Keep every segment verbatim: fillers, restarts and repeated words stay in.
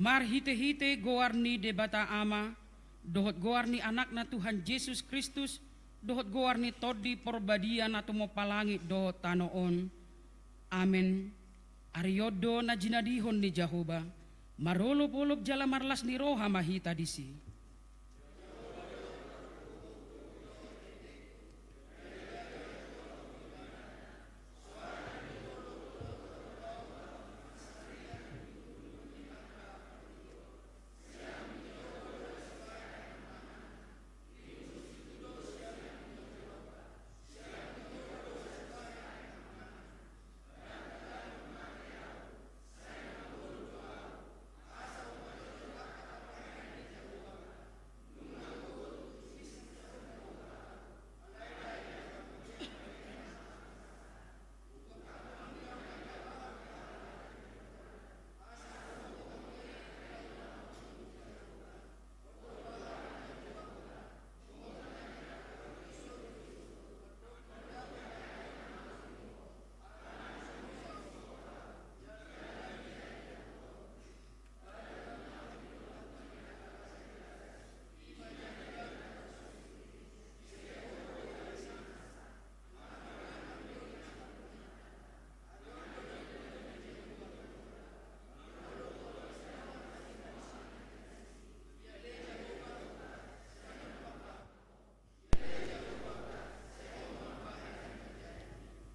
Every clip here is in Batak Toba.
Marhite-hite goar ni Debata Ama, dohot goar ni Anakna Tuhan Jesus Kristus, dohot goar ni Tondi Porbadia na tumompa langit dohot tano on. Amen. Ari on do na jinadihon ni Jahowa, marolop-olop jala marlas ni roha ma hita disi.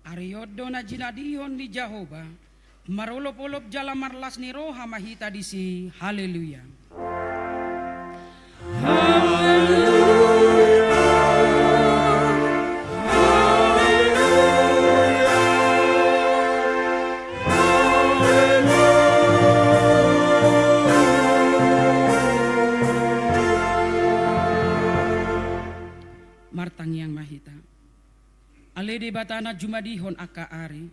Ari on do na jinadihon ni Jahowa, marolop-olop jala marlas ni roha ma hita disi. Haleluya. Martangiang ma hita. Ale Debata na jumadihon angka ari,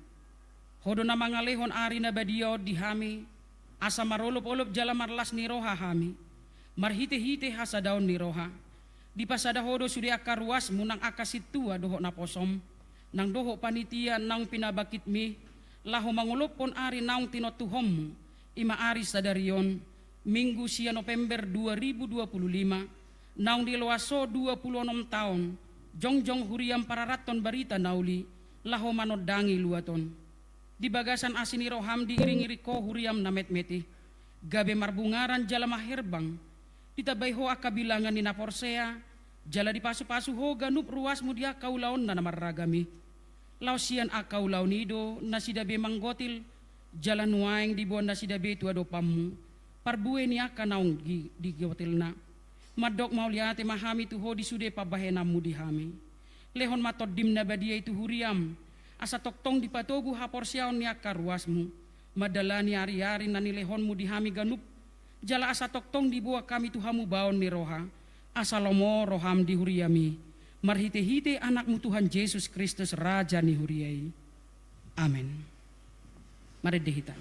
Ho do na mangalehon ari na badia on di hami, asa marolop-olop jala marlas ni roha hami, marhite-hite hasadaon ni roha. Dipasada Ho do sude angka ruasmu nang angka sintua dohot naposom, nang dohot panitia naung pinabangkitmi, laho mangolophon ari naung tinontuhonmu, i ma ari sadari on, Minggu sia November dua ribu dua puluh lima, naung diloas Ho dua puluh onom taon, jongjong huriam pararathon barita na uli, laho manondangi luat on. Di bagasan asi ni roham diiring-iring Ho huriam na metmet i, gabe marbungaran jala maherbang, ditambai Ho angka bilangan ni na porsea, jala dipasu-pasu Ho ganup ruasmu di angka ulaonna na marragam i. Laos sian angka ulaon i do nasida be manggotil, jala nuaeng diboan nasida be tu adopanmu parbue ni angka naung gi-, digotilna. Mandok mauliate ma hami tu Ho di sude pambahenanmu di hami. Lehon ma Tondim na badia i tu huriam, asa tongtong dipatogu haporseaon ni angka ruasmu, mandalani ari-ari na nilehonmu di hami ganup, jala asa tongtong diboan hami tu hamubaon ni roha, asa lomo roham di huriam i, marhite-hite Anakmu Tuhan Jesus Kristus, Raja ni huria i. Amen. Marende hita.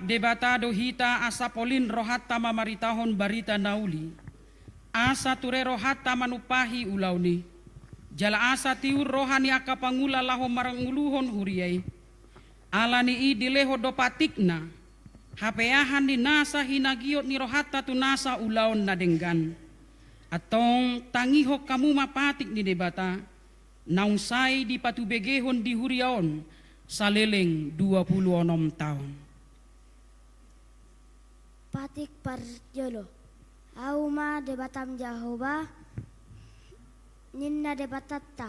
Debata do hita asa polin rohanta mamaritahon barita na uli, asa ture rohanta manumpahi ulaon i, jala asa tiur roha ni angka pangula laho marngoluhon huria i. Ala ni i dilehon do patikna, hapeahan ni nasa hinagiot ni rohanta tu nasa ulaon na denggan. Antong tangihon hamu ma patik ni Debata, naung sai dipatubegehon di huria on saleleng dua pulu onom taon. Patik parjolo. Ahu ma Debatam Jahowa, ninna Debatanta,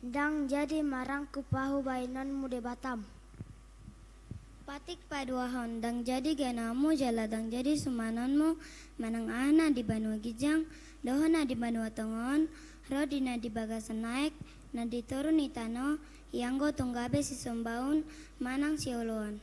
ndang jadi marangkup ahu bahenonmu Debatam. Patik paduahon. Ndang jadi ganamu jala ndang jadi sumanonmu, manang aha na di banua ginjang dohot na di banua tonga on, ro di na di bagasan aek, na di toru ni tano, ianggo tung gabe sisombaon manang sioloan.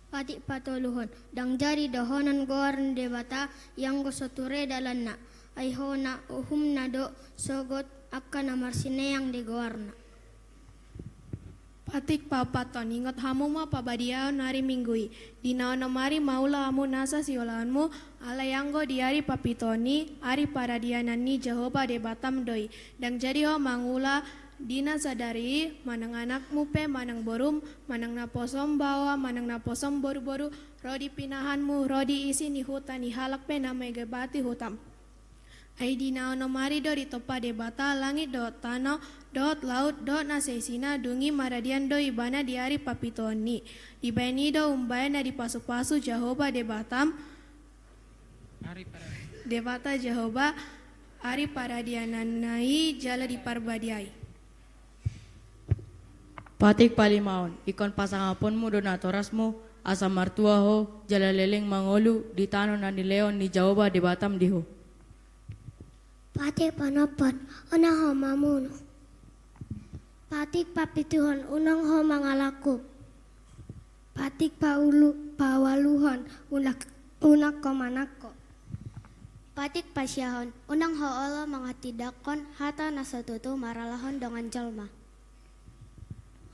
Patik patoluhon. Ndang jadi dohonon goar ni Debata ianggo so ture dalanna, ai hona uhumna do sogot angka na marsineang di goarna. Patik paopathon. Ingot hamu ma pabadiaon ari Minggu i, di na onom ari maula hamu nasa siulaonmu, alai anggo di ari papituhon i ari paradianan ni Jahowa Debatam do i. Ndang jadi ho mangula di na sadari i, manang anakmu pe, manang borum, manang naposom baoa, manang naposom boruboru, ro di pinahanmu, ro di isi ni huta ni halak pe na manggebati hutam. Ai di na onom ari do ditompa Debata langit dohot tano, dohot laut, dohot na saisina, dung i maradian do ibana di ari papituhon i. Dibahen i do umbahen na dipasupasu Jahowa Debatam, Debata Jahowa, ari paradiananna i jala diparbadiai. Patik palimaon. Ingkon pasangaponmu do natorasmu, asa martua ho jala leleng mangolu di tano na nilehon ni Jahowa Debatam di ho. Patik paonomhon. Unang ho mamunu. Patik papituhon. Unang ho mangalangkup. Patik paulu-, paualuhon. Unang, unang ho manangko. Patik pasiahon. Unang ho olo mangatindangkon hata na so tutu marhalashon dongan jolma.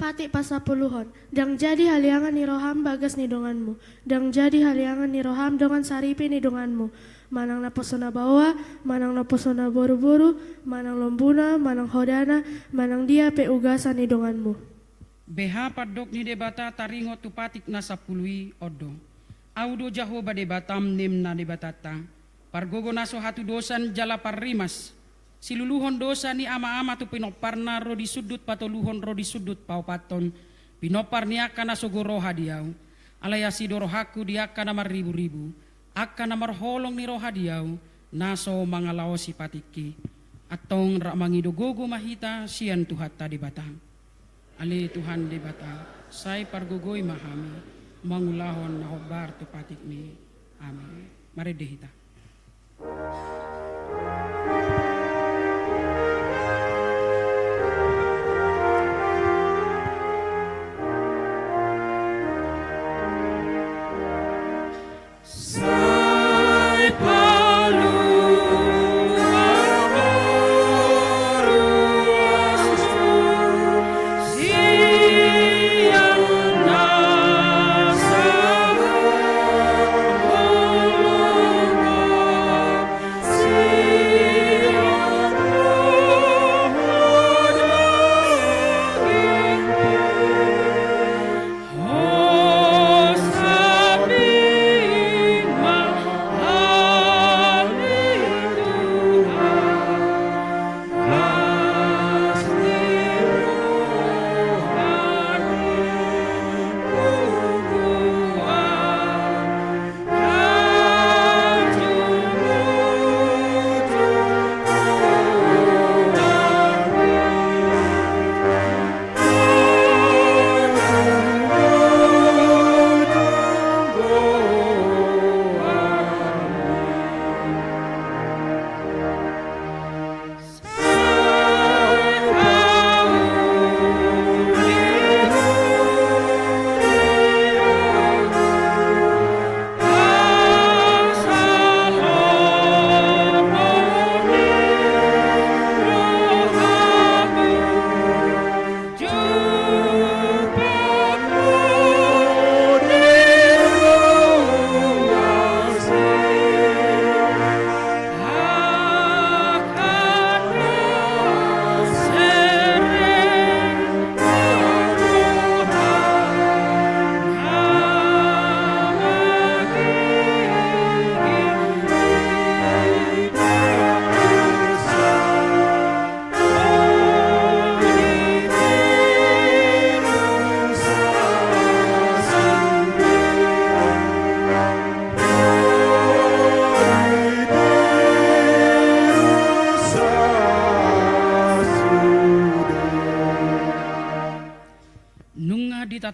Patik pasapuluhon. Ndang jadi haliangan ni roham bagas ni donganmu, ndang jadi haliangan ni roham dongan saripe ni donganmu, manang naposo na baoa, manang naposo na boruboru, manang lombuna, manang hodana, manang dia pe ugasan ni donganmu. Beha pandok ni Debata taringot tu patik na sampulu i, on do: Ahu do Jahowa Debatam, ninna Debatanta, pargogo na so hatudosan jala parrimas, siluluhon dosa ni amaama tu pinomparna ro di sundut patoluhon ro di sundut paopathon, pinompar ni angka na sogo roha di Ahu. Alai asi do rohangku di angka na marriburibu, angka na marholong ni roha di Ahu, na so mangalaosi patikki. Antong rap mangido gogo ma hita sian Tuhanta Debata. Ale Tuhan Debata, sai pargogoi ma hami mangulahon na hombar tu patikmi. Amin. Marende hita.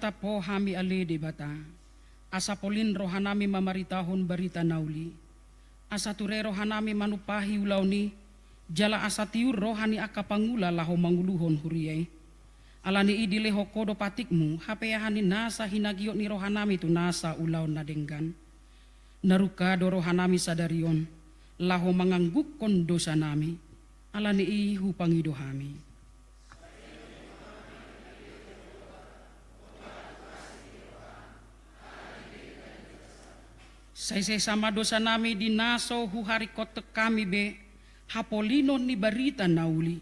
Tap Ho hami ale Debata, asa polin rohanami mamaritahon barita na uli, asa ture rohanami manumpahi ulaon i, jala asa tiur roha ni angka pangula laho manguluhon huria i. Ala ni i dilehon Ho do patikmu hapeahan ni nasa hinagiot ni rohanami tu nasa ulaon na denggan. Na rungka do rohanami sadari on laho manganggukkon dosanami. Ala ni i hupangido hami. Sai sesa ma dosanami di na so huharingkothon hami be hapolinon ni barita na uli,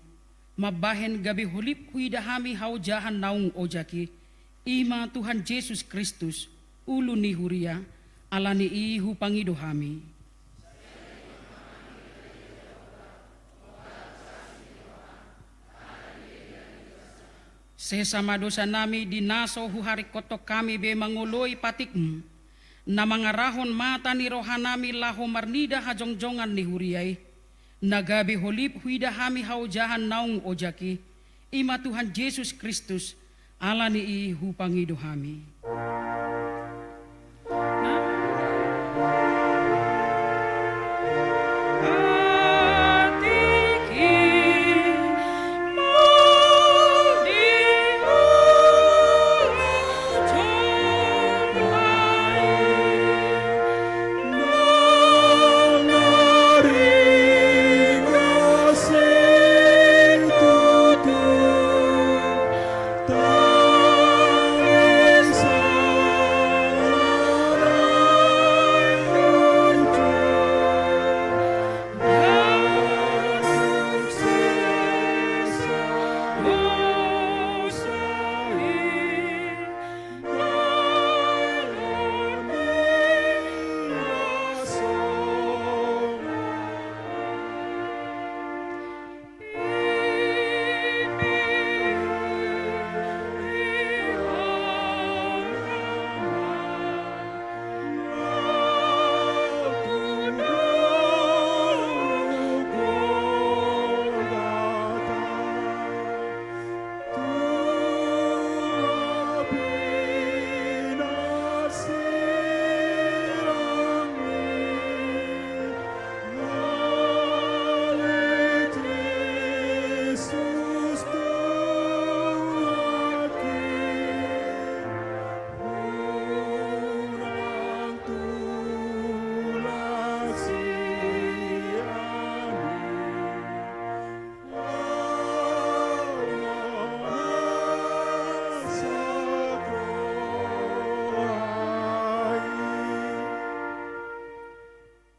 mambahen gabe holip huida hami haojahan naung ojak i, i ma Tuhan Jesus Kristus, ulu ni huria. Ala ni i hupangido hami. Sesa ma dosanami di na so huharingkothon hami be mangoloi patikmu, na mangarahon mata ni rohanami laho marnida hajongjongan ni huria i, na gabe holip huida hami haojahan naung ojak i, i ma Tuhan Jesus Kristus. Ala ni i hupangido hami.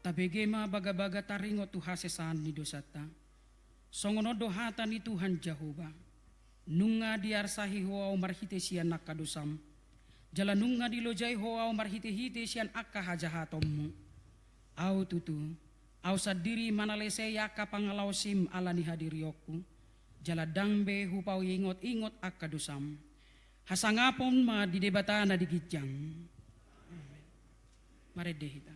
Tabege ma bagabaga taringot tu hasesaan ni dosanta. Songon on do hata ni Tuhan Jahowa: Nunga diarsahi ho ahu marhite sian angka dosam, jala nunga dilojai ho ahu marhitehite sian angka hajahatonmu. Ahu tutu, ahu sandiri manalesei angka pangalaosim ala ni hadirionku, jala ndang be hupaingotingot angka dosam. Hasangapon ma di Debata na di ginjang. Amen. Marende hita.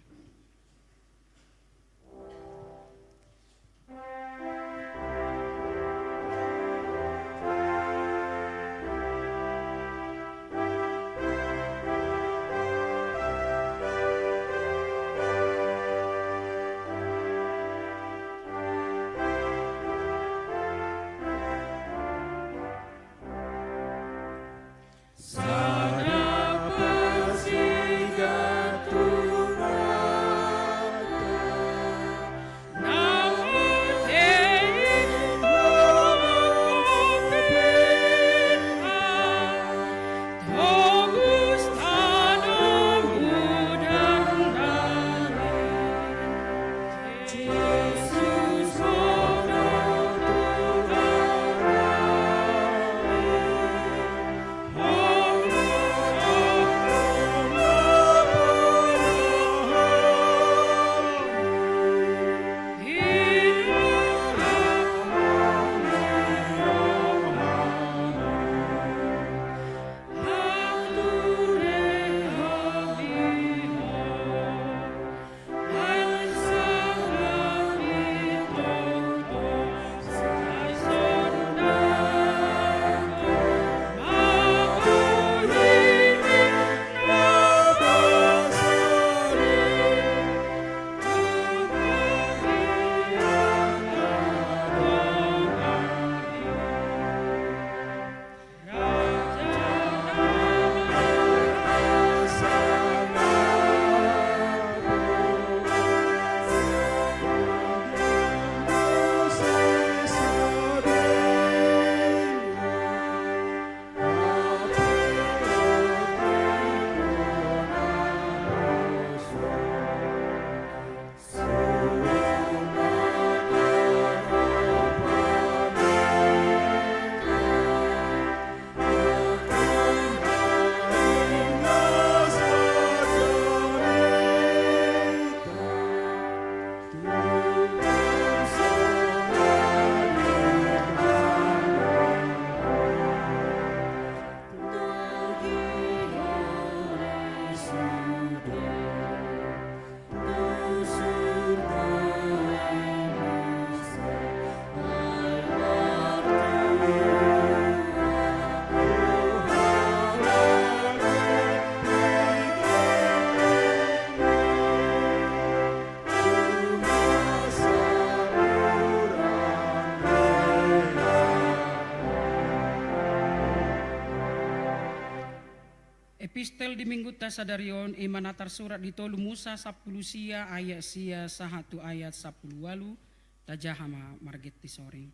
Epistel di minggunta sadari on, i ma na tarsurat di tolu Musa sampulu sia ayat sia sahat tu ayat sampulu ualu. Tajaha ma margenti soring.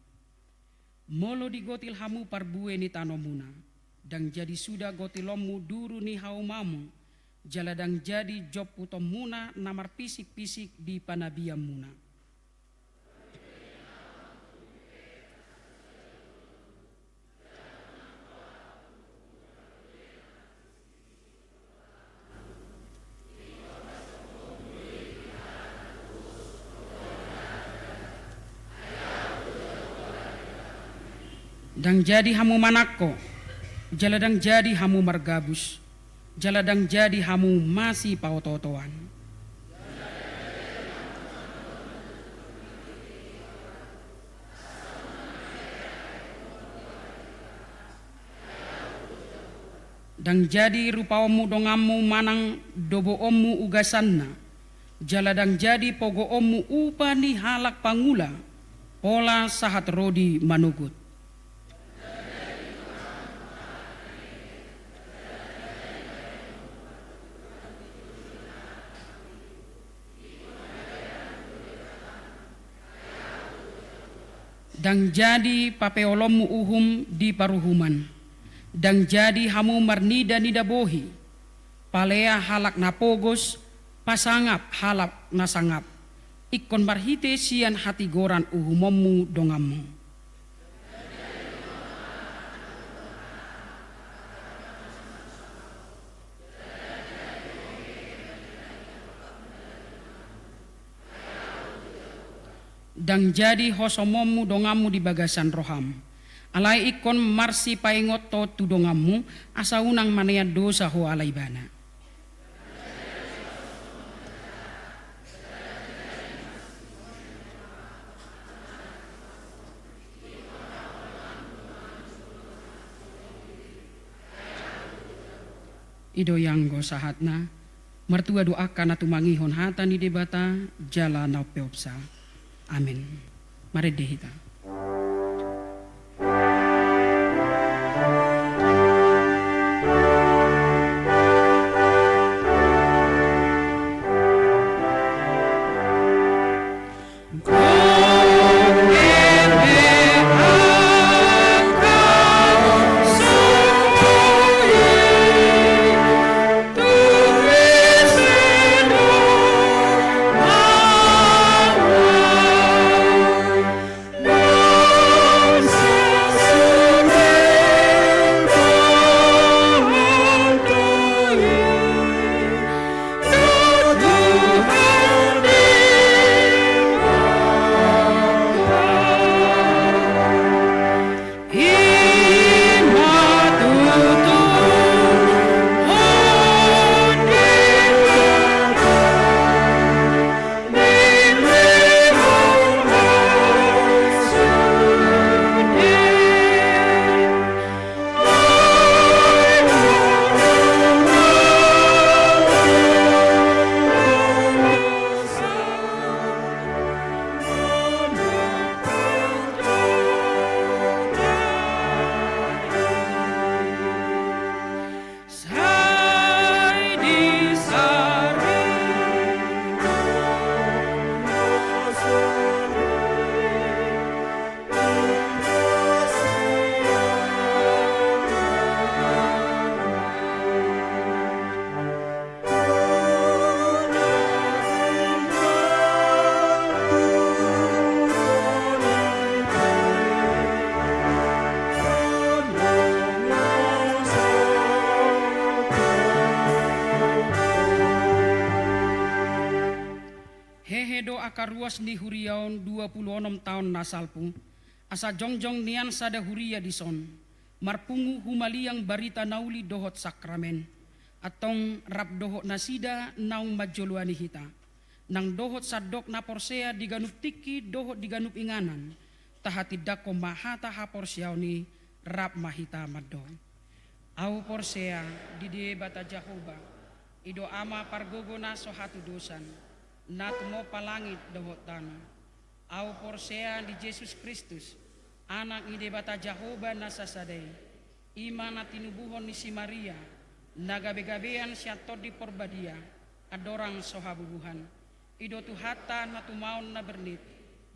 Molo digotil hamu parbue ni tanomuna, ndang jadi suda gotilonmu duru ni haumamuna, jala ndang jadi jomputonmuna na marpisik-pisik di panabianmuna. Ndang jadi hamu manangko, jala ndang jadi hamu margabus, jala ndang jadi hamu masipaotootoan. Ndang jadi rupaonmu donganmu manang doboonmu ugasanna, jala ndang jadi pogoonmu upa ni halak pangula, pola sahat ro di manogot. Ndang jadi papeolonmu uhum di paruhuman. Ndang jadi hamu marnida-nida bohi, palea halak na pogos, pasangap halak na sangap, ingkon marhite sian hatigoran uhumonmu donganmu. Ndang jadi hosomonmu donganmu di bagasan roham. Alai ingkon marsipaingot ho tu donganmu, asa unang manean dosa ho ala ibana. I do i anggo sahatna. Martua do angka na tumangihon hata ni Debata jala na umpeopsa. Amen. Marende hita. Hehe do angka ruas ni huria on dua pulu onom taon na salpu, asa jongjong nian sada huria dison, marpungu humaliang barita na uli dohot sakramen. Antong rap dohot nasida naung manjoloani hita, nang dohot sandok na porsea di ganup tingki dohot di ganup inganan, tahatindangkon ma hata haporseaon i, rap ma hita mandok. Ahu porsea di Debata Jahowa, i do Ama pargogo na so hatudosan, na tumompa langit dohot tano. Ahu porsea di Jesus Kristus, Anak ni Debata Jahowa na sasada i, i ma na tinubuhon ni si Maria, Na gabe-gabean sian Tondi Porbadia, andorang so habubuhan. I do Tuhanta na tumaon na bernit,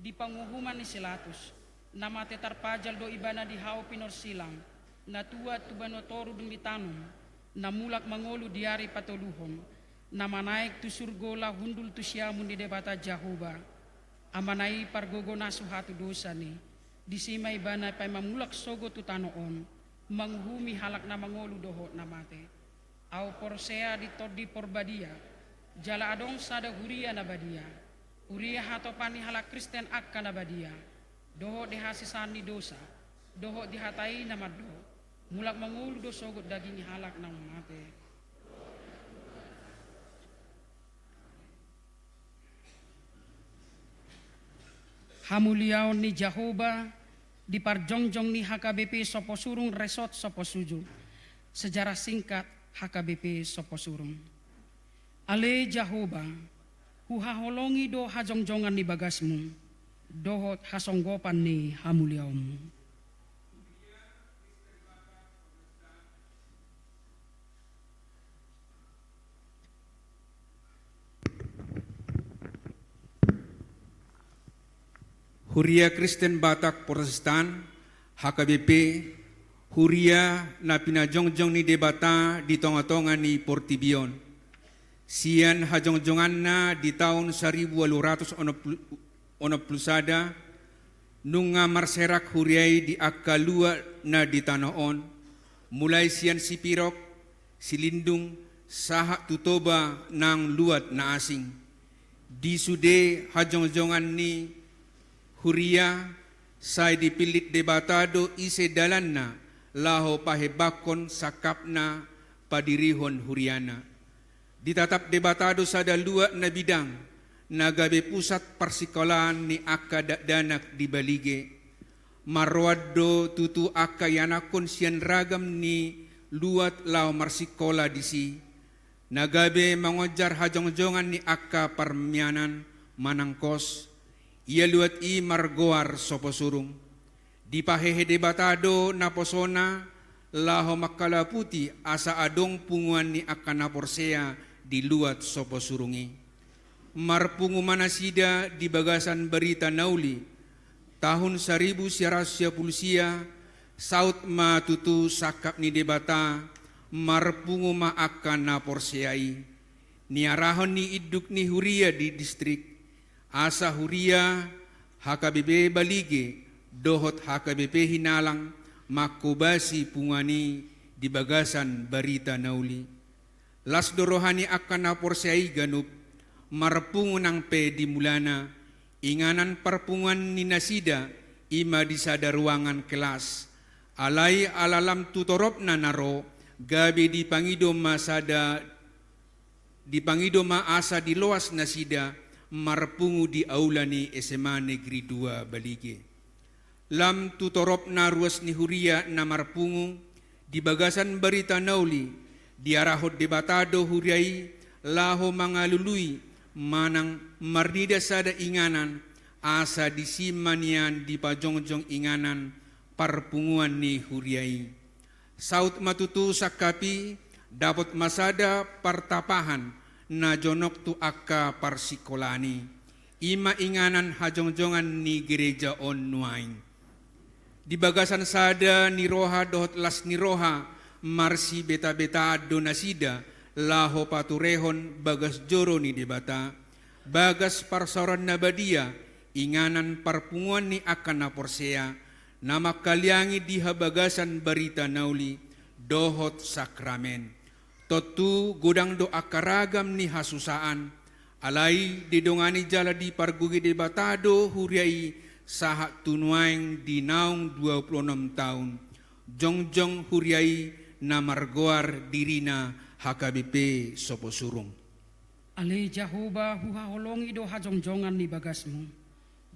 di panguhuman ni si Latus, na mate tarpajal do ibana di hau pinorsilang, na tuat tu banua toru dung ditanom, na mulak mangolu di ari patoluhon, na manaek tu surgo laho hundul tu siamun ni Debata Jahowa, Amana i pargogo na so hatudosan i, disi ma ibana paima mulak sogot tu tano on, manguhumi halak na mangolu dohot na mate. Ahu porsea di Tondi Porbadia, jala adong sada huria na badia, huria hatopan ni halak Kristen angka na badia, dohot di hasesaan ni dosa, dohot di hata i na mandok, mulak mangolu do sogot daging ni halak na mate. Hamuliaon ni Jahowa di parjongjong ni H K B P Soposurung Resort Soposuju. Sejarah singkat H K B P Soposurung. Ale Jahowa, huhaholongi do hajongjongan ni bagasmu, dohot hasonggopan ni hamuliaonmu. Huria Kristen Batak Protestan, H K B P, huria na pinajongjong ni Debata di tongatonga ni portibi on. Sian hajongjonganna di taon saribu ualu ratus onom pulu sada, nunga marserak huria i di angka luat na di tano on, mulai sian Sipirok, Silindung, sahat tu Toba nang luat na asing. Di sude hajongjongan ni huria, sai dipillit Debata do ise dalanna laho pahembangkon sangkapna padirihon huriana. Ditatap Debata do sada luat na bidang, na gabe pusat parsikolaan ni angka dakdanak di Balige. Marroan do tutu angka ianakhon sian ragam ni luat laho marsikola disi, na gabe mangonjar hajongjongan ni angka parmianan manang kos. Ia luat i margoar Soposurung. Dipahehe Debata do naposona laho mangkalaputi asa adong punguan ni angka na porsea di luat Soposurung i. Marpungu ma nasida di bagasan barita na uli, tahun saribu sia ratus sia pulu sia, saut ma tutu sangkap ni Debata, marpungu ma angka na porsea i. Niarahon ni induk ni huria di distrik, asa huria H K B P Balige dohot H K B P Hinalang mangkobasi punguan i di bagasan barita na uli. Las do roha ni angka na porsea i ganup, marpungu nang pe di mulana, inganan parpunguan ni nasida i ma di sada ruangan kelas. Alai ala lam tu toropna na ro, gabe dipangido ma sada, dipangido ma asa diloas nasida marpungu di aula ni S M A Negeri dua Balige. Lam tu toropna ruas ni huria na marpungu, di bagasan barita na uli, diarahon Debata do huria i laho mangalului manang marnida sada inganan, asa disi ma nian dipajongjong inganan parpunguan ni huria i. Saut ma tutu sangkap i, dapot ma sada partapahan na jonok tu angka parsikolaan i. I ma inganan hajongjongan ni gereja on nuaeng. Di bagasan sada ni roha dohot las ni roha, marsibetabeta do nasida laho paturehon bagas joro ni Debata, bagas parsaoran na badia, inganan parpunguan ni angka na porsea, na mangkaliangi di habagasan barita na uli dohot sakramen. Tontu godang do angka ragam ni hasusaan, alai didongani jala dipargogoi Debata do huria i sahat tu nuaeng di naung dua pulu onom taon. Jongjong huria i na margoar dirina H K B P Soposurung. Ale Jahowa, huhaholongi do hajongjongan ni bagasmu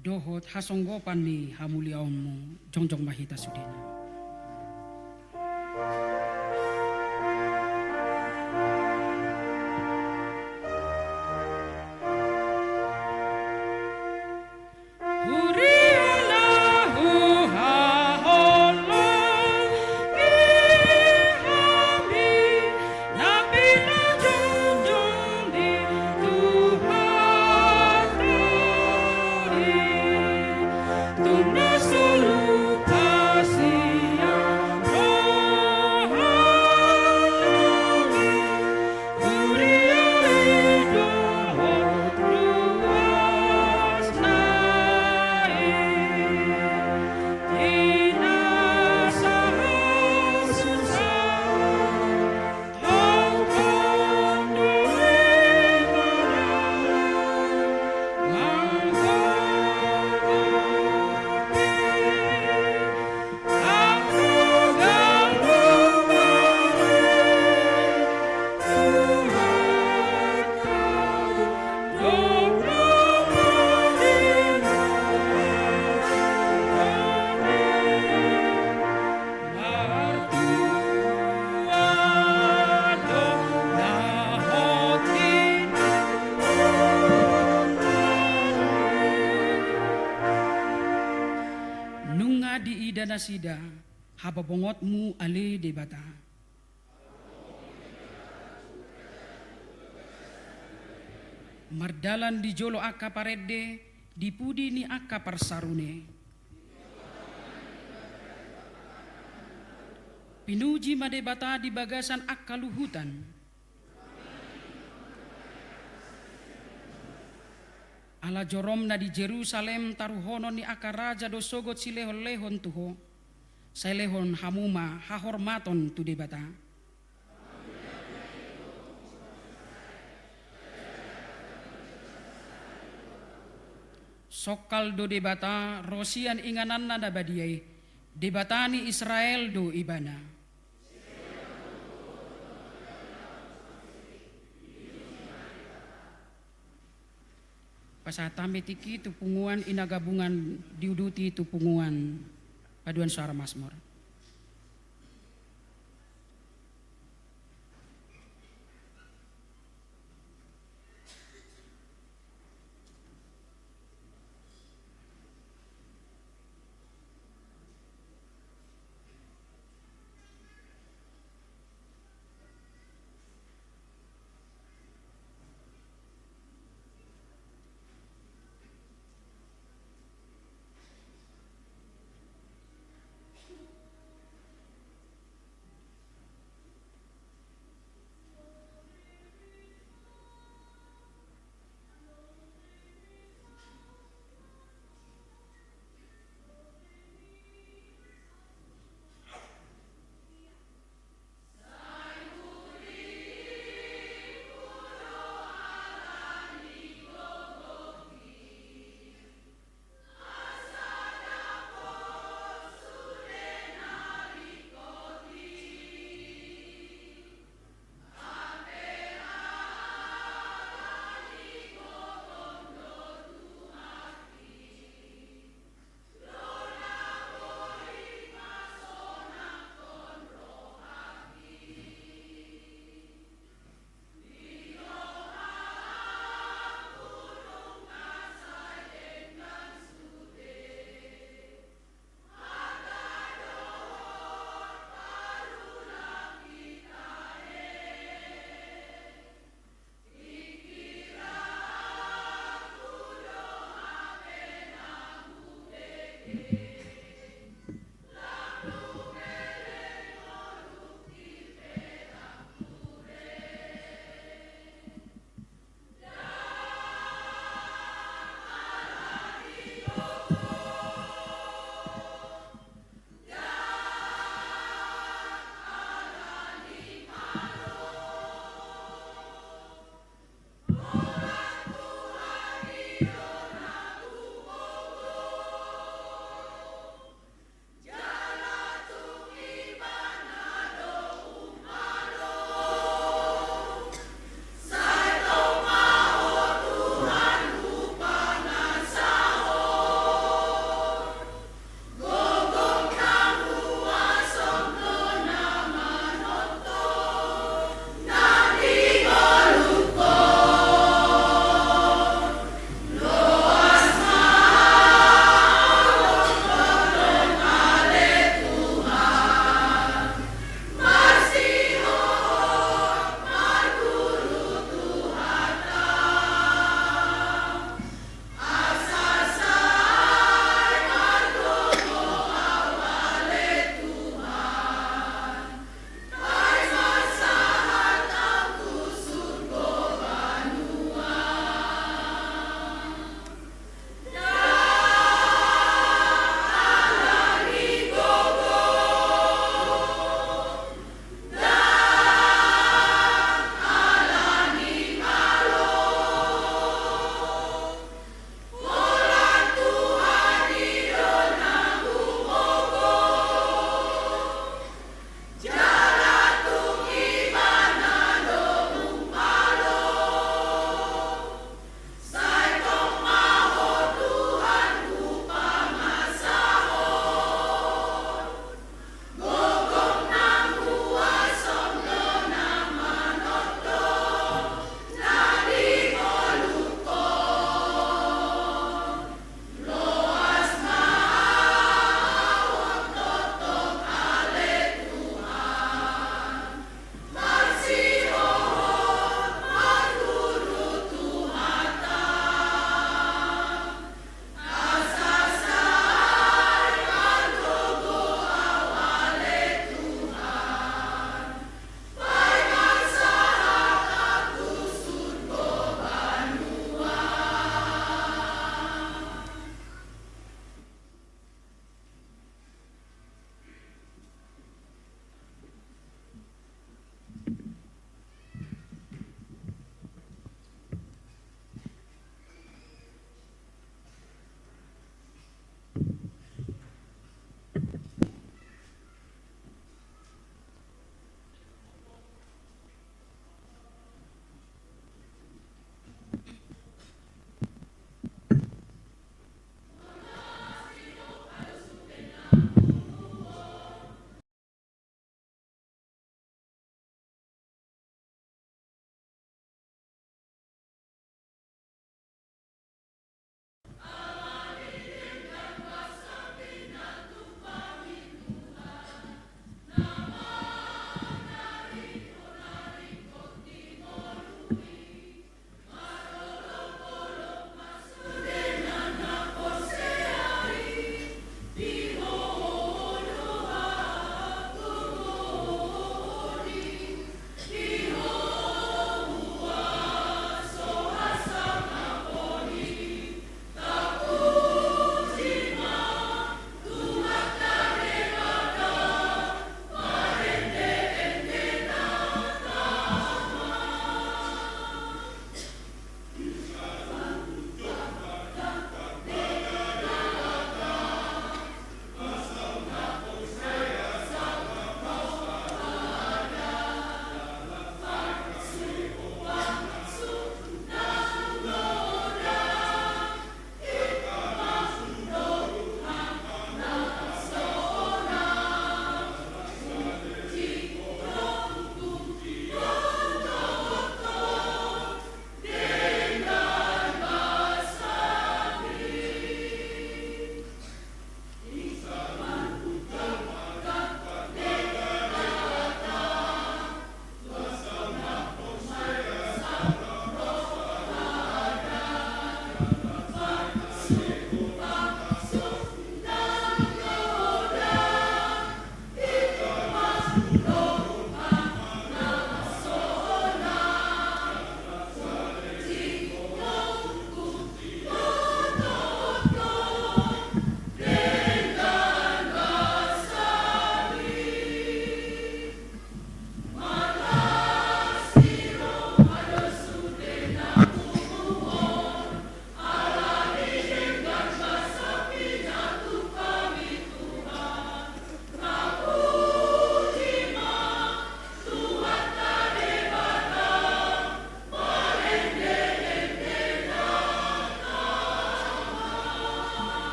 dohot hasonggopan ni hamuliaonmu. Jongjong ma hita sudena. Huria na huhaholongi hami, Nunga diida nasida habobongot-Mu ale Debata. Mardalan di jolo angka parende, di pudi ni angka parsarune. Pinuji ma Debata di bagasan angka luhutan. Ala joromna di Jerusalem taruhonon ni angka raja do sogot silehonlehon tu Ho. Sai lehon hamu ma hahormaton tu Debata. Songkal do Debata ro sian ingananna na badia i, Debata ni Israel do Ibana. Pasahat hami tingki tu punguan i na gabungan diuduti tu punguan paduan suara Masmur.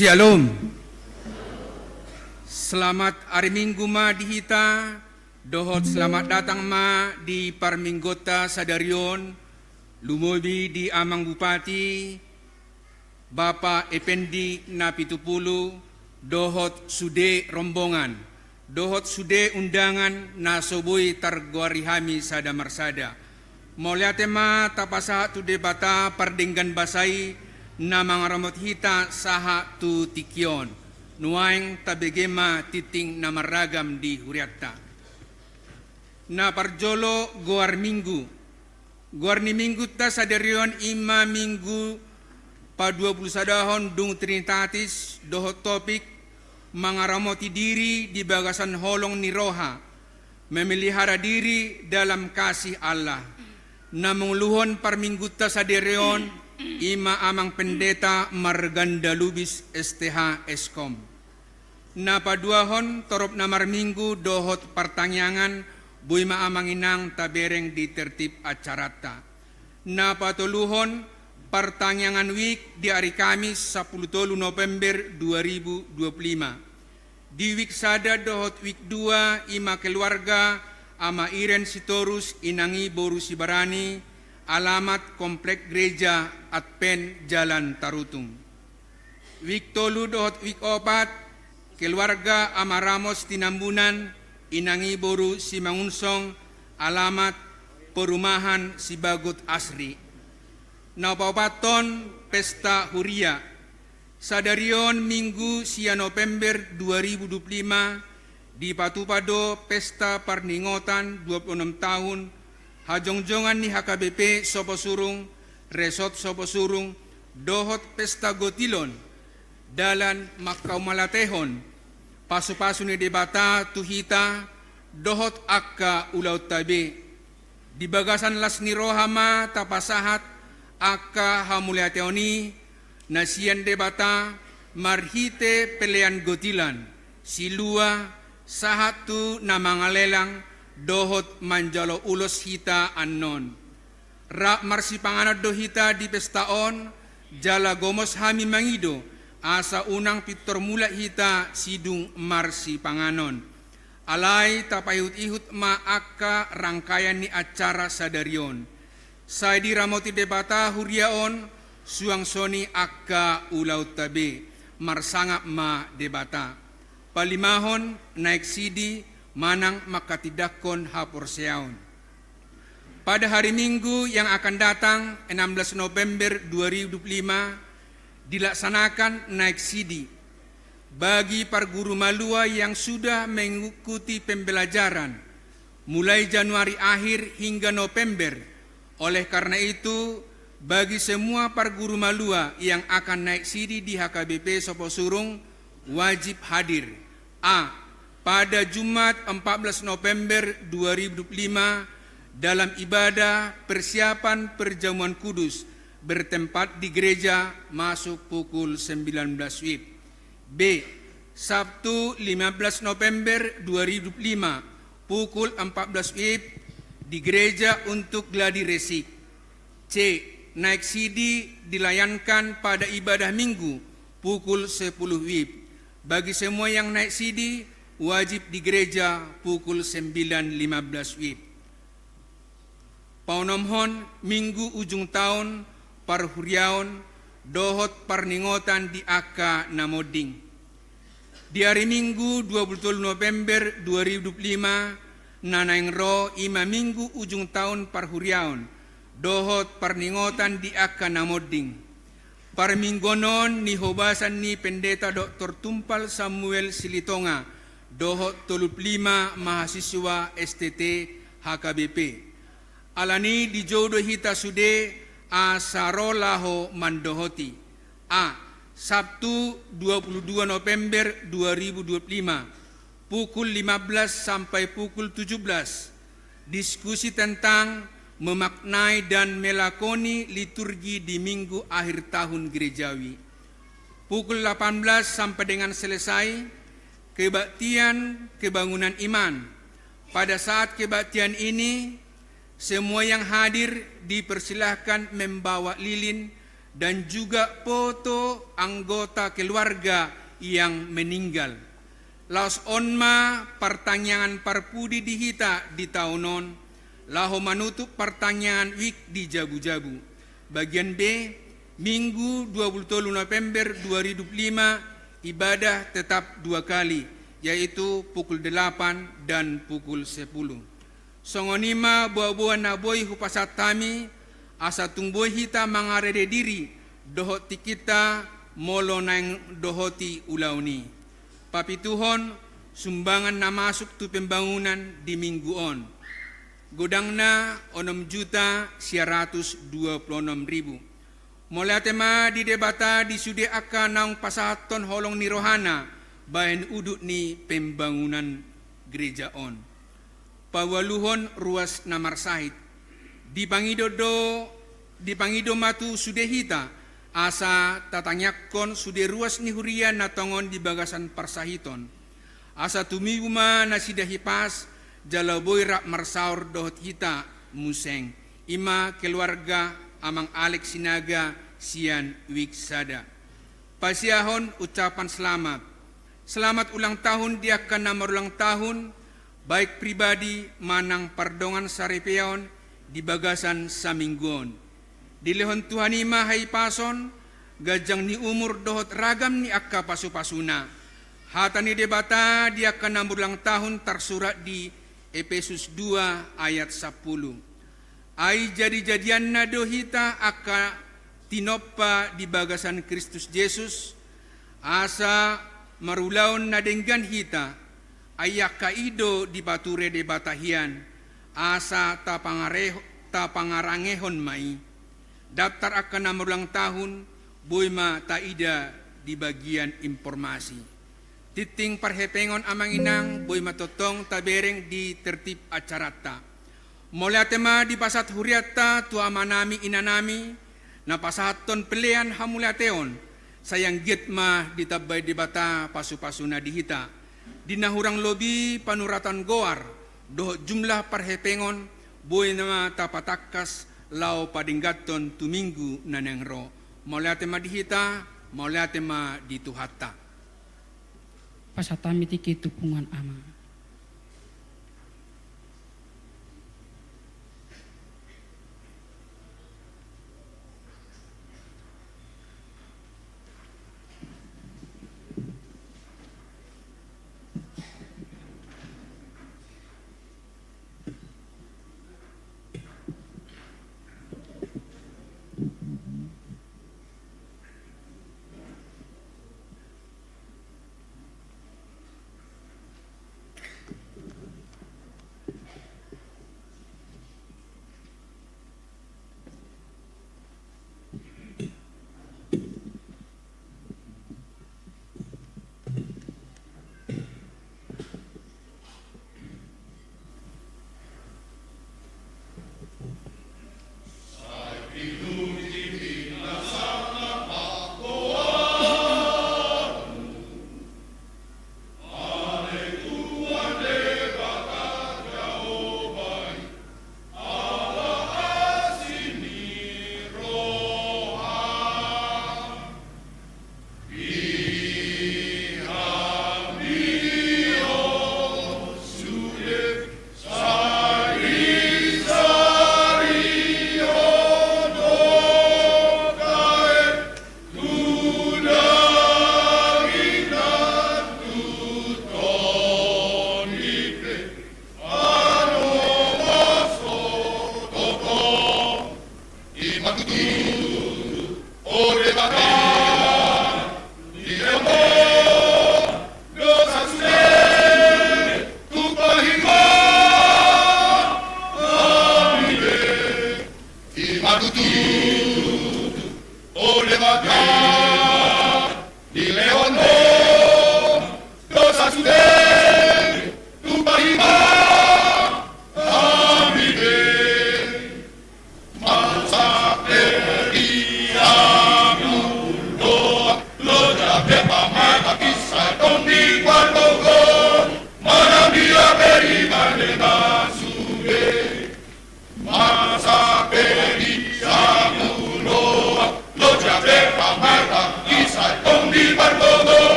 Shalom. Selamat ari Minggu ma di hita, dohot selamat datang ma di parmingguonta sadari on, lumobi di Amang Bupati, Bapa Ependi Napitupulu, dohot sude rombongan, dohot sude undangan na so boi targoari hami sada marsada. Mauliate ma tapasahat tu Debata pardenggan basa i na mangaramoti hita sahat tu tingki on. Nuaeng tabege ma tingting na marragam di hurianta. Na parjolo, goar Minggu. Goar ni Minggunta sadari on i ma Minggu paduapulusadahon dung Trinitatis, dohot topik mangaramoti diri di bagasan holong ni roha, memelihara diri dalam kasih Allah. Na manguluhon parminggunta sadari on i ma Amang Pendeta Marganda Lubis, S T H, Skom. Na paduahon, torop na marminggu dohot partangiangan, boi ma Amang Inang tabereng di tertib acaranta. Na patoluhon, partangiangan wijk di ari Kamis, sampulu tolu November dua ribu dua puluh lima. Di wijk sada dohot wijk dua i ma keluarga Ama Iren Sitorus, Inang i boru Sibarani, alamat Komplek Gereja Advent, Jalan Tarutung. Wijk tolu dohot wijk opat, keluarga Ama Ramos Tinambunan, Inang i boru Simangunsong, alamat Perumahan Sibagot Asri. Na paopathon, pesta huria. Sadari on Minggu sia November dua ribu dua puluh lima, dipatupa do pesta parningotan dua puluh enam tahun hajongjongan ni H K B P Soposurung, Resort Soposurung, dohot pesta gotilon, dalan manghaumauliatehon pasupasu ni Debata tu hita dohot angka ulaonta be. Di bagasan las ni roha ma tapasahat angka hamauliateon i na sian Debata marhite pelean gotilan, silua, sahat tu na mangalelang dohot manjalo ulos hita annon. Rap marsipanganon do hita di pesta on, jala gomos hami mangido, asa unang pintor mulak hita sidung marsipanganon. Alai tapaihut-ihut ma angka rangkaian ni acara sadari on. Sai diramoti Debata huria on, suang songon i angka ulaonta be, marsangap ma Debata. Palimahon, naek sidi manang manghatindanghon haporseaon. Pada hari Minggu yang akan datang, enam belas November dua ribu dua puluh lima, dilaksanakan naek sidi bagi parguru malua yang sudah mengikuti pembelajaran mulai Januari akhir hingga November. Oleh karena itu, bagi semua parguru malua yang akan naek sidi di H K B P Soposurung, wajib hadir. A. Pada Jumat empat belas November dua ribu dua puluh lima, dalam ibadah persiapan perjamuan kudus bertempat di gereja, masuk pukul sembilan belas wib. B. Sabtu lima belas November dua ribu dua puluh lima, pukul empat belas wib, di gereja untuk gladi resik. C. Naek sidi dilayankan pada ibadah Minggu pukul sepuluh wib. Bagi semua yang naek sidi, wajib di gereja pukul sembilan lima belas wib. Paonomhon, Minggu ujung taon, parhuriaon dohot parningotan di angka na monding. Di ari Minggu dua puluh tolu November dua ribu dua puluh lima na naeng ro, i ma Minggu ujung taon parhuriaon dohot parningotan di angka na monding. Parmingguon on nihobasan ni Pendeta Doktor Tumpal Samuel Silitonga dohot tolu pulu lima mahasiswa S T T H K B P. Alani i dijou do hita sude asa ro laho mandohoti. A. Sabtu dua puluh dua November dua ribu dua puluh lima, pukul lima belas sampai pukul tujuh belas. Diskusi tentang memaknai dan melakoni liturgi di Minggu akhir tahun gerejawi. Pukul delapan belas sampai dengan selesai, kebaktian kebangunan iman. Pada saat kebaktian ini, semua yang hadir dipersilahkan membawa lilin dan juga foto anggota keluarga yang meninggal. Laos on ma partangiangan parpudi di hita di taon on, laho manutup partangiangan wijk di jabu-jabu. Bagian B, Minggu dua puluh tolu November dua ribu dua puluh lima, ibadah tetap dua kali, yaitu pukul delapan dan pukul sepuluh. Songon i ma boa-boa na boi hupasahat hami, asa tung boi hita mangarade diri dohot tingkinta molo naeng dohoti ulaon i. Papituhon, sumbangan na masuk tu pembangunan di minggu on. Godangna onom juta sia ratus dua puluh onom ribu. Mauliate ma di Debata di sude angka naung pasahathon holong ni rohana bahen udut ni pembangunan gereja on. Paualuhon ruas na marsahit. Dipangido do, dipangido ma tu sude hita, asa tatangiangkon sude ruas ni huria na tongon di bagasan parsahiton. Asa tumibu ma nasida hipas, jala boi rap marsaor dohot hita museng. I ma keluarga Amang Alex Sinaga sian Wijk sada. Pasiahon ucapan selamat. Selamat ulang tahun di angka na marulang tahun, baik pribadi manang pardongan saripeon di bagasan saminggu on. Dilehon Tuhan i ma hahipason, ganjang ni umur dohot ragam ni angka pasu-pasuna. Hata ni Debata di angka na marulang tahun tarsurat di Epesus dua ayat sampulu. Ai jadi-jadianna do hita angka tinompa di bagasan Kristus Jesus, asa marulaon na denggan hita, ai angka i do dipature Debata hian, asa tapangareho-, tapangarangehon ma i. Daptar angka na marulang tahun boi ma taida di bagian informasi. Tingting parhepengon Amang Inang boi ma tongtong tabereng di tertib acaranta. Mauliate ma dipasahat hurianta tu amanami inanami, na pasahathon pelean hamuliateon, sai anggiat ma ditambai Debata pasu-pasuna di hita. Di na hurang lobi panuratan goar dohot jumlah parhepengon boi ma tapatangkas laho padengganhon tu minggu na naeng ro. Mauliate ma di hita, mauliate ma di Tuhanta. Pasahat hami tingki tu punguan Amang.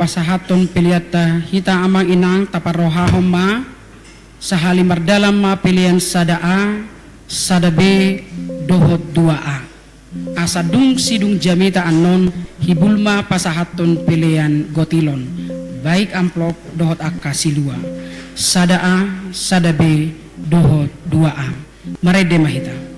pasahathon peleanta, hita amang inang taparrohahon ma, sahali mardalan ma pelean sada A, sada B, dohot dua A. Asa dung sidung jamita annon, hibul ma pasahathon pelean gotilon, baik amplop dohot angka silua. Sada A, sada B, dohot dua A. Marende ma hita.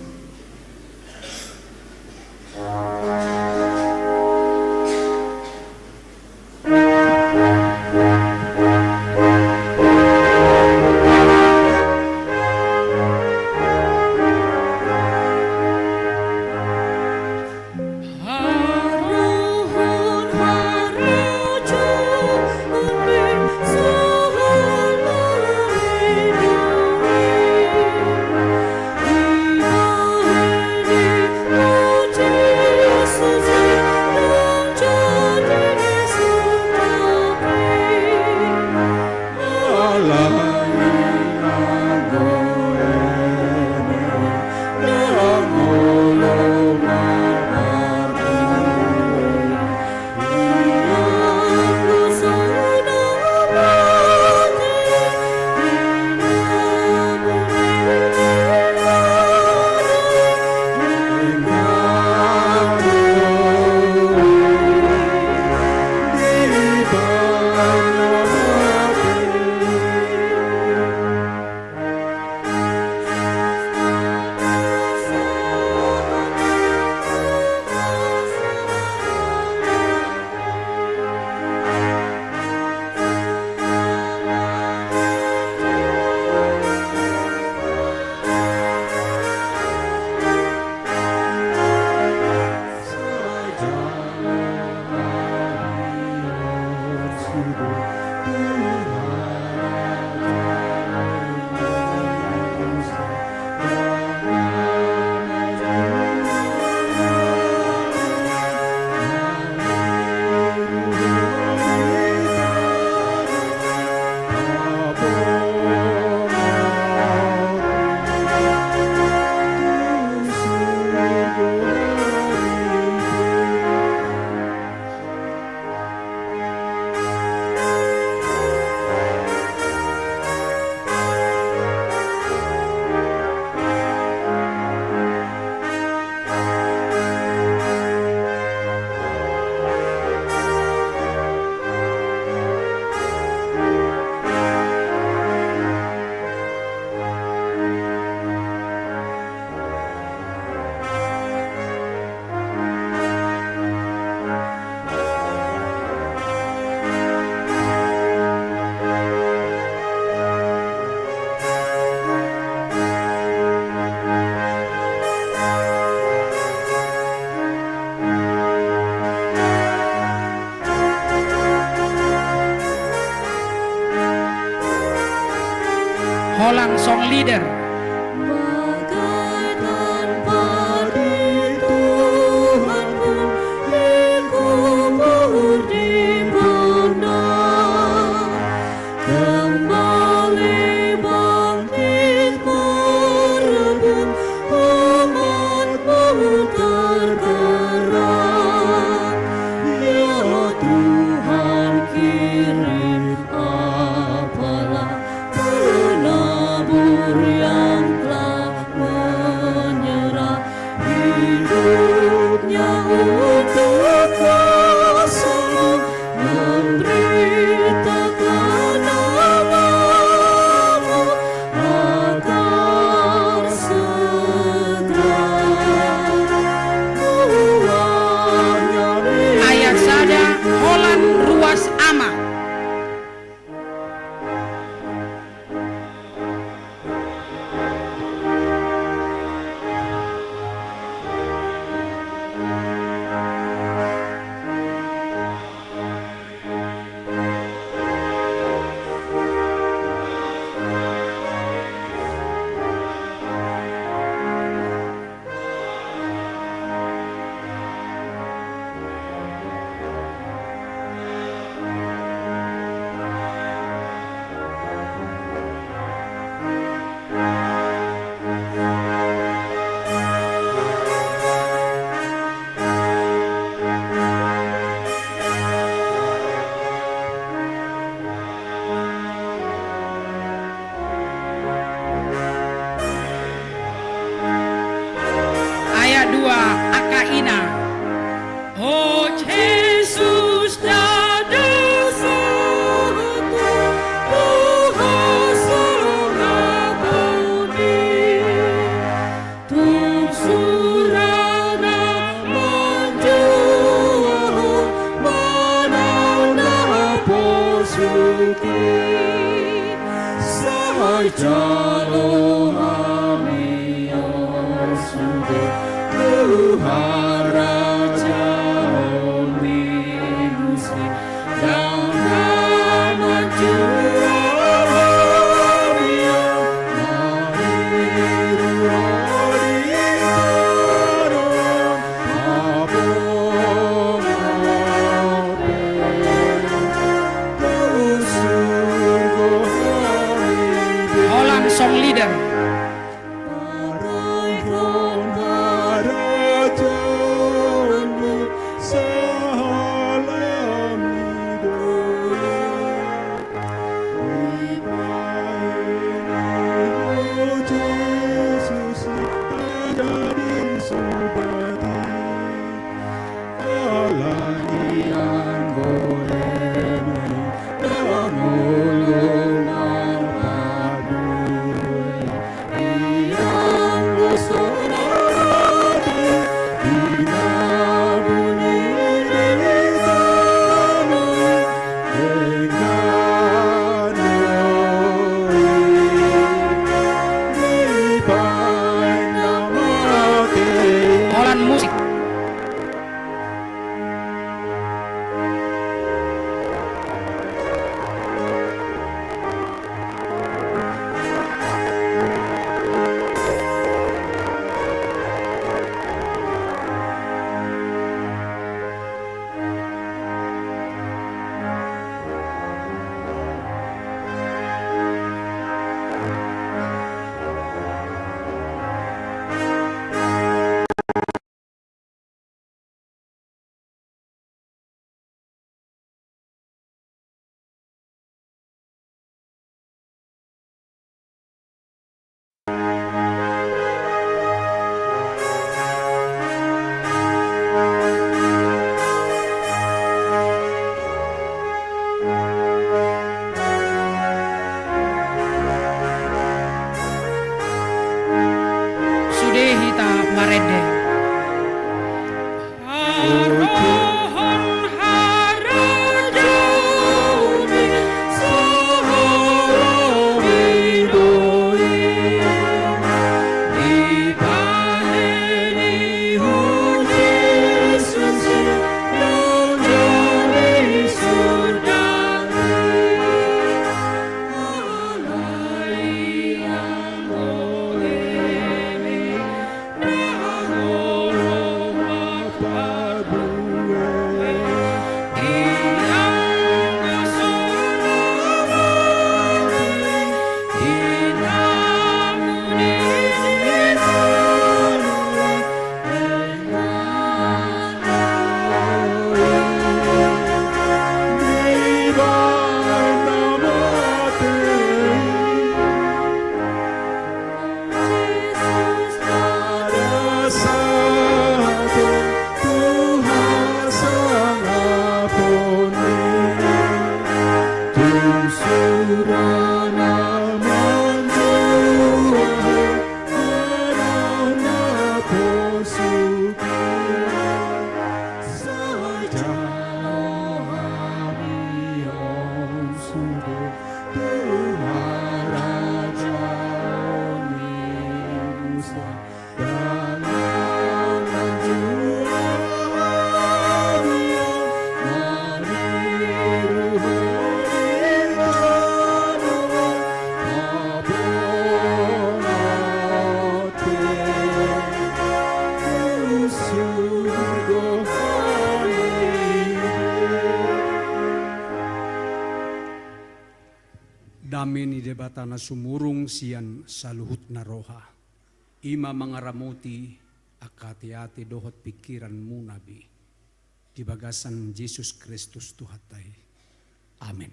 Holan song leader. Bagaikan padi Tuhan pun dikubur di bandar. Kembali bangkit merebut umat-Mu tergerak. Ya Tuhan, kirim apalah penabur yang Sai jalo hami on sude tu harajaon ni Debata. Holan song leader. Holan musik. Sude hita marende. Dame ni Debata na sumurung sian saluhutna roha, i ma mangaramoti angka ateate dohot pingkiranmuna be, di bagasan Jesus Kristus Tuhanta i. Amen.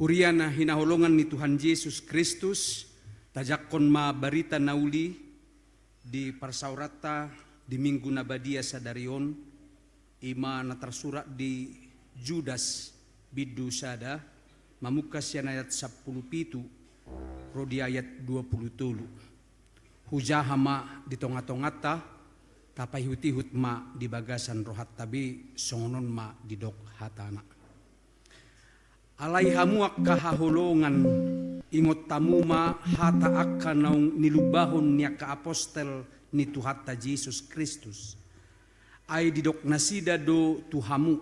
Huria na hinaholongan ni Tuhan Jesus Kristus, tajangkon ma barita na uli di parsaoranta di Minggu na badia sadari on, i ma na tarsurat di Judas bindu sada, mamungka sian ayat sampulu pitu ro di ayat dua pulu tolu. Hujaha ma di tongatonganta, tapaihutihut ma di bagasan rohanta be, songon on ma didok hatana. Alai hamu angka haholongan, ingot hamu ma hata angka naung nilumbahon ni angka apostel ni Tuhanta Jesus Kristus. Ai didok nasida do tu hamu: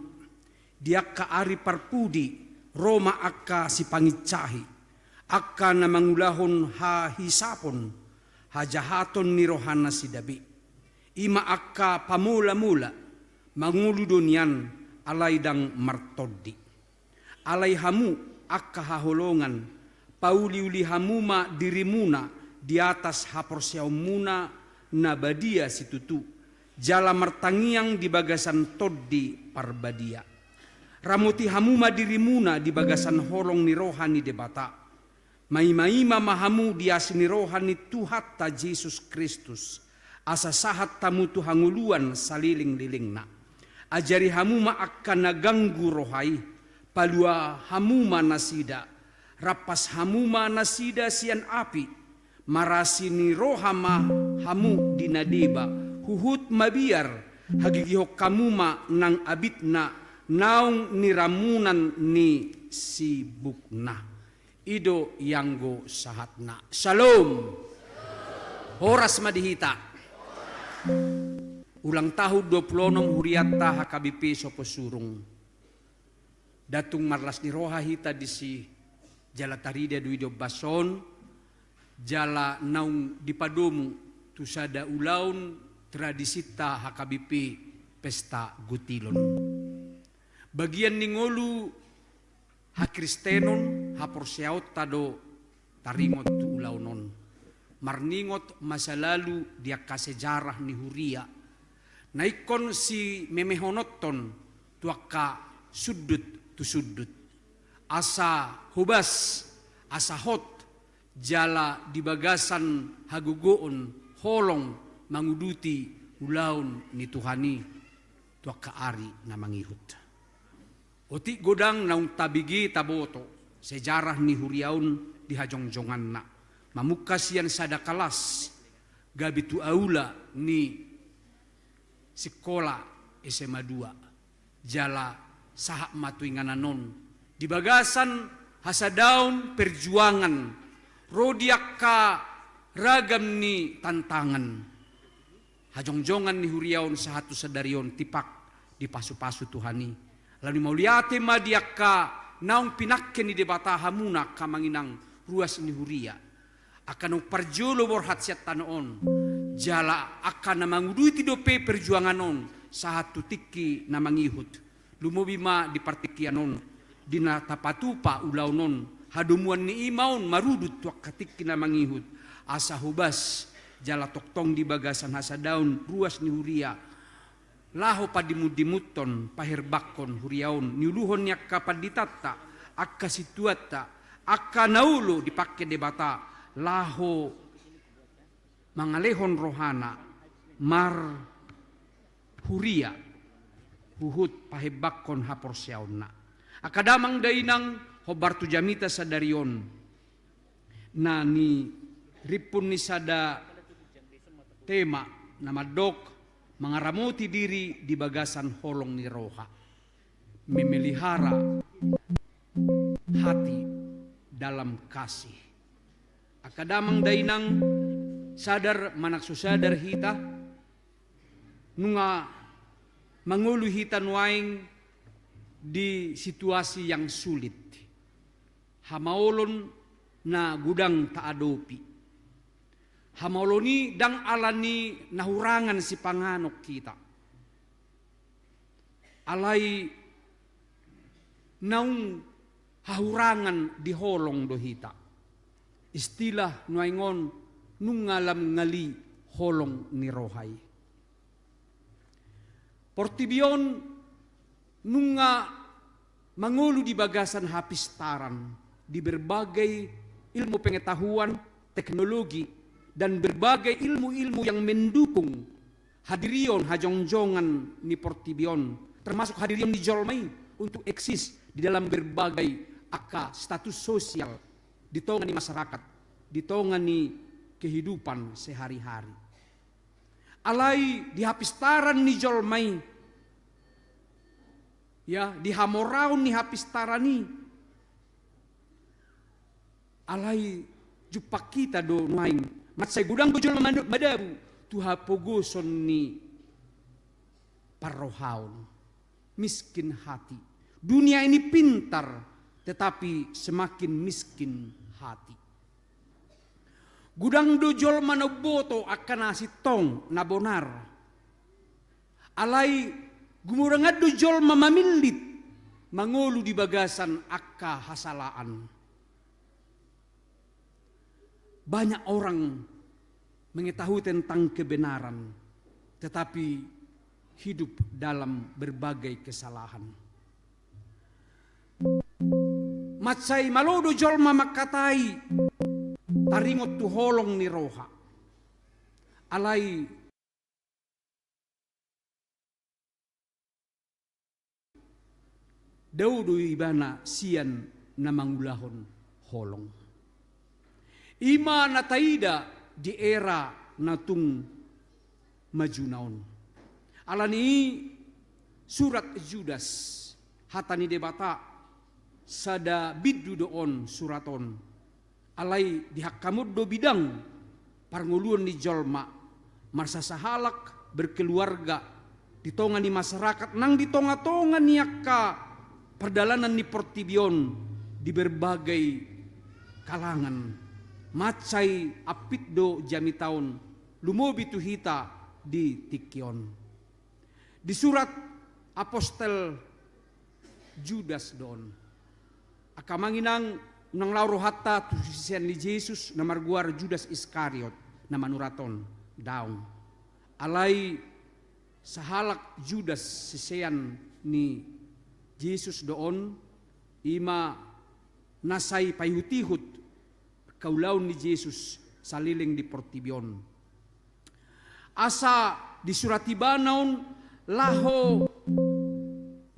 Di angka ari parpudi ro ma angka sipangincahi, angka na mangulahon hahisapon, hajahaton ni rohanasida be. I ma angka pamolamola, mangolu do nian, alai ndang martondi. Alai hamu angka haholongan, pauliuli hamu ma dirimuna di atas haporseaonmuna na badia situtu, jala martangiang di bagasan Tondi Parbadia. Ramoti hamu ma dirimuna di bagasan holong ni roha ni Debata. Maimaima ma hamu di asi ni roha ni Tuhanta Jesus Kristus, asa sahat hamu tu hangoluan salelenglelengna. Ajari hamu ma angka na ganggu roha i, palua hamu ma nasida, rampas hamu ma nasida sian api. Marasi ni roha ma hamu di na deba, huhut mabiar hagigihon hamu ma nang abitna naung niramunan ni sibukna. I do ianggo sahatna. Syalom. Horas ma di hita. Ulang tahun dua pulu onom hurianta H K B P Soposurung. Nda tung marlas ni roha hita disi, jala tarida do i di ombas on, jala naung dipadomu tu sada ulaon tradisinta H K B P Pesta Gutilon. Bagian ni ngolu hakristenon, haporseaonta do taringot tu ulaon on. Marningot masa lalu di angka sejarah ni huria, na ingkon simemehononton tu angka sundut tu sundut, asa hobas, asa hot, jala di bagasan hagogoon holong manguduti ulaon ni Tuhan i tu angka ari na mangihut. Otik godang naung tabege taboto sejarah ni huria on di hajongjonganna, mamungka sian sada kalas gabe tu aula ni sikola S M A dua, jala sahat ma tu inganan on di bagasan hasadaon perjuangan, ro di angka ragam ni tantangan. Hajongjongan ni huria on sahat tu sadari on tipak dipasupasu Tuhan i. Lalu mauliate ma di angka naung pinangke ni Debata hamuna angka amang inang ruas ni huria, angka naung parjolo borhat sian tano on, jala angka na manguduti dope perjuangan on sahat tu tingki na mangihut. Lumobi ma di partingkian on, di na tapatupa ulaon on, hadomuan ni i ma on marudut tu angka tingki na mangihut, asa hobas jala tongtong di bagasan hasadaon ruas ni huria, laho padimundimunhon, paherbanghon huria on, niuluhon ni angka panditanta, angka sintuanta, angka na olo dipangke Debata, laho mangalehon rohana marhuria, huhut paherbanghon haporseaonna. Angka damang dainang, hombar tu jamita sadari on, na nirimpun ni sada tema na mandok mangaramoti diri di bagasan holong ni roha, memelihara hati dalam kasih. Angka damang dainang, sadar manang so sadar hita, nunga mangolu hita nuaeng di situasi yang sulit. Hamaolon na godang taadopi. Hamaolon i ndang alani na hurangan sipanganon hita, alai naung hahurangan di holong do hita. Istilah nuaeng on, nunga lam ngali holong ni roha i. Portibi on nunga mangolu di bagasan hapistaran, di berbagai ilmu pengetahuan, teknologi, dan berbagai ilmu-ilmu yang mendukung hadirion hajongjongan ni portibi on, termasuk hadirion ni jolma i untuk eksis di dalam berbagai angka status sosial di tonga ni masyarakat, di tonga ni kehidupan sehari-hari. Alai di hapistaran ni jolma i, ya, di hamoraon ni hapistaran i, Alai jumpang hita do nuaeng, mansai godang do jolma mad-, madabu tu hapogoson ni parrohaon. Miskin hati. Dunia ini pintar, tetapi semakin miskin hati. Godang do jolma na umboto angka na sintong, na bonar. Alai gumorangan do jolma mamillit, mangolu di bagasan angka hasalaan. Banyak orang mengetahui tentang kebenaran, tetapi hidup dalam berbagai kesalahan. Mansai malo do jolma mangkatai taringot tu holong ni roha. Alai dao do ibana sian na mangulahon holong. I ma na taida di era na tung majuna on. Alani i surat Judas, hata ni Debata, sada bindu do on surat on. Alai di hangkatahon do bidang parngoluon ni jolma, marsasahalak, berkeluarga, di tonga ni masyarakat, nang di tonga-tonga ni angka pardalanan ni portibi on, di berbagai kalangan. Mansai ampit do jamita on, lumobi tu hita di tingki on. Di surat apostel Judas do on. Angka amang inang, unang laho rohanta tu sisean ni Jesus na margoar Judas Iskariot na manurat on, daong. Alai sahalak Judas sisean ni Jesus do on, i ma na sai paihut-ihut angka ulaon ni Jesus saleleng di portibi on. Asa disurat ibana on laho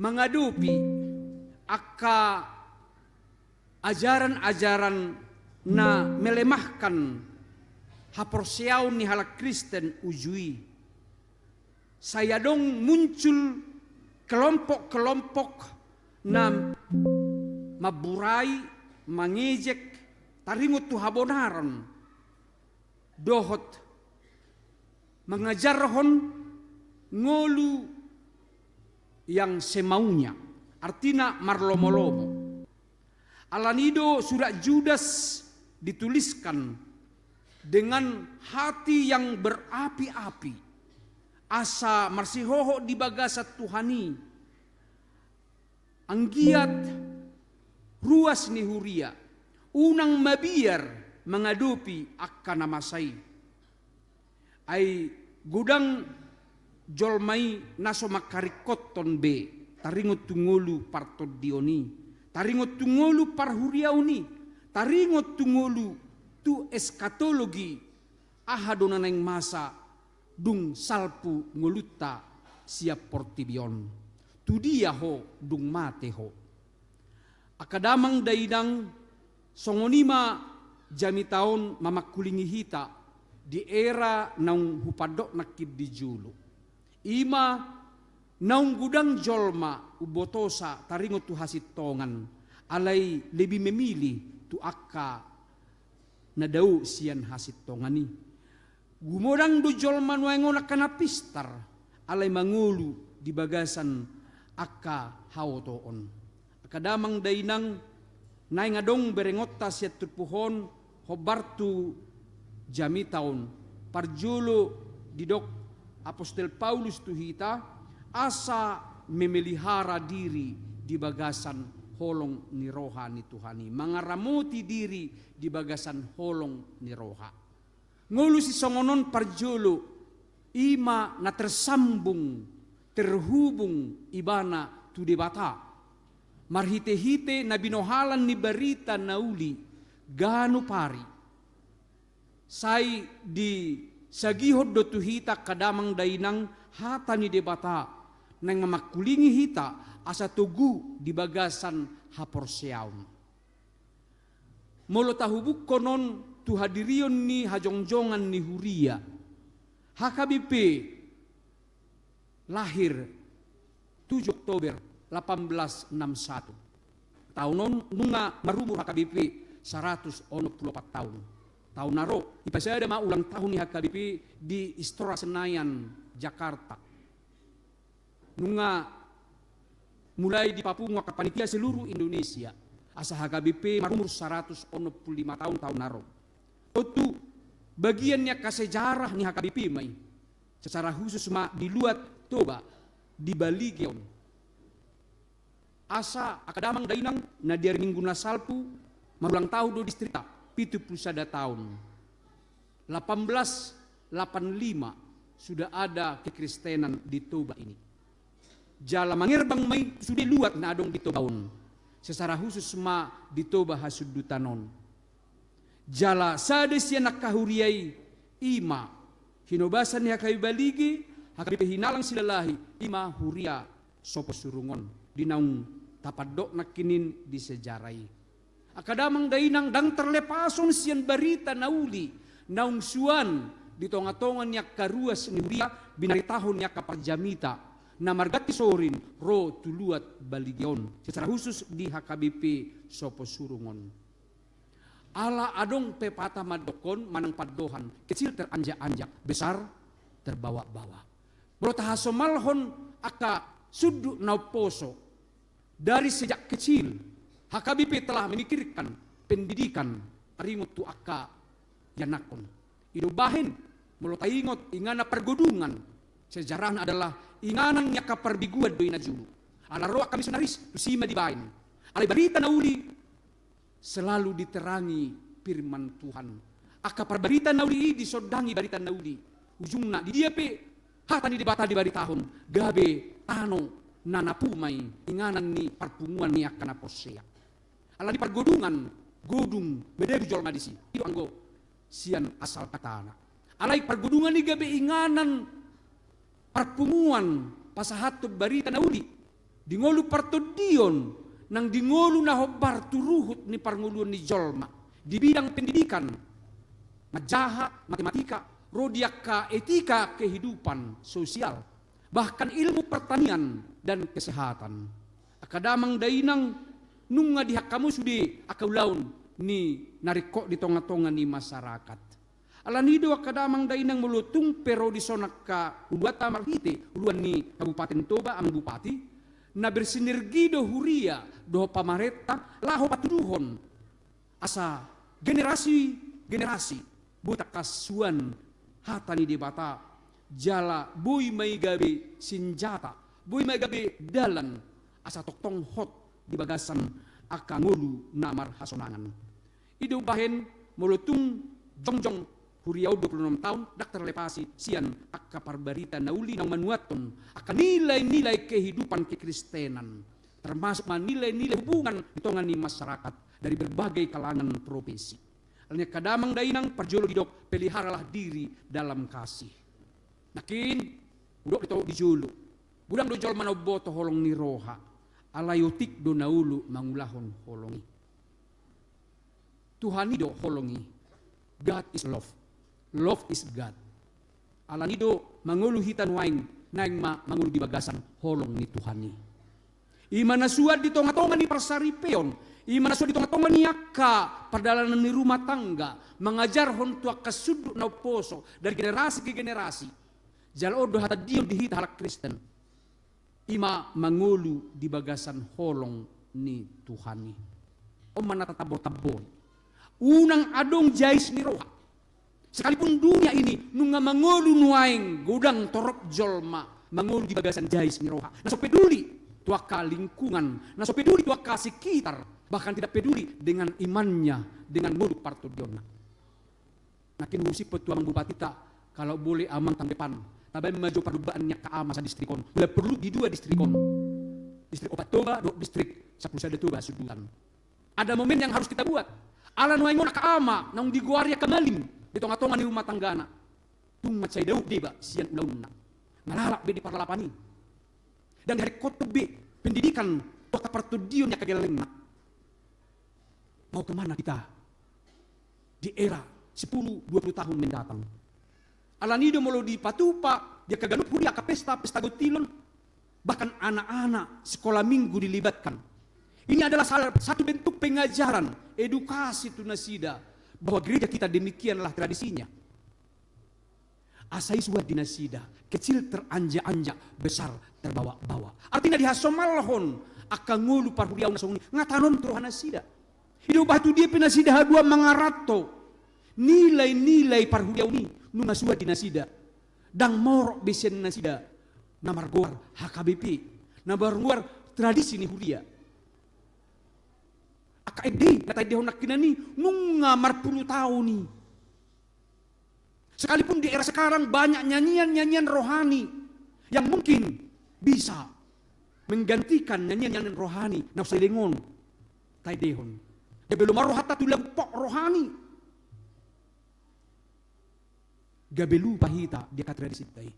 mangadopi angka ajaran-ajaran na melemahkan haporseaon ni halak Kristen uju i. Sai adong muncul kelompok-kelompok na mamburai, mangejek, taringot tu habonaran, dohot mangajarhon ngolu yang semaunya, artina marlomo-lomo. Alani i do surat Judas dituliskan dengan hati yang berapi-api, asa marsihohot di bagasan Tuhan i, anggiat ruas ni huria, unang mabiar mangadopi angka na masa i. Ai godang jolma i na so mangkaringkothon be taringot tu ngolu partondion i, taringot tu ngolu parhuriaon i, taringot tu ngolu tu eskatologi, aha do na naeng masa dung salpu ngolunta sian portibi on. Tu dia ho dung mate ho? Angka damang dainang, songon i ma jamita on mamangkulingi hita di era naung hupandok nangkin di jolo. I ma naung godang jolma umbotosa taringot tu hasintongan, alai lebih memilih tu angka na dao sian hasintongan i. Gumodang do jolma nuaeng on angka na pistar, alai mangolu di bagasan angka haotoon. Angka damang dainang, naeng adong berengonta sian turpuk on, hombar tu jamita on. Parjolo didok apostel Paulus tu hita, asa memelihara diri di bagasan holong ni roha ni Tuhan i, mangaramoti diri di bagasan holong ni roha. Ngolu sisongon on parjolo, i ma na tersambung, terhubung ibana tu Debata. Marhite-hite na binohalan ni barita na uli ganup ari. Sai disagihon do tu hita angka damang dainang hata ni Debata, naeng mamangkulingi hita asa togu di bagasan haporseaon. Molo tahubungkon on tu hadirion ni hajongjongan ni huria, H K B P lahir tujuh Oktober delapan belas enam satu. Taon on nunga marumur H K B P saratus onom pulu opat taon. Taon na ro, dipasada ma ulang tahun ni H K B P di Istora Senayan, Jakarta. Nunga mulai dipapungu angka panitia seluruh Indonesia, asa H K B P marumur saratus onom pulu lima taon taon na ro. Tontu bagian ni angka sejarah ni H K B P ma i. Secara khusus ma di luat Toba, di Balige on. Asa angka damang dainang na di ari Minggu na salpu marulang tahun do distrikta, pitu pulu sada taon. Delapan belas delapan lima sudah ada kekristenan di Toba ini. Jala mangerbang ma i tu sude luat na adong di Toba on. Secara khusus ma di Toba Hasundutan on. Jala sada sian angka huria i, i ma hinobasan ni H K B P Balige, H K B P Hinalang Silalahi, i ma huria Sopo Surungon, di naung tapandok nangkining di sejarah i. Angka damang dainang, ndang terlepashon sian barita na uli naung suan di tonga-tonga ni angka ruas ni huria, binaritahon ni angka parjamita na marganti sorin ro tu luat Balige on, secara khusus di H K B P Sopo Surungon. Ala adong pepatah mandokkon manang pandohan, kecil teranjak-anjak, besar terbawa-bawa. Molo tahasomalhon angka sundut na umposo, dari sejak kecil, H K B P telah memikirkan pendidikan taringot tu angka ianakhon. I do umbahen, molo taingot inganan pargodungan, sejarahna adalah inganan ni angka parbegu do i na jolo. Ala ro angka misionaris, tusi ma dibaen. Alai barita na uli selalu diterangi firman Tuhan. Angka parbarita na uli i disondangi barita na uli. Ujungna, di dia pe hata ni Debata dibaritahon, gabe tano na napu ma i, inganan ni parpunguan ni angka na porsea. Alani pargodungan, godung, madabu jolma disi. I do anggo sian asal katana. Alai pargodungan i gabe inganan parpunguan pasahathon barita na uli, di ngolu partondion, nang di ngolu na hombar tu ruhut ni parngoluon ni jolma, di bidang pendidikan, manjaha, matematika, ro di angka etika kehidupan sosial, bahkan ilmu pertanian dan kesehatan. Angka damang dainang, nunga dihangkamo sude angka ulaon ni na ringkot di tonga-tonga ni masyarakat. Alani do angka damang dainang, molo tung pe ro dison angka uluanta marhite uluan ni Kabupaten Toba, Amang Bupati, na bersinergi do huria dohot pamarenta laho patuduhon asa generasi-generasi boi tangkas suan hata ni Debata, jala boi ma i gabe sinjata, boi ma i gabe dalan asa tongtong hot di bagasan angka ngolu na marhasonangan. I do umbahen, molo tung jongjong huria on dua pulu onom taon, ndang terlepasi sian angka parbarita na uli naung manuathon angka nilai-nilai kehidupan kekristenan, termasuk ma nilai-nilai hubungan di tonga ni masyarakat dari berbagai kalangan profesi. Alani angka damang dainang, parjolo didok, peliharalah diri dalam kasih. Nangkin, hudok do tu di jolo, godang do jolma na umboto holong ni roha, alai otik do na olo mangulahon holong i. Tuhan i do holong i. God is love. Love is God. Alani do mangolu hita nuaeng, naeng ma mangolu di bagasan holong ni Tuhan i. I ma na suan di tonga-tonga ni parsaripeon, i ma na suan di tonga-tonga ni angka pardalanan ni rumah tangga, mangajarhon tu angka sundut na umposo dari generasi ke generasi. Jala on do hatandion di hita halak Kristen. I ma mangolu di bagasan holong ni Tuhan i. On ma na tatambor-tambori. Unang adong jais ni roha. Sekalipun dunia ini nunga mangolu nuaeng, godang torop jolma mangolu di bagasan jais ni roha. Na so peduli tu angka lingkungan, na so peduli tu angka sekitar, bahkan tidak peduli dengan imannya, dengan ngolu partondionna. Nangkin huusip tu Amang Bupatita, kalau boleh Amang tahun depan, tabaen ma jo parlombaan ni angka ama sadistrik on. Bila perlu di dua distrik on. Distrik Opat Toba, dohot distrik Sampulu Sada Toba Hasundutan. Ada momen yang harus kita buat. Ala nuaeng on angka ama, naung digoari angka malim, di tonga-tonga ni rumah tanggana. Tung mansai daoh deba sian ulaonna. Mangalap be di parlalapan i. Ndang diharingkothon be pendidikan tu angka partondion ni angka gellengna. Mau kemana kita di era sepuluh dua puluh tahun mendatang? Alani do molo dipatupa di angka ganup huria angka pesta, pesta gontilon, bahkan anak-anak sekolah minggu dilibatkan. Ini adalah salah satu bentuk pengajaran, edukasi tu nasida, bahwa gereja kita demikianlah tradisinya. Asa isuan di nasida, kecil teranjak-anjak, besar terbawa-bawa. Artina dihasomalhon angka ngolu parhuriaon na songon i, nga tanom tu roha nasida. I do bahen tu dia pe nasida haduan mangaranto nilai-nilai parhuriaon i, nunga suan di nasida. Ndang morot be sian nasida na margoar H K B P, na margoar tradisi ni huria. Angka ende na taendehon nangkinan i nunga marpulu taon i. Sekalipun di era sekarang banyak nyanyian-nyanyian rohani yang mungkin bisa menggantikan nyanyian-nyanyian rohani na saleleng on taendehon. Gabe lomo ma rohanta tu lagu pop rohani. Gabe lupa hita di angka tradisinta i.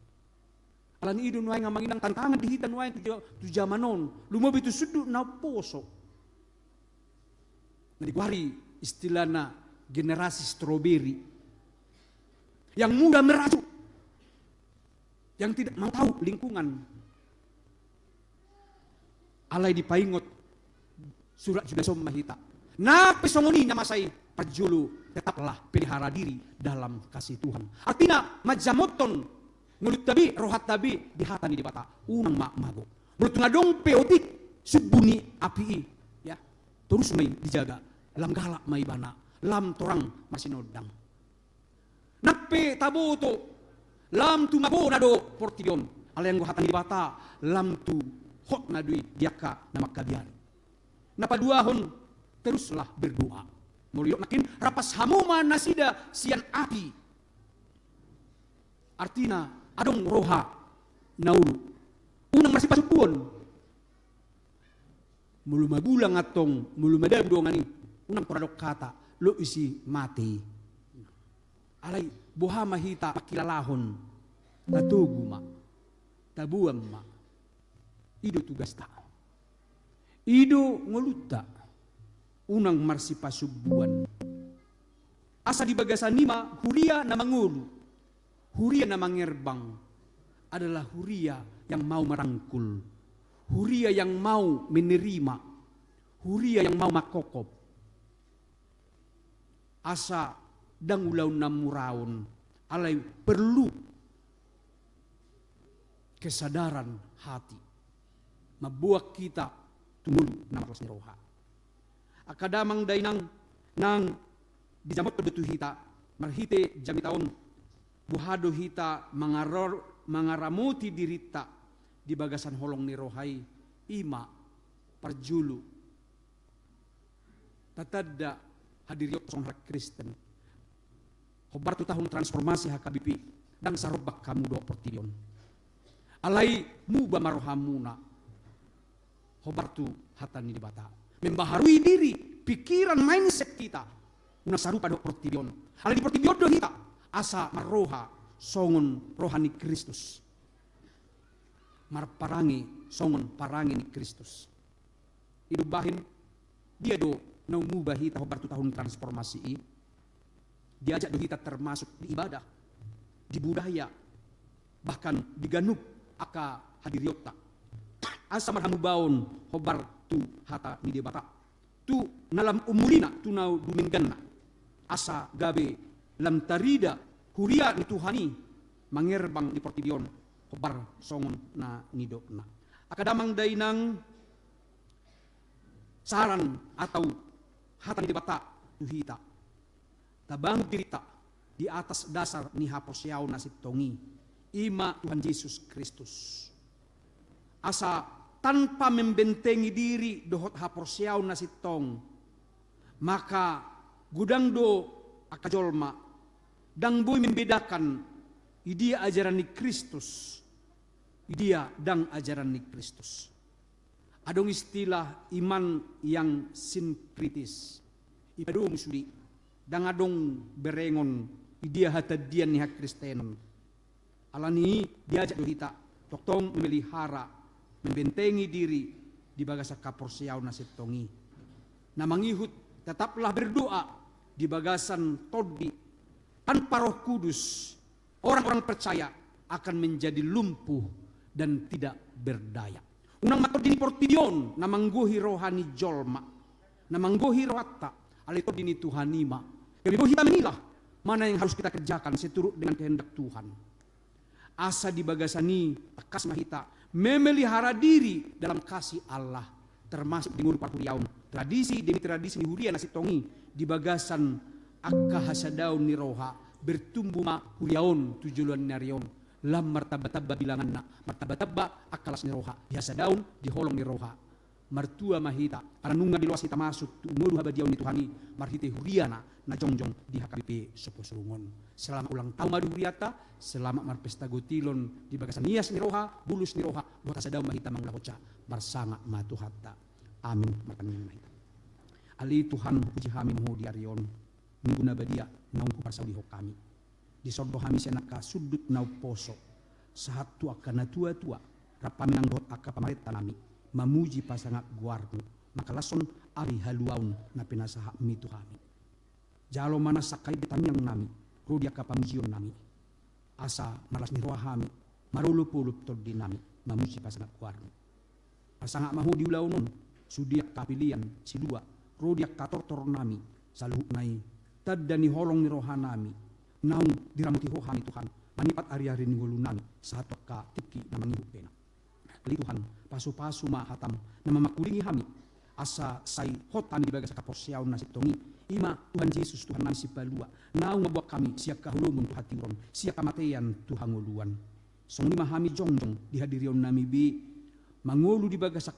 Alani i do nuaeng, amang inang, tantangan di hita nuaeng tu ja-, tu jaman on, lumobi tu sundut na umposo. Na digoari istilahna generasi stroberi. Yang mudah merajuk, yang tidak mau tahu lingkungan. Alai dipaingot Surat Judas on ma hita. Nang pe songon i na masa i, parjolo tetaplah pelihara diri dalam kasih Tuhan. Artina, manjamothon ngolunta be, rohanta be di hata ni Debata. Unang ma mago. Molo tung adong pe otik sumbu ni api i, ya, torus ma i dijaga, lam galak ma ibana, lam torang marsinondang. Nang pe taboto, lam tu magona do portibi on. Alai anggo hata ni Debata, lam tu hotna do i di angka na mangkabiari. Na paduahon, teruslah berdoa. Molo didok nangkin, rampas hamu ma nasida sian api. Artina, adong roha na olo. Unang marsipasumbuon. Molo magulang antong, molo madam dongan i, unang pola dok hata, lo isi mate. Alai, boha ma hita mangkilalahon, tatogu ma, taboan ma. I do tugasta. I do ngolunta. Unang marsipasumbuon. Asa di bagasan i ma huria na mangolu, huria na mangerbang adalah huria yang mau merangkul, huria yang mau menerima, huria yang mau mangkophop. Asa ndang ulaon na muraon, alai perlu kesadaran hati. Mamboan hita tu ngolu na marlas ni roha. Angka damang dainang, nang dijamothon do tu hita marhite jamita on, boha do hita mangaror-, mangaramoti dirinta di bagasan holong ni roha i, i ma parjolo tatanda hadirionta songon halak Kristen. Hombar tu tahun transformasi H K B P, ndang sarombak hamu dohot portibi on. Alai muba ma rohamuna hombar tu hata ni Debata. Membaharui diri, pikiran, mindset hita. Unang sarupa dohot portibi on. Alai di portibi on do hita asa marroha songon roha ni Kristus. Marparange songon parange ni Kristus. I do umbahen, dia do na umuba hita hombar tu tahun transformasi i? Diajak do hita termasuk di ibadah, di budaya, bahkan di ganup angka hadirionta. Asa marhamubaon hombar tu hata ni Debata. Tu na lam umulina, tu na dumengganna. Asa gabe lam tarida huria ni Tuhan i mangerbang di portibi on hombar songon na nidokna. Angka damang dainang, saran atau hata ni Debata tu hita. Tabangun dirinta di atas dasar ni haporseaon na sintong i, i ma Tuhan Jesus Kristus. Asa tanpa membentengi diri dohot haporseaon na sintong, maka godang do angka jolma ndang boi membedakan i dia ajaran ni Kristus, i dia ndang ajaran ni Kristus. Adong istilah iman yang sinkritis. Ipadomu sude, ndang adong berengon i dia hatandian ni hakristenon. Alani i diajak do hita tongtong memelihara, membentengi diri di bagasan haporseaon na sintong i. Na mangihut, tetaplah berdoa di bagasan tondi. Tanpa Roh Kudus, orang-orang percaya akan menjadi lumpuh dan tidak berdaya. Unang ma tondi ni portibi on na manggohi roha ni jolma, na manggohi rohanta, alai tondi ni Tuhan i ma. Gabe boi hita memilah mana yang harus kita kerjakan seturut dengan kehendak Tuhan. Asa di bagasan i tangkas ma hita memelihara diri dalam kasih Allah, termasuk di ngolu parhuriaon. Tradisi demi tradisi ni huria na sintong i di bagasan angka hasadaon ni roha, bertumbuh ma huria on tu joloan ni ari on. Lam martamba-tamba bilanganna, martamba-tamba angka las ni roha di hasadaon, di holong ni roha. Martua ma hita, ala nunga diloas hita masuk tu ngolu habadiaon ni Tuhan i, marhite huriana na jongjong di H K B P Soposurung on. Selamat ulang tahun ma di hurianta, selamat marpesta gotilon di bagasan ias ni roha, bulus ni roha, dohot hasadaon ma hita mangulahonsa, marsangap ma Tuhanta. Amin. Martangiang ma hita. Ale Tuhan, hupuji hami ma Ho di ari on, Minggu na badia naung huparsaulihon hami. Dison do hami sian angka sundut na umposo, sahat tu angka na tua-tua, rap hami nang dohot angka pamarenta nami, mamuji pasangap goarmu, mangkalashon ari haluaon na pinasahatmi tu hami. Jalo ma nang sangkap ni tangiang nami, ro di angka pamujion nami. Asa marlas ni roha hami, marolop-olop tondi nami, mamuji pasangap goarmu. Parsangap ma Ho di ulaon on, sude angka pelean, silua, ro di angka tortor nami, saluhutna i, tanda ni holong ni roha nami, naung diramoti Ho hami Tuhan, manipat ari-ari ni ngolu nami, sahat tu angka tingki na mangihut pe na. Ale Tuhan, pasu-pasu ma hatam, na mamangkulingi hami, asa sai hot hami di bagasan haporseaon na sintong i, i ma Tuhan Jesus, Tuhan nami sipalua, naung mambuat hami sian haholomon tu hatiuron, sian hamatean tu hangoluan. Songon i ma hami jongjong di hadirion nami be, mangolu di bagasan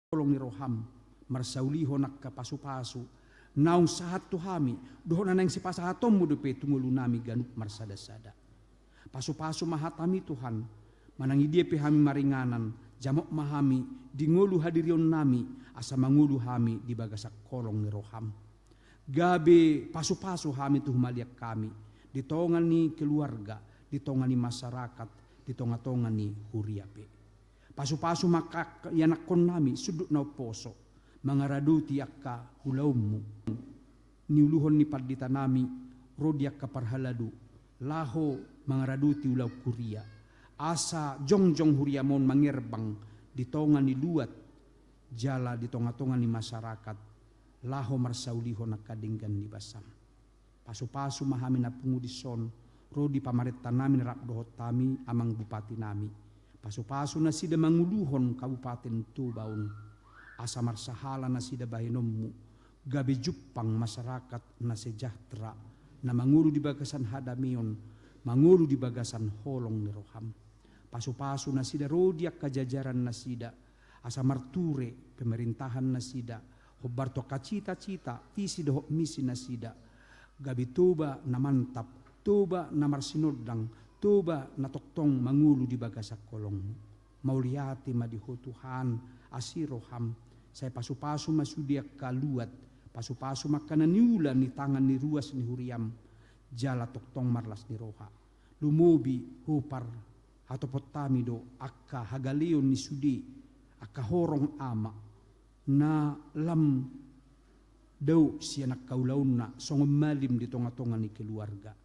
Holong ni roham, marsaulihon angka pasu-pasu naung sahat tu hami, dohot na naeng sipasahatonmu dope tu ngolunami ganup marsada-sada. Pasu-pasu ma hatami Tuhan, manang i dia pe hami maringanan, Jamot ma hami di ngolu hadirionnami, asa mangolu hami di bagasan holong ni roham. Gabe pasupasu hami tu humaliang hami, di tonga ni keluarga, di tonga ni masyarakat, di tonga-tonga ni huria pe. Pasupasu ma angka ianakkonnami sundut na umposo, mangaradoti angka ulaonmu. Niuluhon ni panditanami ro di angka parhalado, laho mangaradoti ulaon huria. Asa jongjong huriam on mangerbang di tonga ni luat, jala di tonga-tonga ni masyarakat, laho marsaulihon angka denggan ni basam. Pasupasu ma hami na pungu dison, ro di pamarentanami na rap dohot hami, amang bupatinami. Pasupasu nasida manguluhon Kabupaten Toba on. Asa marsahala nasida bahenonmu, gabe jumpang masyarakat na sejahtera, na mangolu di bagasan hadameon, mangolu di bagasan holong ni roham. Pasupasu nasida ro di angka jajaran nasida, asa marture pemerintahan nasida, hombar tu angka cita-cita, visi dohot misi nasida, gabe Toba na mantap, Toba na marsinondang, Toba na tongtong mangolu di bagasan holongmu. Mauliate ma di Ho Tuhan, asi roham, sai pasupasu ma sude angka luat, pasupasu ma angka na niula ni tangan ni ruas ni huriam, jala tongtong marlas ni roha. Lumobi Ho par hatopot hami do angka hagaleon ni sude, angka horong ama, na lam dao sian angka ulaonna songon malim di tonga-tonga ni keluarga.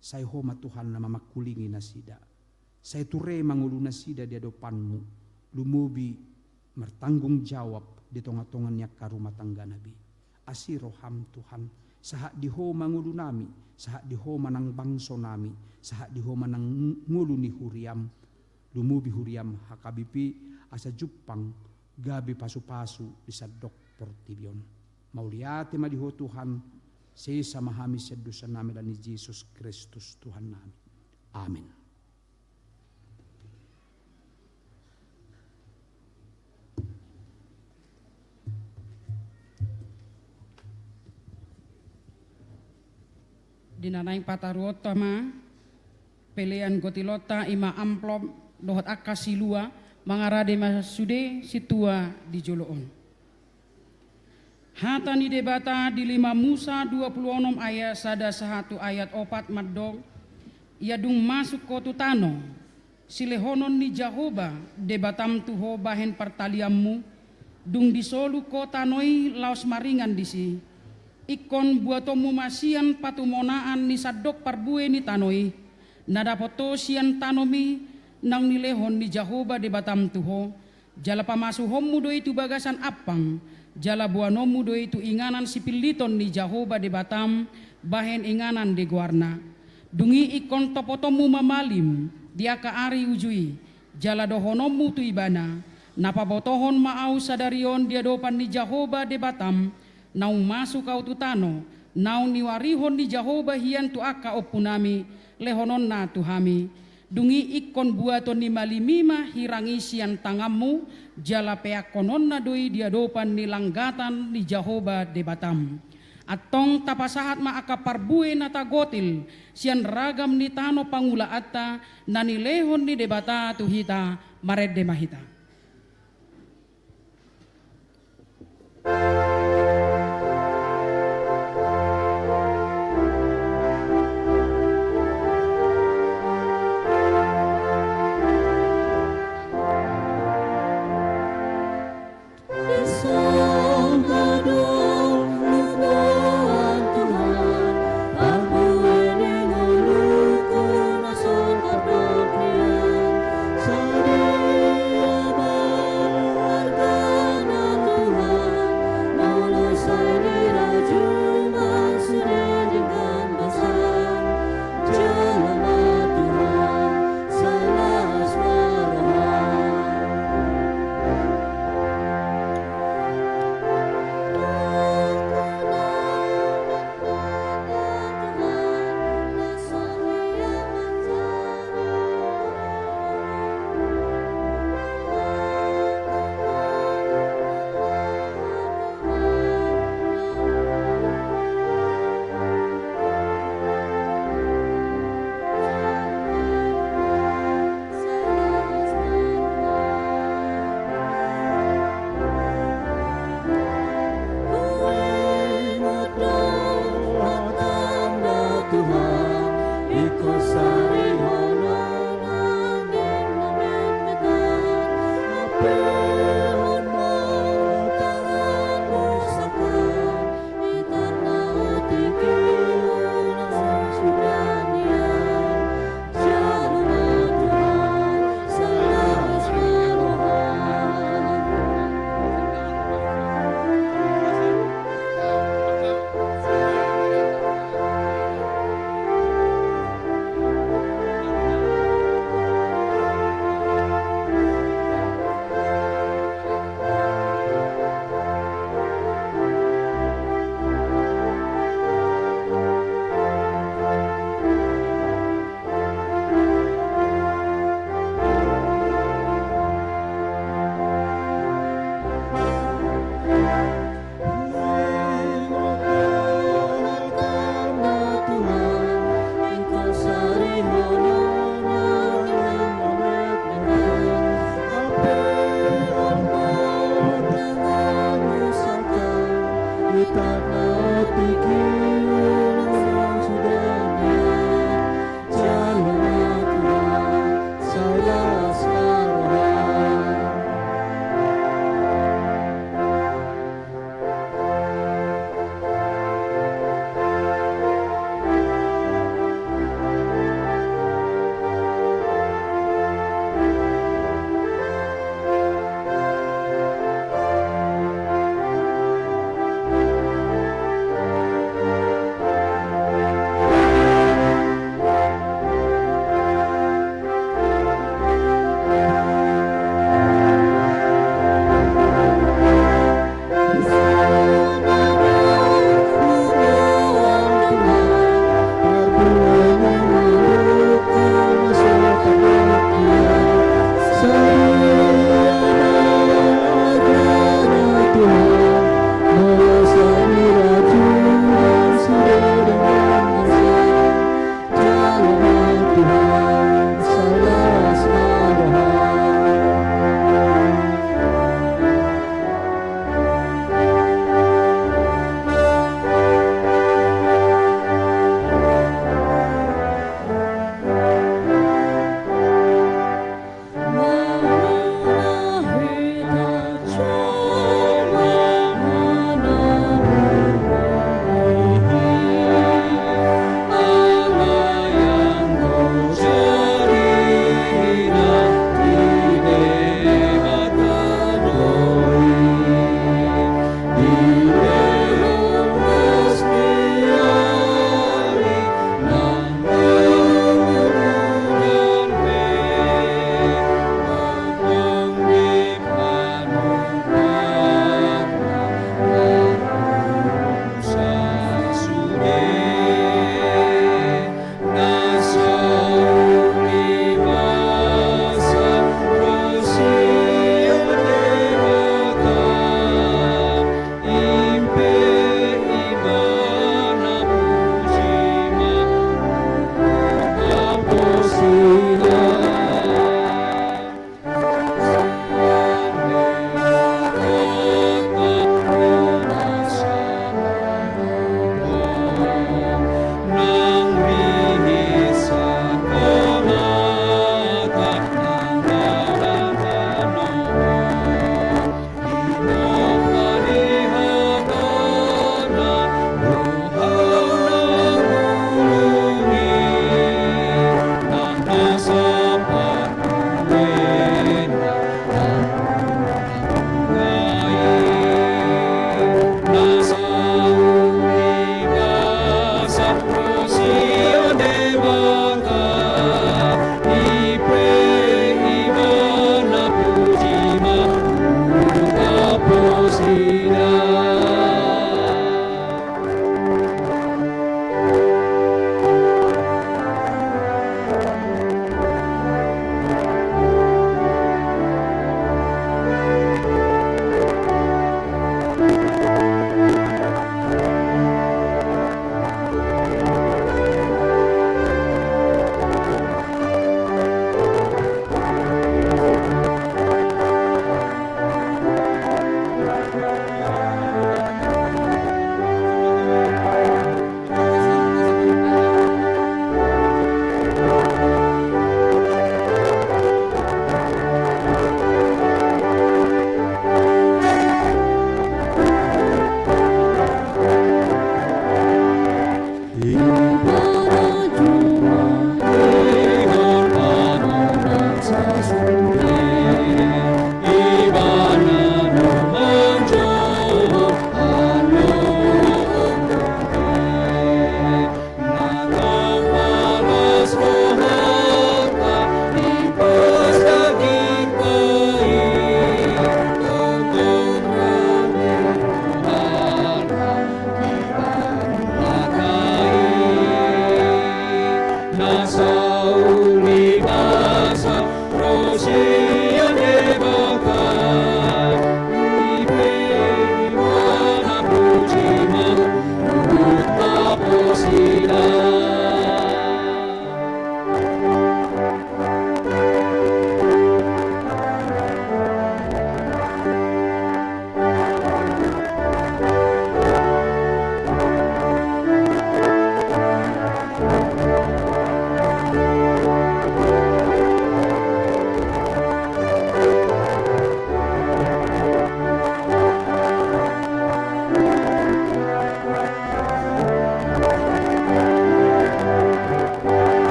Sai Ho ma Tuhan na mamangkulingi nasida. Sai ture ma ngolu nasida di adopanmu, lumobi martanggung jawab di tonga-tonga ni angka rumah tanggana be. Asi roham Tuhan, sahat di Ho ma ngolunami, sahat di Ho ma nang bangsonami, sahat di Ho ma nang ngolu ni huriam, lumobi huriam H K B P, asa jumpang gabe pasupasu di sandok portibi on. Mauliate ma di Ho Tuhan, sesa ma hami sian dosanami, ala ni Jesus Kristus Tuhannami. Amen. Di na naeng pataruonta ma pelean gotilonta, i ma amplop dohot angka silua, mangarade ma sude sintua di jolo on. Hata ni Debata di lima Musa dua pulu onom ayat sada sahat tu ayat opat mandok: Ia dung masuk ho tu tano silehonon ni Jahowa Debatam tu ho bahen partalianmu, dung disolu ho tano i laos maringan disi, ingkon buatonmu ma sian patumonaan ni sandok parbue ni tano i, na dapot ho sian tanom i naung nilehon ni Jahowa Debatam tu ho, jala pamasuhonmu do i tu bagasan ampang, jala boanonmu do i tu inganan sipilliton ni Jahowa Debatam bahen inganan di goarna. Dung i ingkon topotonmu ma malim di angka ari uju i, jala dohononmu tu ibana: Na pabotohon ma ahu sadari on di adopan ni Jahowa Debatam, naung masuk ahu tu tano naung niuarihon ni Jahowa hian tu angka ompunami, lehononna tu hami. Dung i ingkon buaton ni malim i ma hirang i sian tanganmu, jala peakhononna do i di adopan ni langgatan ni Jahowa Debatam. Antong tapasahat ma angka parbue na tagotil sian ragam ni tano pangulaanta na nilehon ni Debata tu hita. Marende ma hita.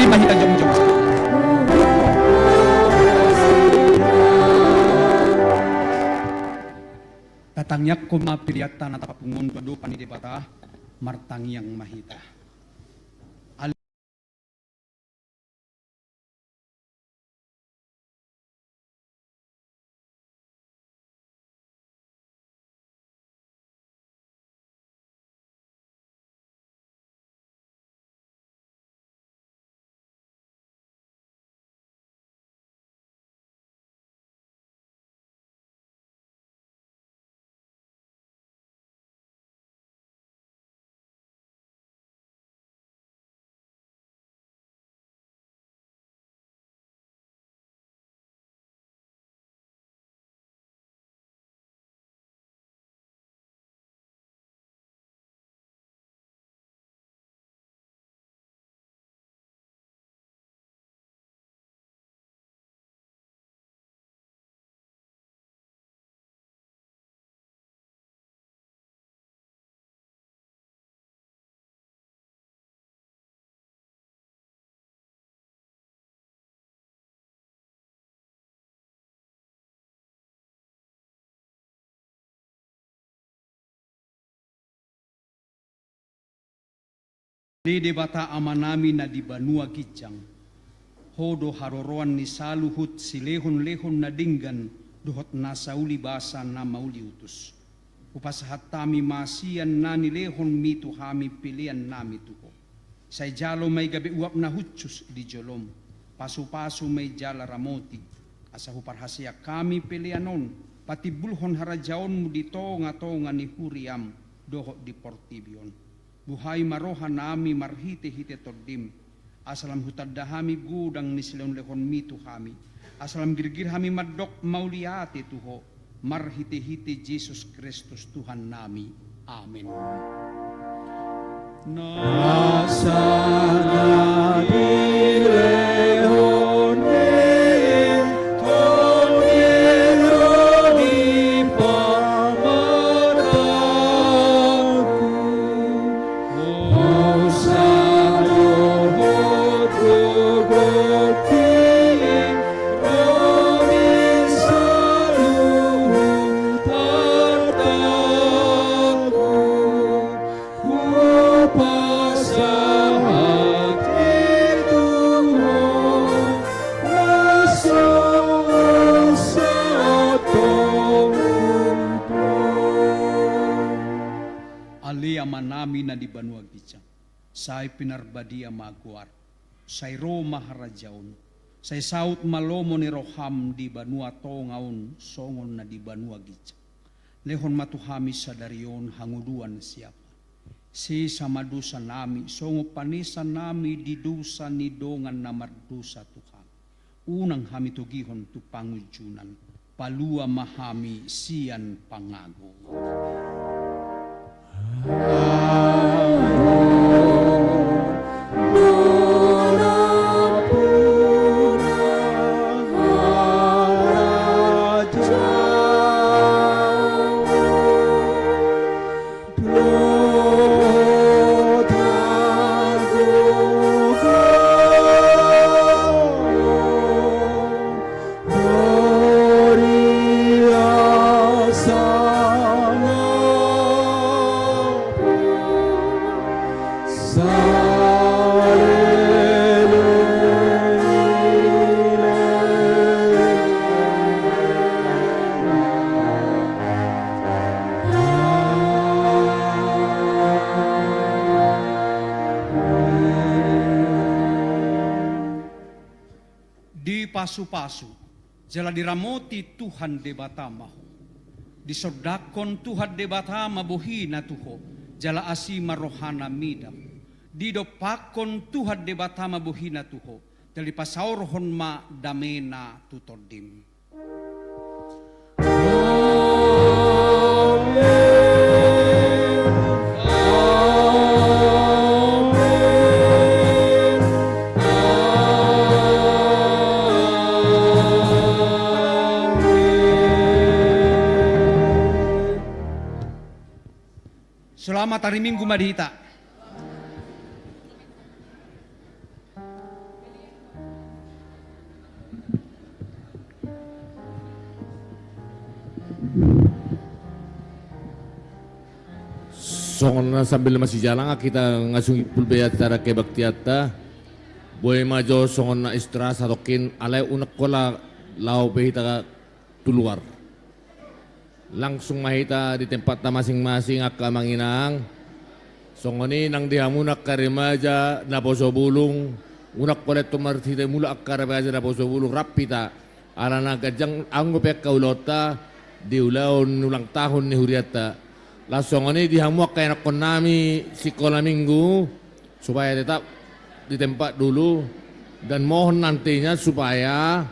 Rima hita jongjong. Tatangiangkon ma peleanta na tapapungu on tu adopan ni Debata. Martangiang ma hita. Ale Debata Amanami na di banua ginjang, Ho do haroroan ni saluhut silehonlehon na denggan dohot nasa uli basa na mauli utus. Hupasahat hami ma sian na nilehonMi tu hami peleannami tu Ho. Sai jalo ma i gabe uap na hushus di joloM. Pasupasu ma i jala ramoti, asa huparhaseang hami pelean on patimbulhon harajaonMu di tongatonga ni huriaM dohot di portibi on. Buhai ma rohanami marhitehite TondiM, asa lam hutanda hami godang ni silehonlehonMi tu hami, asa lam girgir hami mandok mauliate tu Ho, marhitehite Jesus Kristus Tuhannami. Amen. Nasa na dilehon ni Ho di pamatangku, hosa dohot gogoMi ro di saluhut hatangku. Hupasahat i tu na di banua ginjang. Sai pinarbadia ma goar. Sai ro ma harajaon. Sai saut ma lomo ni roham di banua tonga on songon na di banua ginjang. Lehon ma tu hami sadari on hangoluan siapari. Sesa ma dosa nami, songon panesa nami di dosa ni dongan na mardosa tu hami. Unang hami togihon tu pangunjunan, palua ma hami sian pangago. Dipasupasu jala diramoti Tuhan Debata ma ho. Disondangkon Tuhan Debata ma bohina tu ho, jala asi ma rohana mida ho. Didompakkon Tuhan Debata ma bohina tu ho, jala dipasaorhon ma damena tu tondim. Selamat hari Minggu ma di hita. Songon na sambil masijalangan hita ngasung impul be acara kebaktianta. Boi ma jo songon na istra satongkin alai unang pola laho be hita tu luar. Langsung ma hita di tempatta masing-masing angka amang inang. Songon i nang di hamu angka remaja naposo bulung, unang pola tu marhite mulak angka remaja naposo bulung, rap hita. Alana ganjang anggo pe angka ulaonta di ulaon ulang tahun ni hurianta. Laos songon i di hamu angka ianakkonnami sikola minggu, supaya tetap di tempat dulu, dan mohon nantinya supaya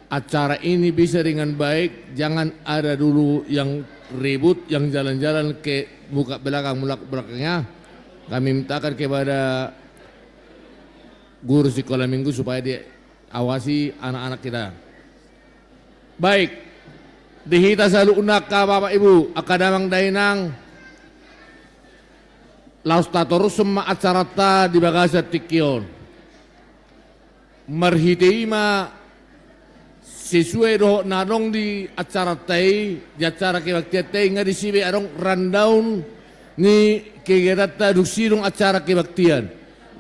acara ini bisa dengan baik, jangan ada dulu yang ribut, yang jalan-jalan ke muka belakang, muka belakangnya. Kami mintakan kepada guru sikola minggu supaya diawasi anak-anak kita. Baik, di hita saluhutna angka bapak ibu, angka damang dainang, laos tatorushon ma acaranta di bagasan tingki on. Marhite i ma sesuai dohot na adong di acaranta i, di acara kebaktianta i, nga disi be adong rundown ni kegiatanta dung sidung acara kebaktian.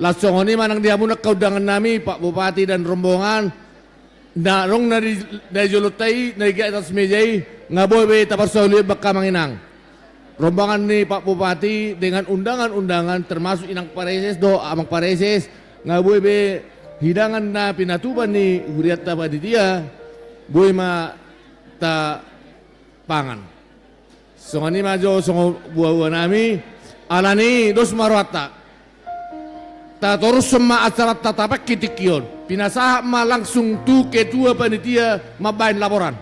Laos songon i ma nang di hamu angka undangannami, Pak Bupati dan rombongan, na adong na di, na di jolonta i, na di atas meja i, nga boi be taparsaulihon angka amang inang. Rombongan ni Pak Bupati dengan undangan-undangan, termasuk inang pareses dohot amang pareses, nga boi be hidangan na pinatupa ni hurianta panitia, boi ma tapangan. Songon i ma jo songon buha-buhanami, alani dos ma rohanta. Tatorushon ma acaranta tapangki tingki on. Pinasahat ma langsung tu ketua panitia mambahen laporan.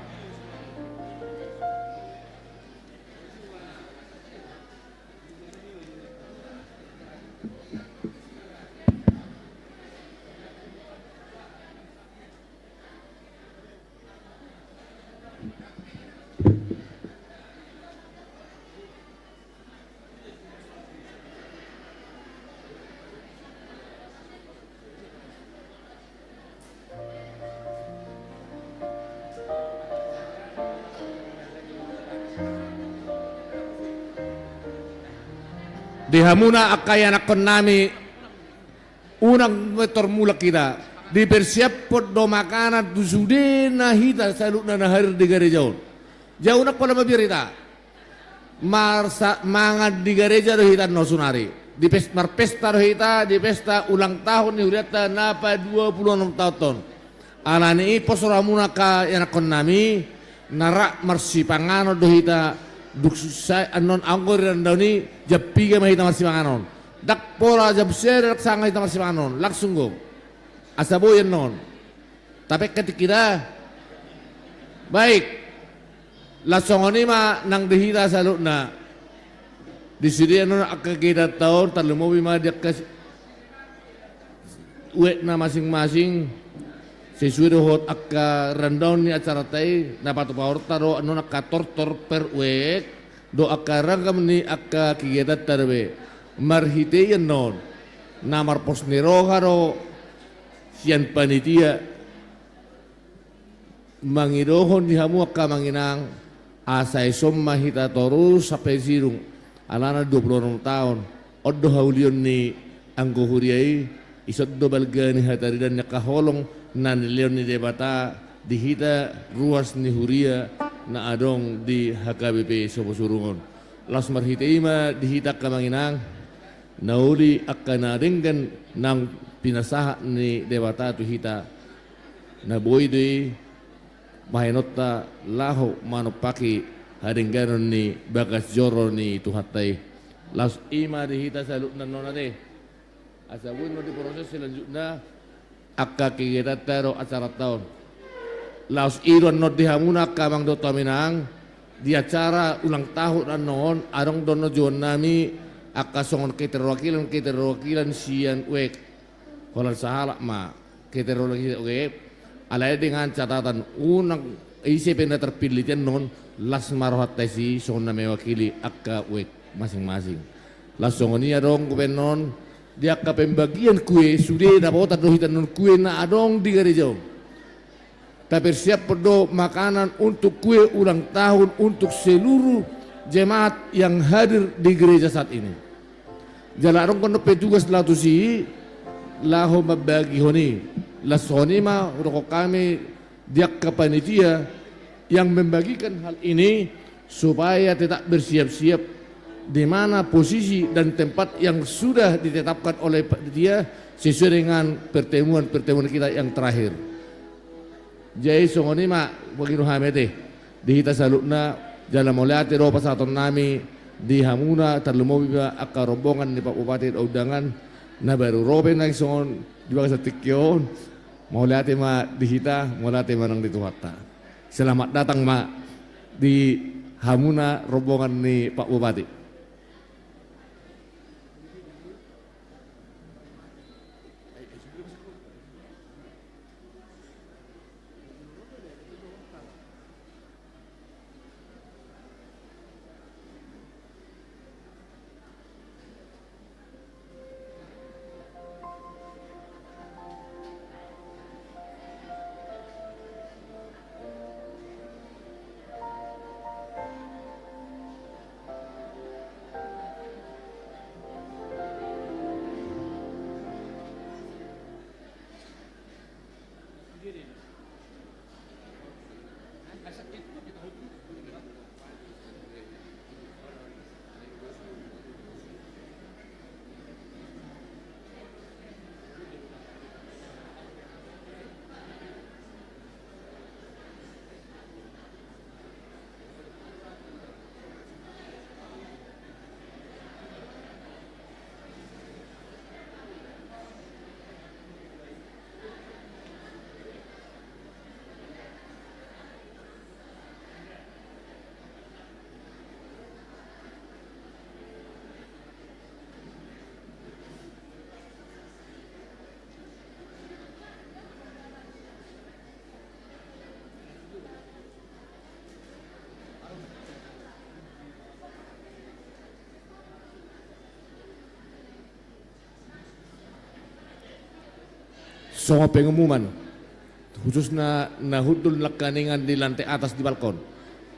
Di hamuna angka ianakkonnami, unang tor mulak hita. Dipersiaphon do makanan tu sudena hita saluhutna na hadir di gareja on. Jadi unang pola mabiar hita. Marsa-, mangan di gareja do hita annon sonari. Di pes-, marpesta do hita, di pesta ulang tahun ni hurianta na pa dua pulu onom taon on. Alani i pos rohamuna angka ianakkonnami, na rap marsipanganon do hita, dung sae annon anggo di randaon i, jam piga ma hita marsipanganon. Ndang pola jam sia, ndang sanga hita marsipanganon, langsung do. Asa boi annon. Tapekka tingki da. Baik. Laos songon i ma nang di hita saluhutna. Di sude annon angka kegiatanta on, tarlumobi ma di angka s-, wekna masing-masing, sesuai dohot angka randaon ni acaranta i, na patupaonta do annon angka tortor per wek, dohot angka ragam ni angka kegiatanta dope. Marhite i annon, na marpos ni roha do sian panitia, mangidohon di hamu angka amang inang, asa ison ma hita torus sampe sidung, alana dua pulu onom taon, on do haulion ni anggo huria i, ison do balga ni hataridaan ni angka holong, na nilehon ni Debata, di hita ruas ni huria, na adong di H K B P Soposurung on. Laos marhite i ma di hita angka amang inang, na uli angka na denggan nang pinasahat ni Debata tu hita, na boi do i bahenonta laho manumpahi hadengganon ni bagas joro ni Tuhanta i. Laos i ma di hita saluhutna annon ate. Asa boi annon diproses selanjutna angka kegiatanta dohot acaranta on. Laos i do annon di hamuna angka amang dohot amang inang, di acara ulang tahun annon, adong do annon jouonnami angka songon keterwakilan-keterwakilan sian wek. Holan sahalak ma keterwakilan sian wek. Alai dengan catatan, unang ise pe na terpilih i annon, las ma rohanta disi songon na mewakili angka wek masing-masing. Laos songon i adong dope annon, di angka pembagian kue, sude dapotan do hita annon kue na adong di gareja on. Tapersiaphon do makanan untuk kue ulang tahun untuk seluruh jemaat yang hadir di gereja saat ini. Jala adong do annon petugas laho tusi, laho mambagihon i. Laos songon i ma hudokhon hami di angka panitia yang membagikan hal ini, supaya tetap bersiap-siap di mana posisi dan tempat yang sudah ditetapkan oleh panitia sesuai dengan pertemuan-pertemuan kita yang terakhir. Jadi songon i ma pangido hami ate di hita saluhutna, jala mauliate do pasahatonnami di hamuna, tarlumobi ma angka rombongan ni Pak Bupati dohot undangan na baru ro pe nang songon di bagasan tingki on. Mauliate ma di hita, mauliate ma nang di Tuhanta. Selamat datang ma di hamuna rombongan ni Pak Bupati. Songon pengumuman, khususna na hundul nangkaningan di lantai atas di balkon.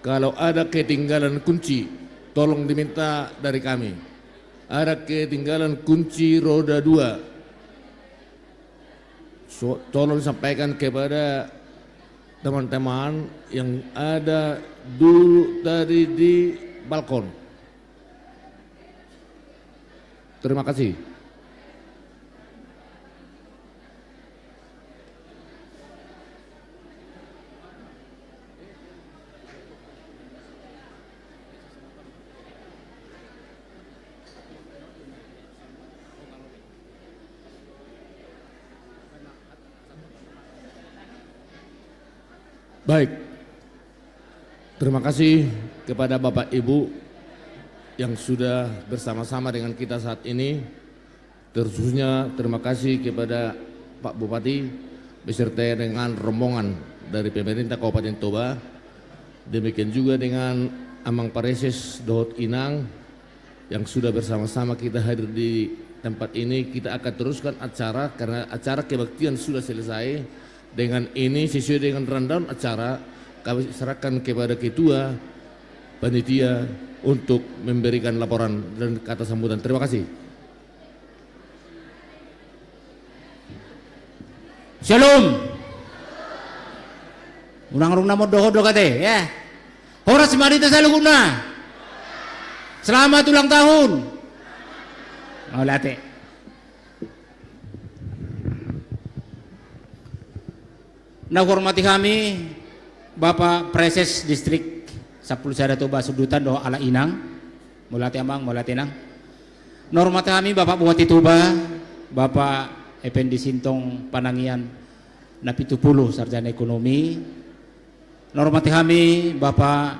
Kalau ada ketinggalan kunci, tolong diminta dari kami. Ada ketinggalan kunci roda dua. So, tolong sampaikan kepada teman-teman yang ada dulu tadi di balkon. Terima kasih. Baik. Terima kasih kepada Bapak Ibu yang sudah bersama-sama dengan kita saat ini. Terkhususnya terima kasih kepada Pak Bupati beserta dengan rombongan dari pemerintah Kabupaten Toba. Demikian juga dengan Amang Pareses dohot Inang yang sudah bersama-sama kita hadir di tempat ini. Kita akan teruskan acara karena acara kebaktian sudah selesai. Dengan ini, sesuai dengan rundown acara, kami serahkan kepada ketua panitia untuk memberikan laporan dan kata sambutan. Terima kasih. Shalom. Unang rung na mondok-ondok ate, ya. Horas ma di hita saluhutna. Selamat ulang tahun. Mauliate. Na huhormati hami Bapak Preses Distrik Sampulu Sada Toba Sundutan dohot ala Inang. Mauliate Amang, mauliate Inang. Na hormati hami Bapak Bupati Toba, Bapak Effendi Sintong Panangian Napitupulu, Sarjana Ekonomi. Na hormati hami Bapak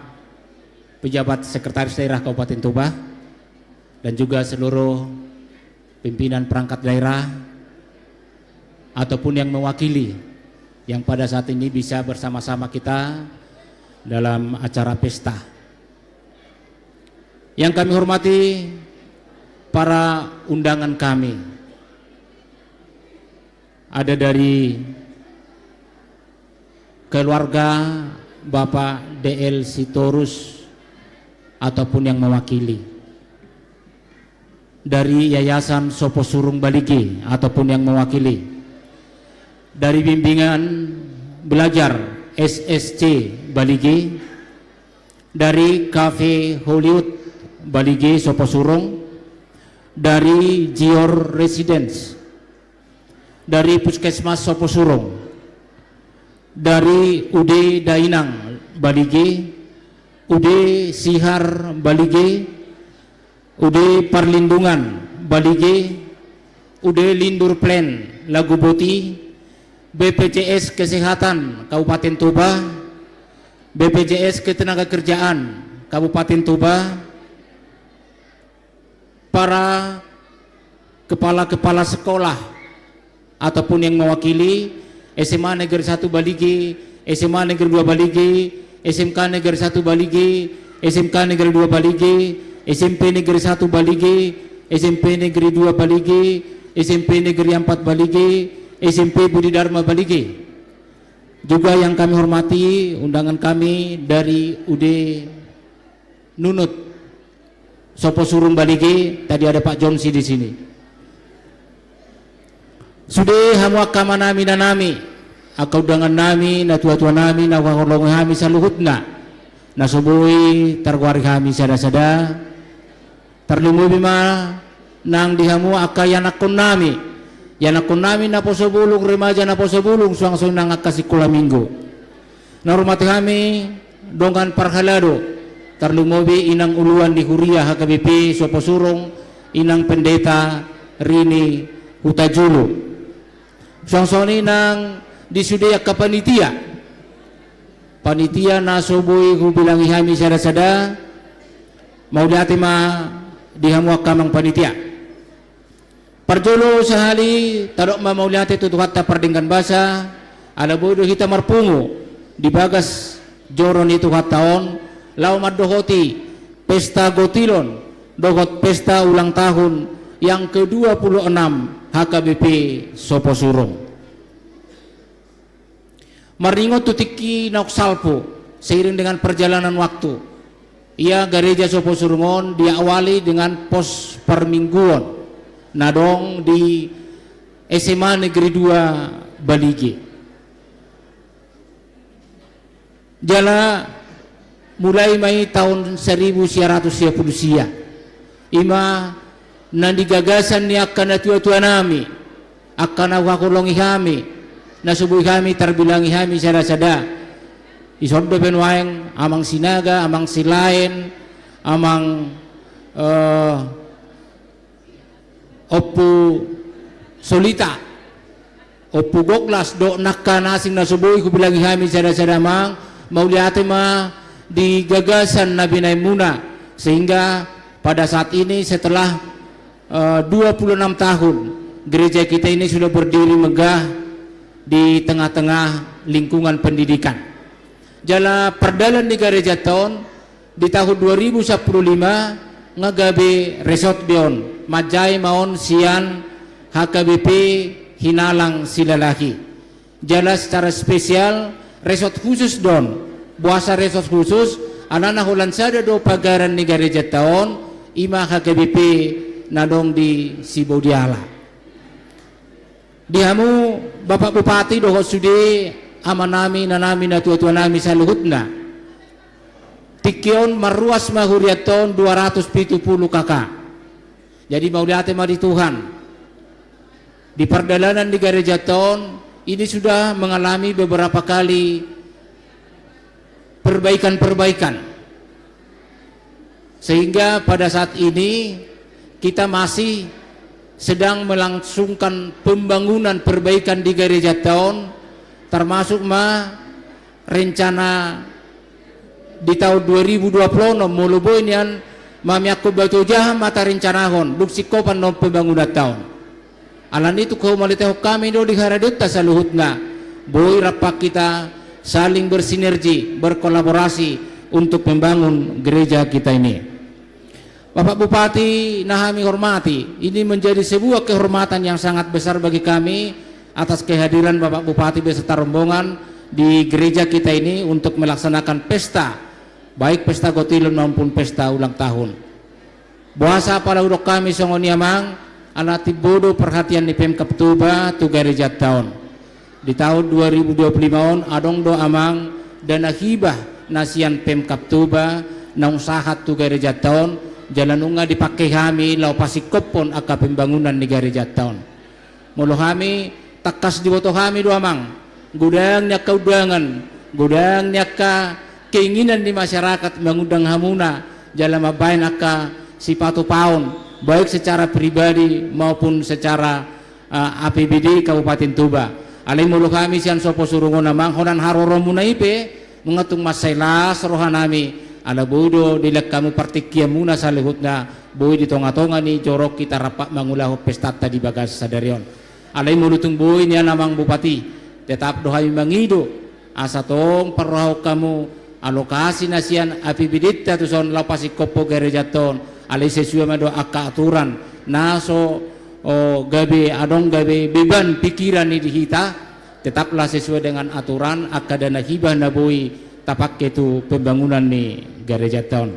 Pejabat Sekretaris Daerah Kabupaten Toba dan juga seluruh pimpinan perangkat daerah ataupun yang mewakili yang pada saat ini bisa bersama-sama kita dalam acara pesta. Yang kami hormati para undangan kami, ada dari keluarga Bapak D L Sitorus ataupun yang mewakili, dari Yayasan Soposurung Balige ataupun yang mewakili, dari bimbingan belajar S S C Balige, dari Cafe Hollywood Balige Soposurung, dari Jior Residence, dari Puskesmas Soposurung, dari U D Dainang Balige, U D Sihar Balige, U D Parlindungan Balige, U D Lindur Plan Laguboti, B P J S Kesehatan Kabupaten Toba, B P J S Ketenagakerjaan Kabupaten Toba, para kepala-kepala sekolah ataupun yang mewakili, S M A Negeri Satu Balige, S M A Negeri Dua Balige, S M K Negeri Satu Balige, S M K Negeri Dua Balige, S M P Negeri Satu Balige, S M P Negeri Dua Balige, S M P Negeri Empat Balige, S M P Budi Dharma Balige. Juga yang kami hormati undangan kami dari U D Nunut Soposurung Balige, tadi ada Pak Jonsi di sini. Sude hamu angka amanami, inanami, angka undangannami, natua-tuanami, na huhaholongi hami saluhutna, na so boi targoari hami sada-sada, tarlumobi ma nang di hamu angka ianakkonnami, ianakkonnami naposo bulung, remaja naposo bulung, suang songon i nang angka sikola minggu. Na hormati hami dongan parhalado, tarlumobi inang uluan ni huria H K B P Soposurung, inang pendeta Rini Hutajulu. Suang songon i nang di sude angka panitia. Panitia na so boi hubilangi hami sada-sada, mauliate ma di hamu angka amang panitia. Parjolo sahali tadok ma mauliate tu Tuhanta pardenggan basa, ala boi do hita marpungu di bagas joro ni Tuhanta on, laho mandohoti pesta gotilon dohot pesta ulang tahun yang kedua puluh enam H K B P Soposurung. Maringot tu tingki naung salpu, seiring dengan perjalanan waktu, ia gareja Soposurung on diawali dengan pos parmingguon na adong di S M A Negeri Dua Balige. Jala mulai ma i taon saribu sia ratus sia pulu sia. I ma na di gagasan ni angka natuatua nami, angka na huhaholongi hami, na so boi hami tarbilangi hami sada-sada. Dison dope nuaeng Amang Sinaga, Amang Silaen, Amang, eh, Ompu Solita, Ompu Goklas, dohot angka na asing na so boi hubilangi hami sada-sada, Amang, mauliate ma di gagasan na binaenmuna, sehingga pada saat ini, setelah, eh, dua puluh enam tahun, gereja kita ini sudah berdiri megah di tengah-tengah lingkungan pendidikan. Jala pardalan ni garejanta on, di tahun dua ribu sampulu lima nga gabe resort be on, manjai ma on sian H K B P Hinalang Silalahi. Jala secara spesial resort khusus do on. Boasa resort khusus? Alana holan sada do pagaran ni garejanta on, i ma H K B P na adong di Sibodiala. Di hamu Bapak Bupati dohot sude amanami, inanami, natuatua nami saluhutna, tingki on marruas ma hurianta on dua ratus pitu pulu K K. Jadi mauliate ma di Tuhan. Di pardalanan di garejanta on, ini sudah mengalami beberapa kali perbaikan-perbaikan. Sehingga pada saat ini kita masih sedang melangsungkan pembangunan perbaikan di garejanta on, termasuk ma rencana di tahun dua ribu dua puluh enam, molo boi nian mamiangkon batu ojahan ma tarencanahon, dung singkop annon pembangunanta on. Alani i tung humalehon hami do di haradeonta saluhutna, boi rap hita saling bersinergi, berkolaborasi untuk membangun gereja kita ini. Bapak Bupati na hami hormati, ini menjadi sebuah kehormatan yang sangat besar bagi kami atas kehadiran Bapak Bupati beserta rombongan di gereja kita ini untuk melaksanakan pesta, baik pesta gotilon maupun pesta ulang tahun. Boasa pala hudok hami songon i, Amang? Ala timbo do perhatian ni Pemkab Toba tu garejanta on. Di tahun dua ribu dua puluh lima on adong do, Amang, dana hibah na sian Pemkab Toba naung sahat tu garejanta on, jala nunga dipangke hami laho pasingkophon angka pembangunan ni garejanta on. Molo hami, tangkas diboto hami do, Amang, godang ni angka undangan, godang ni angka keinginan ni masyarakat mangundang hamuna jala mambahen angka sipatupaon, baik secara pribadi maupun secara, eh, A P B D Kabupaten Toba. Alai molo hami sian Sopo Surungon, Amang, holan haroromuna i pe, nunga tung mansai las rohanami, ala boi do dilehon hamu partingkianmuna saluhutna, boi di tongatonga ni joro hita rap mangulahon pestanta di bagasan sadari on. Alai molo tung boi nian, Amang Bupati, tetap do hami mangido asa tong parrohahon hamu alokasi na sian A P B D-ta tuson laho pasingkophon garejanta on, alai sesuai ma do angka aturan na so, o, gabe adong gabe beban pikiran i di hita, tetaplah sesuai dengan aturan angka dana hibah na boi tapangke tu pembangunan ni garejanta on.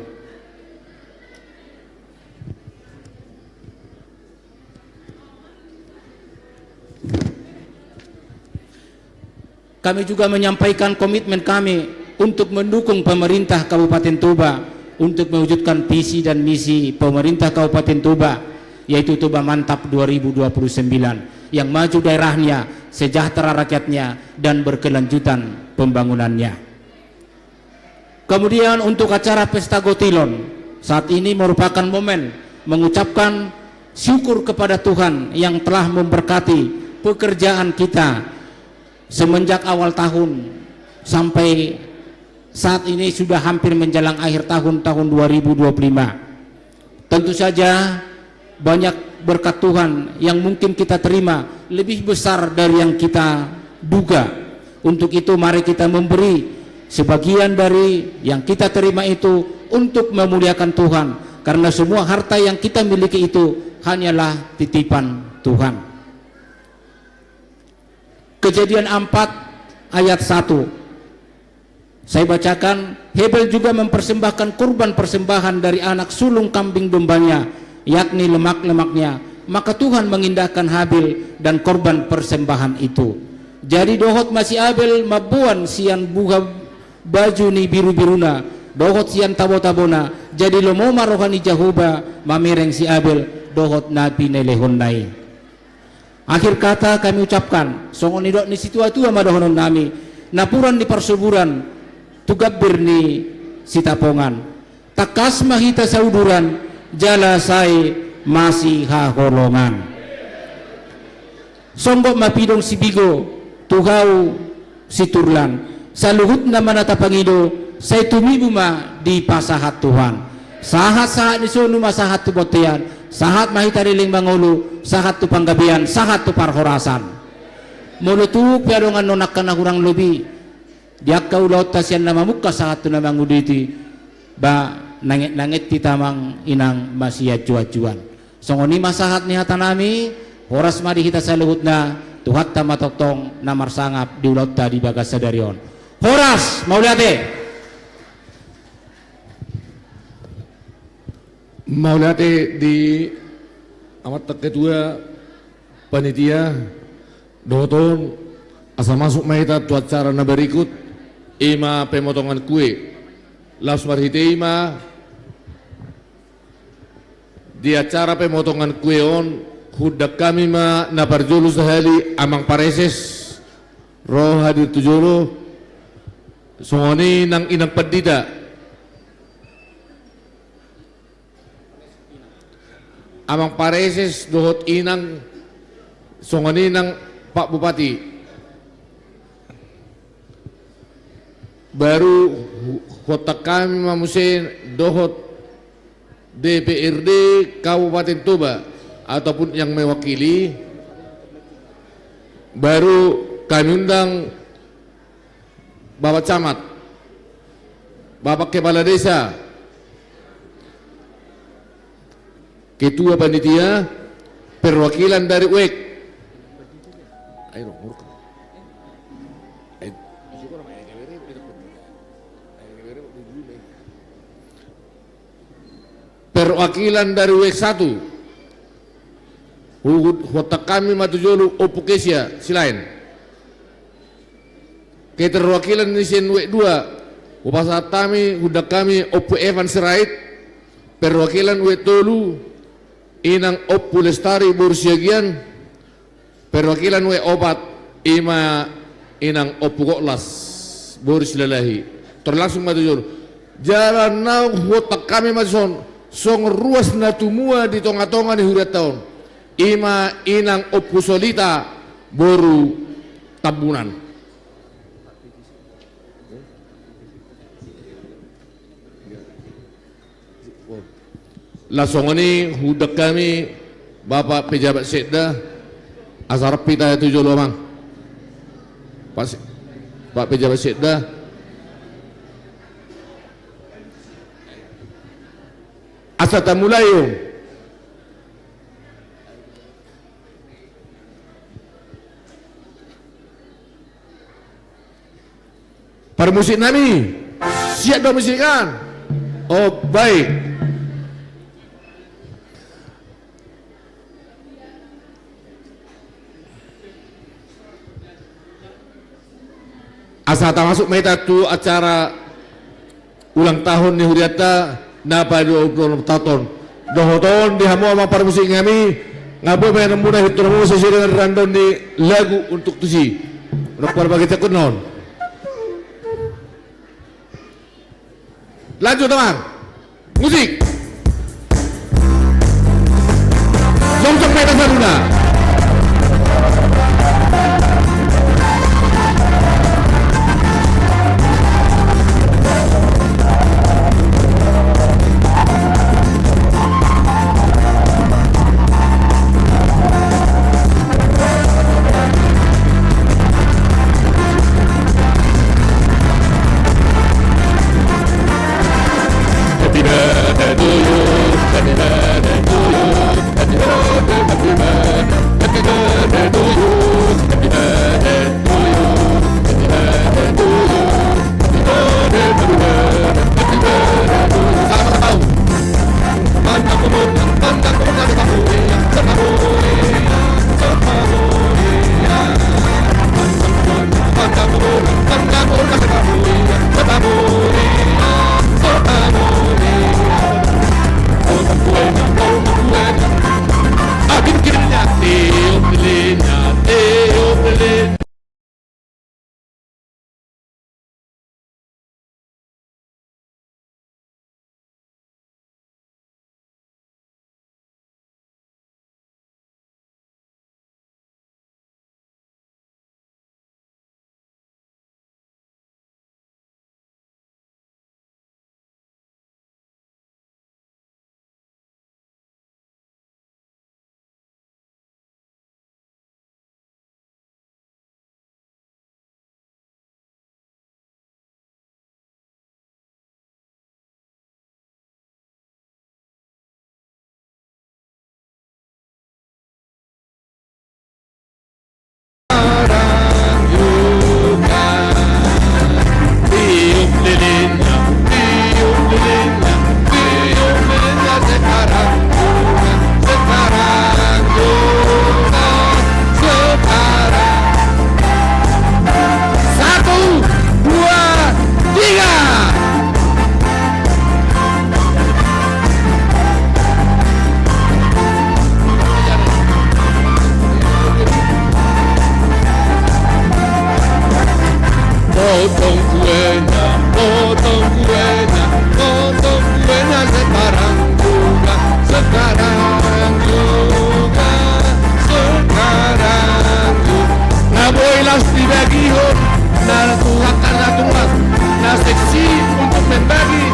Kami juga menyampaikan komitmen kami untuk mendukung pemerintah Kabupaten Toba untuk mewujudkan visi dan misi pemerintah Kabupaten Toba, yaitu Toba Mantap dua ribu dua puluh sembilan, yang maju daerahnya, sejahtera rakyatnya, dan berkelanjutan pembangunannya. Kemudian untuk acara Pesta Gotilon, saat ini merupakan momen mengucapkan syukur kepada Tuhan yang telah memberkati pekerjaan kita semenjak awal tahun sampai saat ini sudah hampir menjelang akhir tahun, tahun dua ribu dua puluh lima. Tentu saja banyak berkat Tuhan yang mungkin kita terima lebih besar dari yang kita duga. Untuk itu, mari kita memberi sebagian dari yang kita terima itu untuk memuliakan Tuhan, karena semua harta yang kita miliki itu hanyalah titipan Tuhan. Kejadian empat ayat satu. Saya bacakan, Habel juga mempersembahkan kurban persembahan dari anak sulung kambing dombanya, yakni lemak-lemaknya. Maka Tuhan mengindahkan Habel dan korban persembahan itu. Jadi dohot ma si Habel mamboan sian buha baju ni birubiruna, dohot sian tabotabona, jadi lomo ma roha ni Jahowa mamereng si Habel, dohot na pinelehonna i. Akhir kata kami ucapkan, songon nidok ni situatua ma dohononnami, napuran ni parsoburan tu gambir ni Sitapongan. Tangkas ma hita sauduran, jala sai masihaholongan. Songgop ma pidong sipigo tu hau Siturlan, saluhutna ma na tapangido, sai tumibu ma dipasahat Tuhan. Sahat-sahat ni solu ma sahat tu bontean, sahat ma hita leleng mangolu, sahat tu panggabean, sahat tu parhorasan. Molo tung pe adong annon angka na hurang lobi di angka ulaonta sian na mamungka sahat tu na manguditi, ba nanget-nanget hita amang inang masianju-anjuan. Songon i ma sahat ni hatanami, horas ma di hita saluhutna, Tuhanta ma tongtong na marsangap di ulaonta di bagasan sadari on. Horas, mauliate. Mauliate di amanta ketua panitia, dohot on, asa masuk ma hita tu acara na berikut, i ma pemotongan kue. Laos marhite i ma di acara pemotongan kue on, huundang hami ma na parjolo sahali Amang Pareses, ro hadir tu jolo, songon i nang inang pandita. Amang Pareses dohot inang, songon i nang Pak Bupati. Baru hu-, huondang hami ma muse dohot D P R D Kabupaten Toba ataupun yang mewakili. Baru kami undang Bapak Camat, Bapak Kepala Desa, Ketua Panitia, perwakilan dari U E K. Ayo dong, muruk. Ayo. Perwakilan dari U E K satu. Huhut-, huondang hami ma tu jolo Ompu Kesia Silaen. Keterwakilan ni sian U E K dua, hupasahat hami, huundang hami Ompu Evan Sirait, perwakilan U E K tolu, inang Ompu Lestari boru Siagian, perwakilan U E K opat, i ma inang Ompu Goklas boru Silalahi. Tor langsung ma tu jolo. Jala naung huondang hami ma dison, songon ruas na tumua di tonga-tonga ni hurianta on, i ma inang Ompu Solita boru Tambunan. Laos songon i huundang hami Bapak Pejabat Sekda, asa rap hita tu jolo amang. Pak Se-, Pak Pejabat Sekda. Asa tamulai on. Parmusik nami, siap do musikan? Oh, baik. Asa tamasuk ma hita tu acara ulang tahun ni hurianta na padua pulu onom taon. Dohot on di hamu amang parmusik nami, nga boi ma inanmuna, hintuhon hamu sesuai dengan rundown ni lagu untuk tusi. Unang parbagi cakun non. Lanjut amang. Musik. Jongjong ma hita saluhutna. Happy birthday to Potong kuenya, potong kuenya, potong kuenya sekarang juga, sekarang juga, sekarang juga. Na boi laos dibagihon, na tuakan na tunas, na seksi untuk membagi,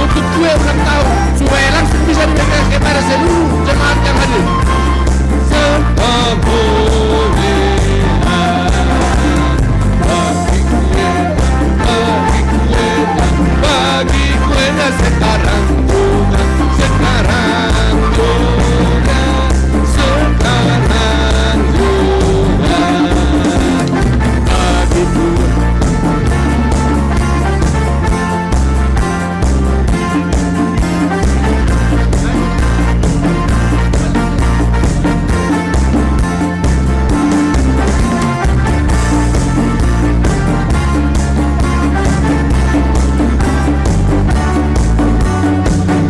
untuk kue ulang tahun, supaya langsung bisa dibagi kepada seluruh jemaat yang hadir. Semua boleh. Bagi kuenya sekarang juga, sekarang juga, sekarang juga. Bagi kue.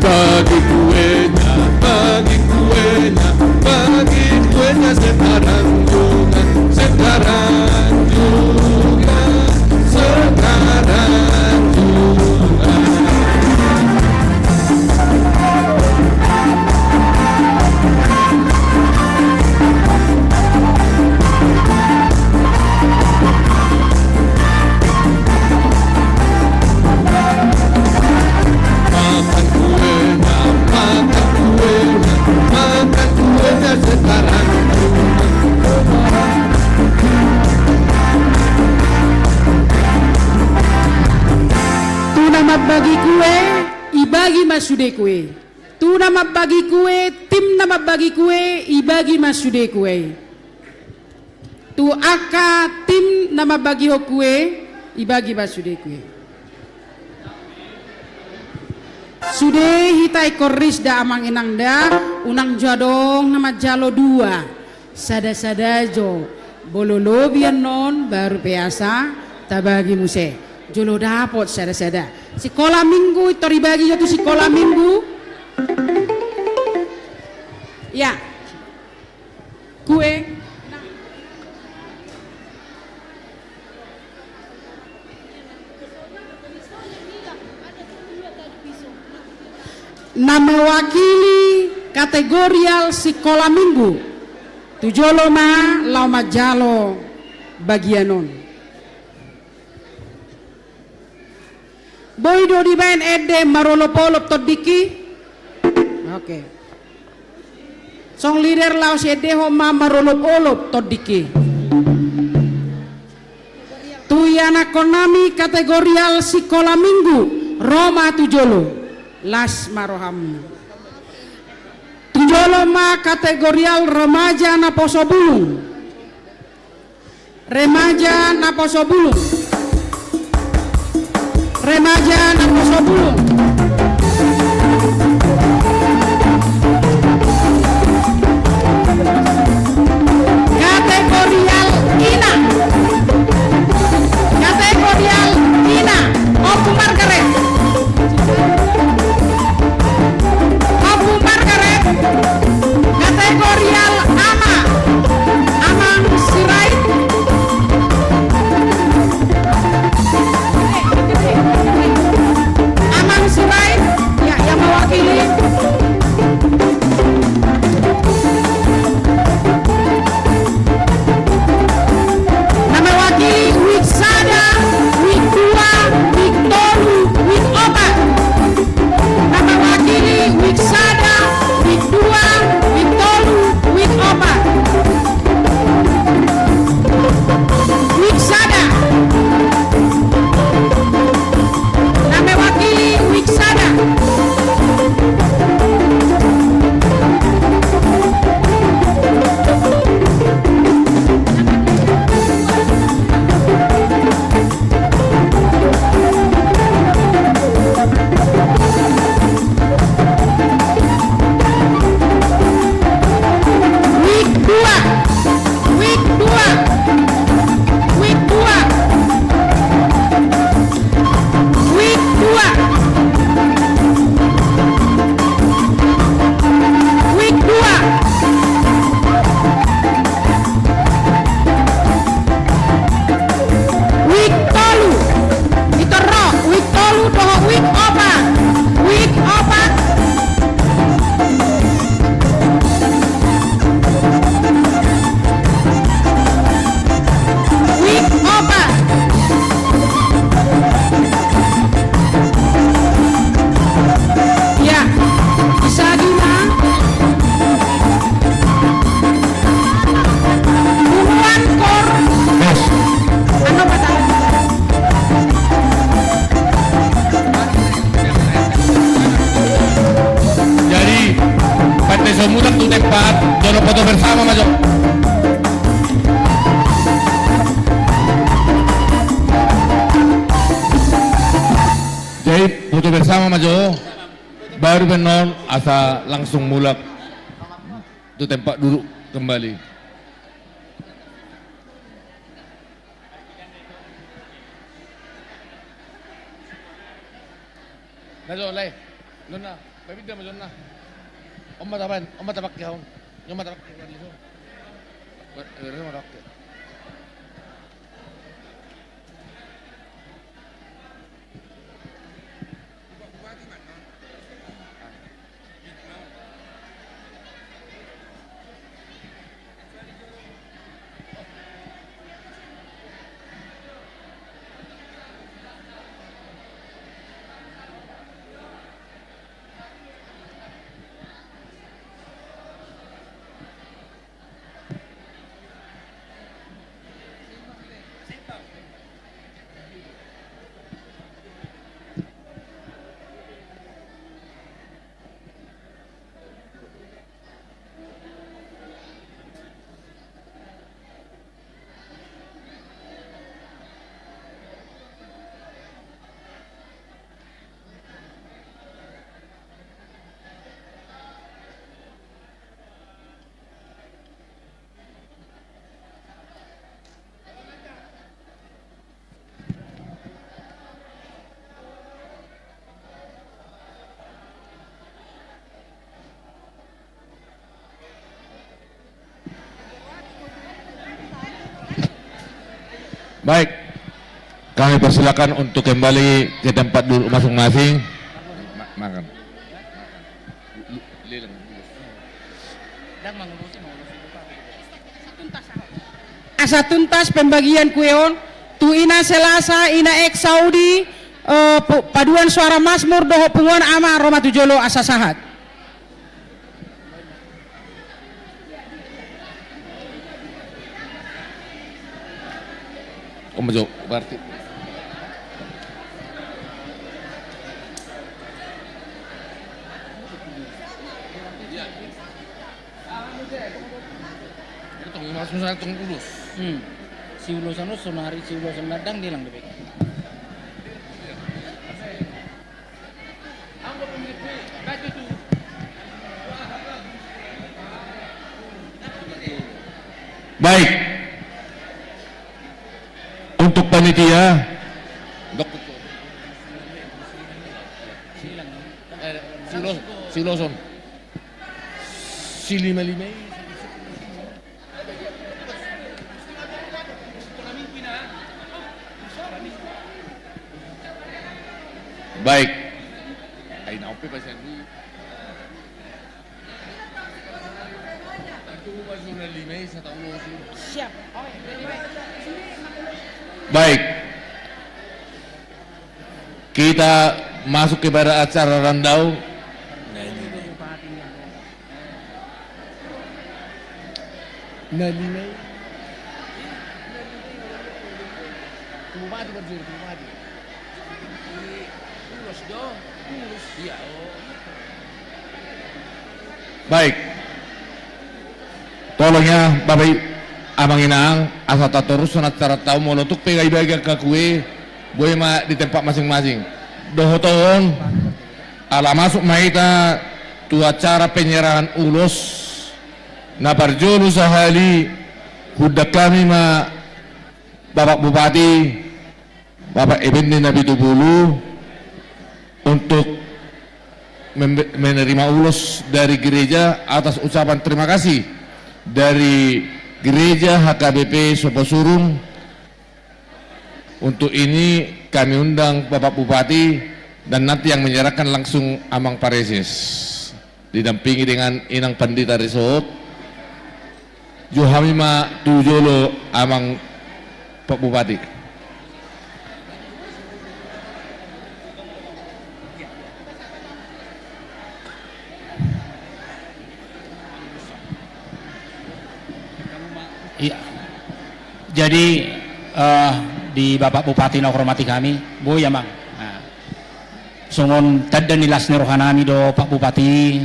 Bagi kuenya, bagi kuenya, bagi kuenya sekarang juga, sekarang juga, sekarang juga. Makan kuenya, makan kuenya, makan kuenya sekarang. Tu na mambagi kue, ibagi ma sude kue. Tu na mambagi kue, tim na mambagi kue, ibagi ma sude kue. Tu angka tim na mambagihon kue, ibagi ma sude kue. Sude hita ingkon ris da amang inang da, unang jo adong na manjalo dua. Sada-sada jo, molo lobi annon baru pe asa tabagi muse. Jolo dapot sada-sada. Sikola minggu, i tor ibagi jo tu sikola minggu. Ya. Kue. Na mewakili kategorial sikola minggu, tu jolo ma laho manjalo bagian on. Boi do dibaen ende marolop-olop tondingki? Oke. Song leader laos iendehon ma marolop-olop tondingki. Tu ianakhonnami kategorial sikola minggu, ro ma tu jolo. Las ma roham. Tu jolo ma kategorial remaja naposo bulung. Remaja naposo bulung. Remaja naposo bulung. Kategorial ina. Kategorial ina. Ompu Margaret. Ompu Margaret. Kategorial ama. Amang Sirait. Amang Jadi, foto bersama ma jo, baru pe annon asa langsung mulak tu tempat duduk kembali. Na jo, lae. Nona, babinda ma jo na. On ma tabaen, on ma tabangke haon. On ma tabangke haon. Baik, kami persilakan untuk kembali ke tempat duduk masing-masing. Ma-, makan. Asa tuntas pembagian kue on tu ina Selasa, ina ex Saudi, eh, pu-, paduan suara Mazmur dohot punguan ama ro ma tu jolo asa sahat. Om jo, berarti. Tong, maksud saya tong ulos. Hmm. Si ulosan, ulos, sonari si ulosan ladang dia lang debek. Baik. Untuk panitia. Dok. Eh, si ulos-, si uloson. Si lima lima i. Baik. Ai, na ope pasan di. Siap. Baik. Kita masuk kepada acara rundown. Na lima i. Bupati, Pak Juri, Bupati. Ulos do, ulos. Iya. Baik. Tolong ya, Bapak I-, Amang Inang, asa tatorushon acaranta on, molo tung pe gabe bagian angka kue, boi ma di tempat masing-masing. Dohot on, ala masuk ma hita tu acara penyerahan ulos. Na parjolo sahali, huundang hami ma Bapak Bupati, Bapak Effendi Napi Tupulu, untuk mem-, menerima ulos dari gereja atas ucapan terima kasih dari Gereja H K B P Soposurung. Untuk ini kami undang Bapak Bupati dan nanti yang menyerahkan langsung Amang Pareses, didampingi dengan Inang Pandita Resop. Jo hami ma tu jolo, Amang Pak Bupati. Iya. Jadi, eh, di Bapak Bupati na huhormati hami, boi, Amang. Nah, songon tanda ni las ni rohanami do, Pak Bupati,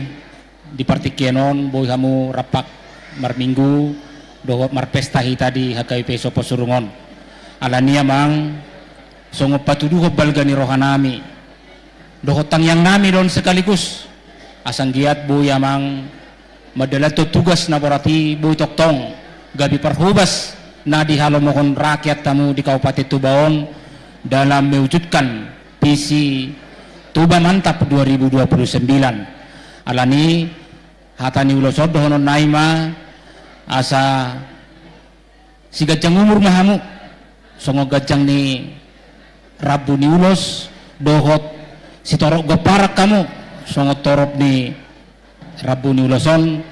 di partingkian on, boi hamu rampak marminggu dohot marpesta hita di H K B P Soposurung on. Alani i, Amang, songon patuduhon balga ni rohanami, dohot tangiang nami do on sekaligus, asa anggiat boi amang mandalanhon tugas na borat i, boi tongtong gabe parhobas na dihalomohon rakyat hamu di Kabupaten Toba on dalam mewujudkan visi Toba Mantap dua ribu dua puluh sembilan. Alani hata ni ulos on dohonon nai ma asa siganjang umur ma hamu songon ganjang ni rambu ni ulos, dohot sitorop gomparan hamu songon torop ni rambu ni ulos on,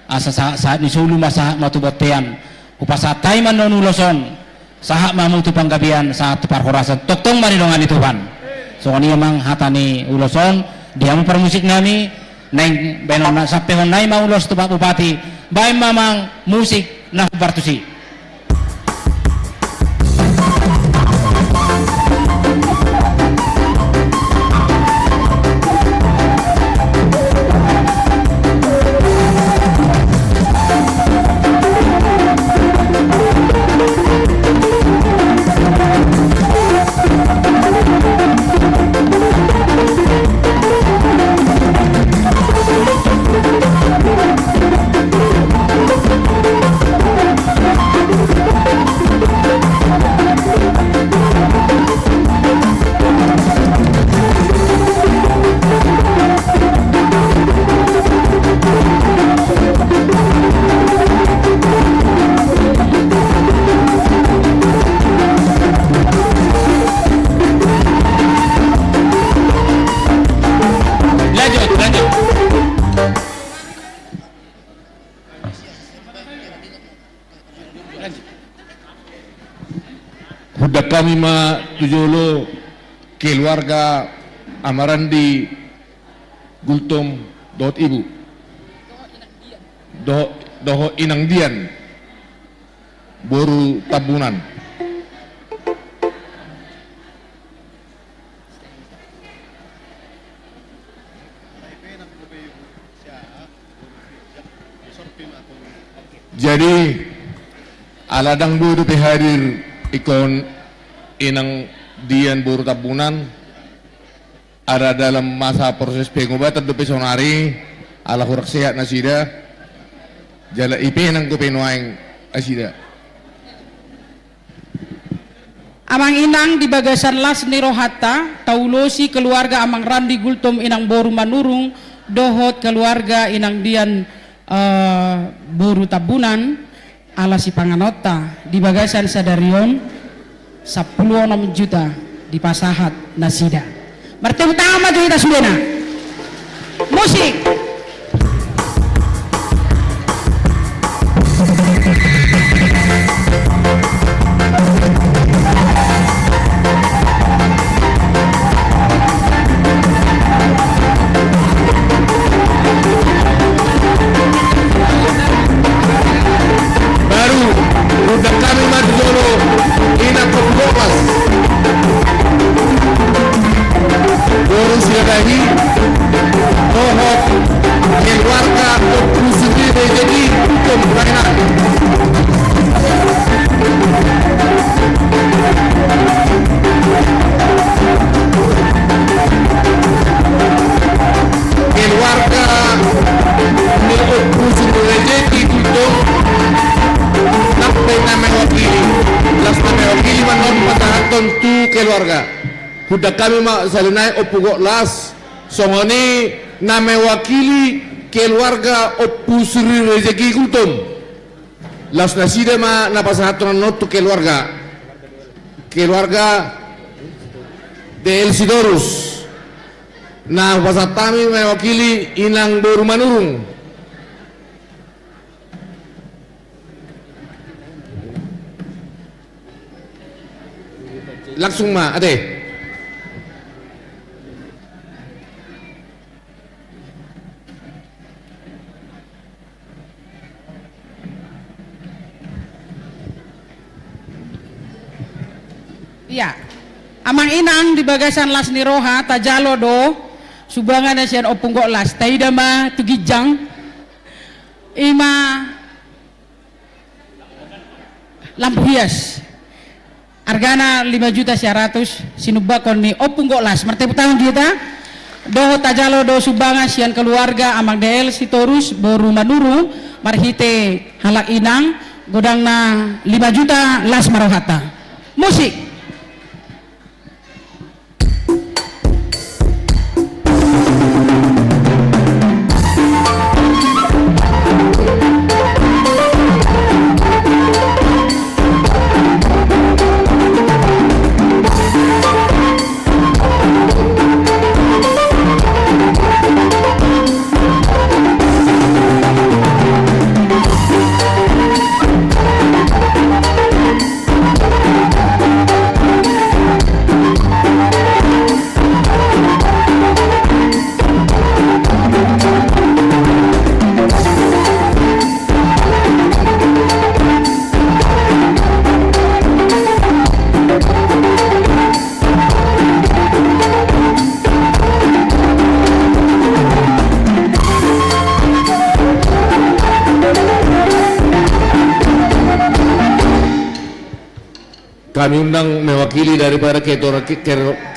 asa sahat-sahat ni solu ma sahat ma tu bontean. Hupasahat hami ma annon ulos on, sahat ma hamu tu panggabean, sahat tu parhorasan, tongtong ma nidongani Tuhan. Songon i amang hata ni ulos on, di hamu parmusik nami, naeng baenon na sampehon nai ma ulos tu Pak Bupati, baen ma amang musik na hombar tusi. Lanjut, lanjut. Undang hami ma tu jolo keluarga Amang Randi Gultom dohot ibu. Dohot, dohot Inang Dian boru Tambunan. Jadi, ala ndang boi dope hadir ingkon Inang Dian boru Tambunan, ala dalam masa proses pengobatan dope saonari, ala hurang sehat nasida, jala i pe nunga pe nuaeng nasida. Amang inang, di bagasan las ni rohanta, taulosi keluarga Amang Randi Gultom Inang boru Manurung, dohot keluarga Inang Dian, eh, boru Tambunan, ala sipanganonta, di bagasan sadari on, sampulu onom juta dipasahat nasida. Martepuk tangan ma tu hita sudena. Musik. Baru, undang hami ma tu jolo, Inang Ompung Goklas. Boru Silalahi, dohot keluarga Ompu Sirine Jeki Gultom, Inang. Keluarga ni Ompu Sirine Jeki Gultom, nang pe na mewakili. Las na mewakili ma annon pasahathon tu keluarga. Undang hami ma sahali nai Ompu Goklas, songon i na mewakili keluarga Ompu Sirine Jeki Gultom. Laos nasida ma na pasahathon annon tu keluarga. Keluarga D L Sitorus. Na hupasahat hami mewakili Inang boru Manurung. Langsung ma, ate. Ia. Amang inang, di bagasan las ni roha, tajalo do sumbangan na sian Ompung Goklas, taida ma tu ginjang. I ma lampu hias. Argana lima juta sia ratus, sinumbangkon ni Ompung Goklas. Martepuk tangan di hita. Dohot tajalo do sumbangan sian keluarga Amang Deel Sitorus boru Manurung marhite halak inang, godangna lima juta, las ma rohanta. Musik. Kami undang mewakili daripada ketua-, ke-,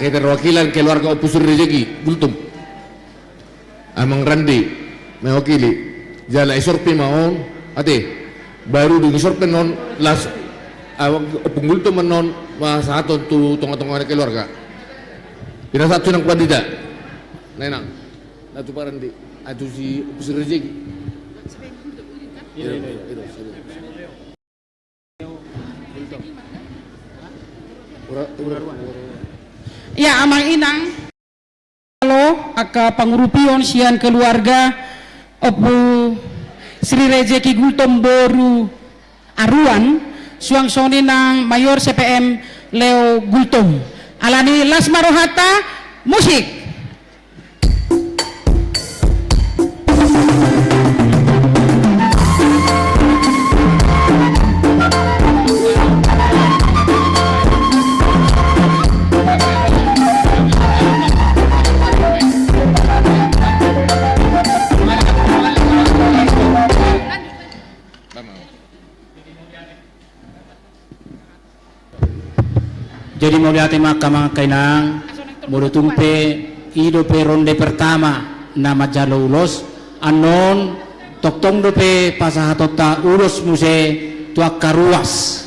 keterwakilan keluarga Ompu Sri Rejeki Gultom. Amang Randi mewakili. Jala i sorpi ma on, ate. Baru dung i sorpi on, las, ah, Ompu Gultom ma on, pasahathon tu tonga-tonga ni keluarga. Pinasahat tu inang pandita. Na inang. Na tu Pak Randi. Ah, tu si Ompu Sri Rejeki. Iya, iya, iya. Ia, amang inang, olo, angka pangurupion sian keluarga Ompu Sri Rejeki Gultom boru Aruan, suang songon i nang Mayor C P M Leo Gultom. Alani las ma rohanta, musik. Jadi mauliate ma angka amang angka inang, molo tung pe i dope ronde pertama na manjalo ulos, annon tongtong dope pasahatonta ulos muse tu angka ruas.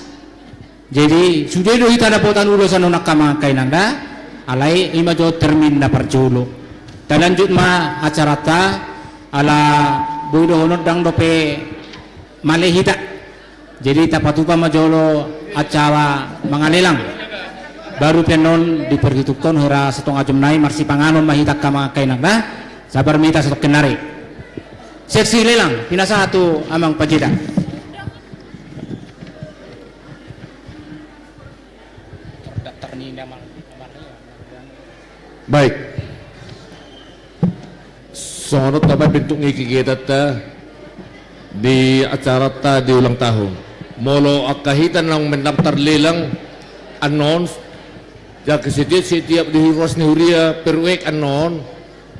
Jadi sude do hita dapotan ulos annon angka amang angka inang da, alai i ma jo termin na parjolo. Talanjut ma acaranta, ala boi dohonon ndang dope male hita. Jadi tapatupa ma jolo acara mangalelang. Baru pe annon diperhitungkon hira satonga jom nai marsipanganon ma hita angka amang angka inang da. Sabar ma hita satongkin nari. Seksi lelang, pinasahat tu amang panjita. Baik. Songon on tama bentuk ni kegiatanta di acaranta di ulang tahun. Molo angka hita naung mendaftar lelang annon, jala setiap, setiap di ruas ni huria per wijk annon,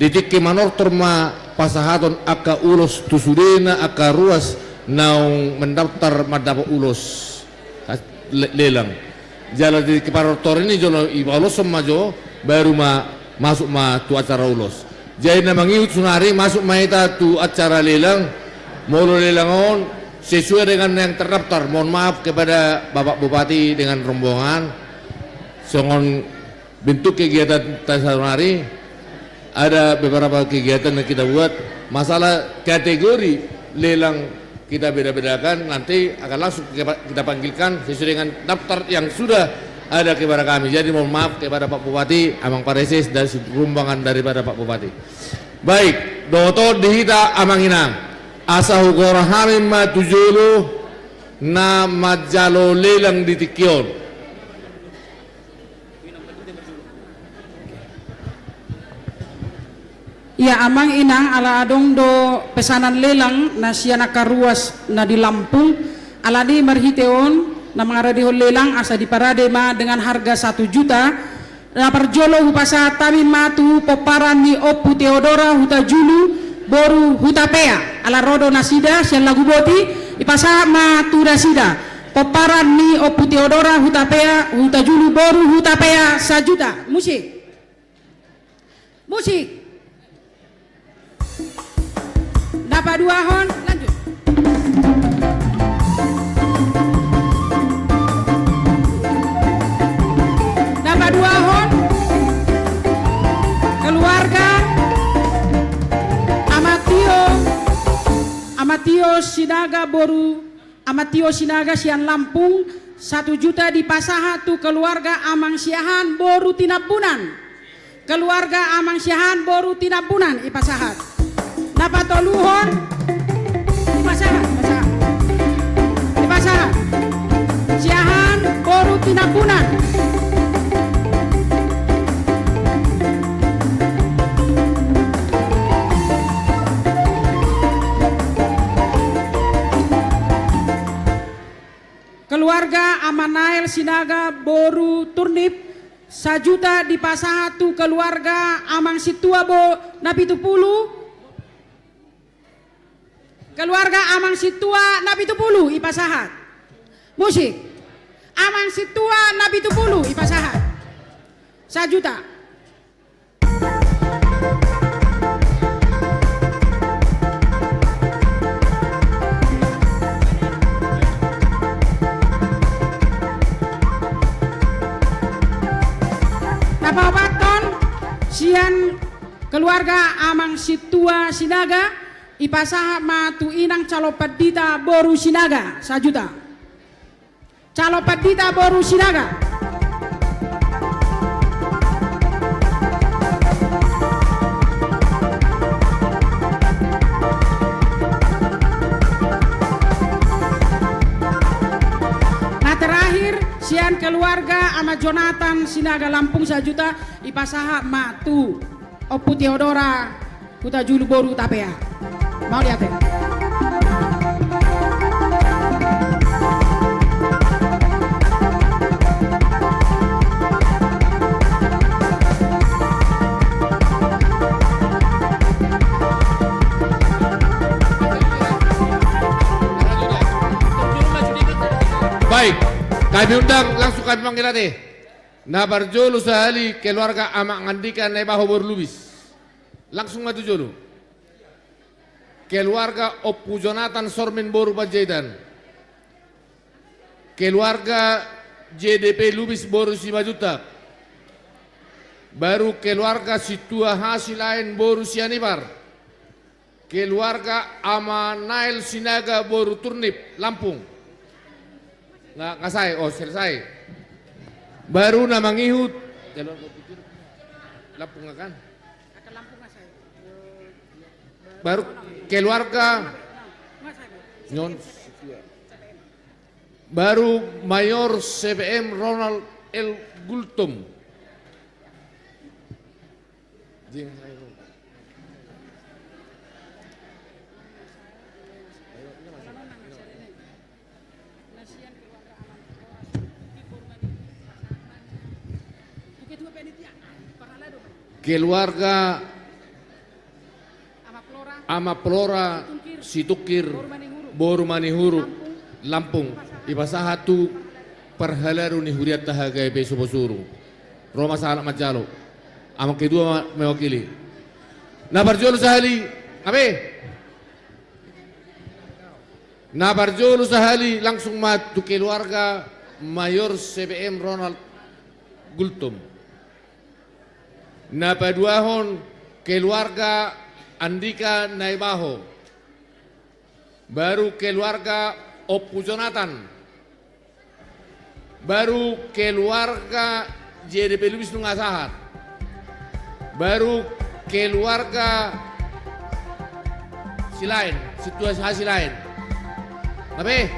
di tingki manortor ma pasahaton angka ulos tu sudena angka ruas naung mendaftar mandapot ulos. Has-, le-, lelang. Jala di panortor i jolo dipaoloshon ma jo, baru ma masuk ma tu acara ulos. Jadi na mangihut sonari masuk ma hita tu acara lelang. Molo lelang on sesuai dengan yang terdaftar. Mohon maaf kepada Bapak Bupati dengan rombongan. Songon bentuk kegiatanta sonari, ada beberapa kegiatan yang kita buat. Masalah kategori lelang kita beda-bedakan, nanti akan langsung kita, kita panggilkan sesuai dengan daftar yang sudah ada kepada kami. Jadi mohon maaf kepada Pak Bupati, Amang Pareses, dan rombongan daripada Pak Bupati. Baik, dohot on di hita amang inang. Asa hugorahon hami ma tu jolo na manjalo lelang di tingki on. Ia amang inang, ala adong do pesanan lelang na sian angka ruas na di Lampung, alani marhite on na mangaradehon lelang asa diparade ma dengan harga satu juta. Na parjolo hupasahat hami ma tu pomparan ni Ompu Teodora Hutajulu boru Hutapea, ala ro do nasida sian Laguboti, dipasahat ma tu nasida. Pomparan ni Ompu Teodora Hutapea, Hutajulu boru Hutapea, sajuta. Musik. Musik. Paduahon, lanjut. Na paduahon, keluarga Amatio, Amatio Sinaga boru, Amatio Sinaga sian Lampung, satu juta dipasahat tu keluarga Amang Siahaan boru Tinambunan. Keluarga Amang Siahaan boru Tinambunan, ipasahat. Na patoluhon, ipasahat, ipasahat. Ipasahat. Siahaan boru Tinambunan. Keluarga Amang Nael Sinaga boru Turnip, sajuta dipasahat tu keluarga Amang Sintua bo-, Napitupulu. Keluarga Amang Sintua Napitupulu, ipasahat. Musik. Amang Sintua Napitupulu, ipasahat. Sajuta. Na paopathon, sian keluarga Amang Sintua Sinaga, ipasahat ma tu inang calon pandita boru Sinaga, sajuta. Calon pandita boru Sinaga. Na terakhir, sian keluarga Ama Jonathan Sinaga Lampung sajuta, ipasahat ma tu Ompu Teodora Hutajulu boru Tapea. Mauliate. Baik, kami undang, langsung kami panggil ate. Na parjolo sahali keluarga Ama Ngandika Naibaho boru Lubis. Langsung ma tu jolo. Keluarga Ompu Jonathan Sormin boru Panjaitan. Keluarga J D P Lubis boru Simanjuntak. Baru keluarga Sintua Hasilaen boru Sianipar. Keluarga Ama Nael Sinaga boru Turnip, Lampung. Nga, nga sae, oh, selesai. Baru na mangihut. Lampung nga kan? Baru keluarga Nyon. Baru Mayor C P M Ronald L Gultom. Keluarga Ama Flora Situngkir boru Manihuruk, Lampung, ipasahat tu parhalado ni hurianta H K B Soposuru. Ro ma sahalak manjalo. Amang ketua ma-, mewakili. Na parjolo sahali, ape? Na parjolo sahali langsung ma tu keluarga Mayor C P M Ronald Gultom. Na paduahon keluarga Andika Naibaho. Baru keluarga Ompu Jonathan. Baru keluarga J D P Lubis nunga sahat. Baru keluarga Silaen, Sintua Hasilaen. Ape?